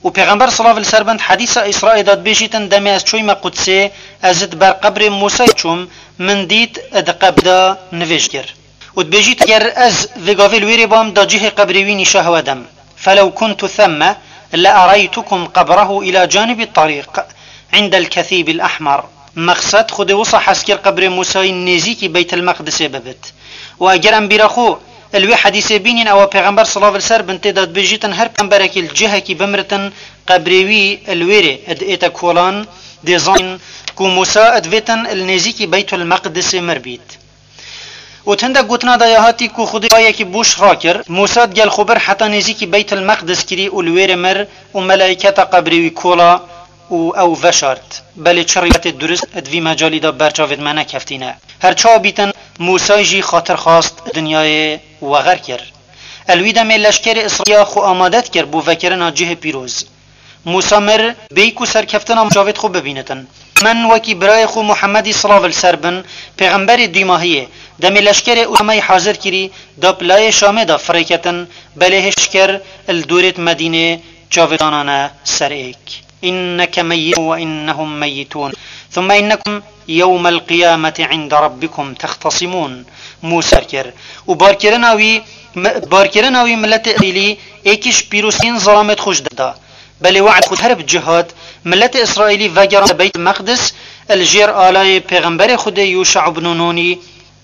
Û Pêxember silav li ser bin di hedîsa Îsraê de dibêjîtin, Demê ez çûyme Qudsê, ez di ber qebrê Mûsayî çûm, min dît di qebrê de nivêj kir. Û dibêjît, Ger ez vê gavê li wêrê bam, da cihê qebrê wî nîşa hewe dem. Felew kuntu themme leereytukum qebrehu ila canibi tarîq indel kethîbil ehmer. Mexsed, Xwedê wisa hez kir qebrê Mûsayî nêzîkî Beytil Meqdisê bibit. Û eger em bîra xwe li wê hedîsê bînîn, ewa Pêxember silav li ser bin tê de dibêjîtin, her pêxemberekî li cihekî bimritin, qebrê wî li wêrê diête kolan, dê zanîn ku Mûsa divêtin li nêzîkî Beytul Meqdisê mir bît. Û di hindek gotina de ya hatî ku Xwedê wayekî boş rakir, Mûsa digel xwe bir heta nêzîkî Beytil Meqdis kirî û li wêrê mir û melaîketa qebrê wî kola û ew veşart. Belê çi rîwayetê durist di vî mecalî de ber çavêt me nekeftîne. Her çawa bîtin, Mûsay jî xatir xwast dinyayê wexer kir. El wî demê leşkerê Îsraîlî xwe amade dikir bo vekirina cihê pîroz. Mûsa mir, bêyî ku serkeftina çavêt xwe bibînitin. Min wekî birayê xwe Muhemmedî silav li ser bin, pêxemberê dîmahiyê, demê leşkerê Usameyî hazir kirî, da bi layê Şamê de firêketin, belê hê leşker li dorêt Medînê çavê danane ser êk. Inneke meyyitun ve innehum meyyitun. Thumme innekum yewmel qiyameti inde rabbikum tehtesimun. Mûsa kir. Û barkirina wî, mi-, barkirina wî miletê Îsraîlî êkî ji pîroztîn zelamêt xwe ji dest da. Belê we'd xwe her bi cih hat, miletê Îsraîlî vegerand Beyt Meqdis, li jêr alayê pêxemberê Xwedê Yûşa ibn Nûnî,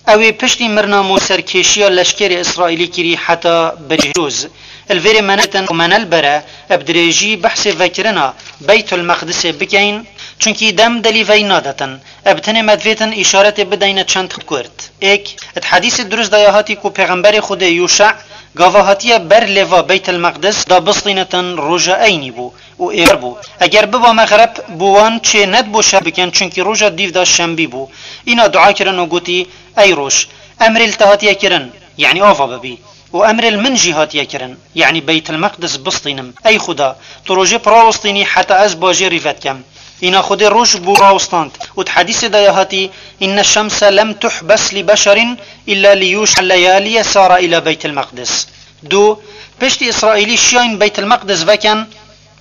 ew ê piştî mirina Mûsa serkêşiya leşkerê Îsraîlî kirî heta berî roz. Li vêrê me netin û me ne li ber e, bi dirêjî behsê vekirina Beytul Meqdisê bikeyin, çunkî dem delîveyî nadetin. Ev tenê me divêtin îşaretê bideyne çend kurt. Êk, di hedîsê durist de ya hatî ku Pêxemberê Xwedê Yûşa gava hatiye ber lêva Beytel Meqdis da bistînitin roja Eynî bû û êvar bû. Eger biba mexreb, bo wan çê nedibû şer bikin, çunkî roja dîv da şembî bû. Îna dua kirin û gotî, Ey roj, emrê li te hatiye kirin, yanî ava bibî. Û emrê li min jî hatiye kirin, yanî Beytil Meqdis bistînim. Ey Xuda, tu rojê pira wistînî heta ez bajêrî vedikem. Îna Xwedê roj bû rawstand û di hedîsê de ya hatî, "Inne şemse lem tuhbes li beşerin illa li Yûşa leyaliye sara ila Beytil Meqdis." Du, piştî Îsraîlî şiyayîn Beytil Meqdis veken,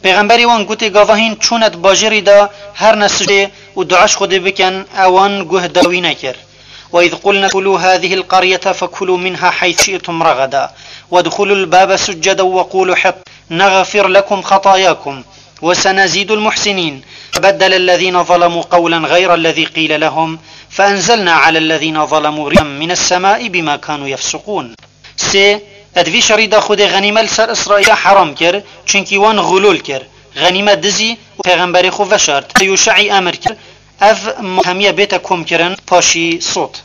pêxemberê wan gotê gava hîn çûne di bajêrî de herne sicdê û dua ji Xwedê bikin, ewan guh dawî nekir. وإذ قلنا ادخلوا هذه القرية فكلوا منها حيث شئتم رغدا وادخلوا الباب سجدا وقولوا حطة نغفر لكم خطاياكم وسنزيد المحسنين. فبدل الذين ظلموا قولا غير الذي قيل لهم فأنزلنا على الذين ظلموا رجزا من السماء بما كانوا يفسقون. Sê, di vî şerî de Xwedê xenîme li ser Îsraîlî heram kir, çunkî wan xulûl kir, xenîme dizî û pêxemberê xwe veşart. Yûşeî emir kir, ev ma hemiye bête komkirin paşî sot.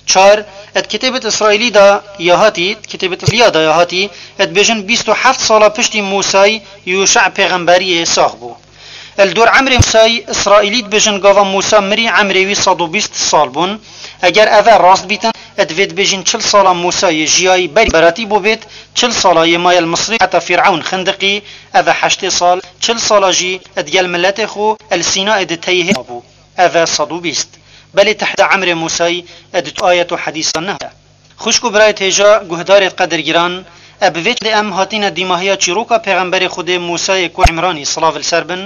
Çar, di kitêbet Îsraîlî de ya hatî, di kitêbet Îsraîliya de ya hatî, dibêjin bîst û heft sala piştî Mûsayî Yûşe pêxemberiyê sax bû. Li dor emrê Mûsayî Îsraîlî dibêjin gava Mûsa mirî emrê wî sed û bîst sal bûn. Eger ev e rast bîtin, divê dibêjin çil sala Mûsayê jiyayî berî beratî bû bêt, çil sala yê maye li Misrî heta Fîr'ewn xindiqî, ev e heştê sal, çil sala jî digel miletê xwe li Sînayê di teyhê bû, ev e sed û bîst. Belê tehda emrê Mûsayî di tu ayet û hedîsan ne. Xwişk û birayê hêja guhdarê qedirgiran, e bi vê çendê em hatine dîmahiya çîroka pêxemberê Xwedê Mûsayê ku Îmranî silav li ser bin,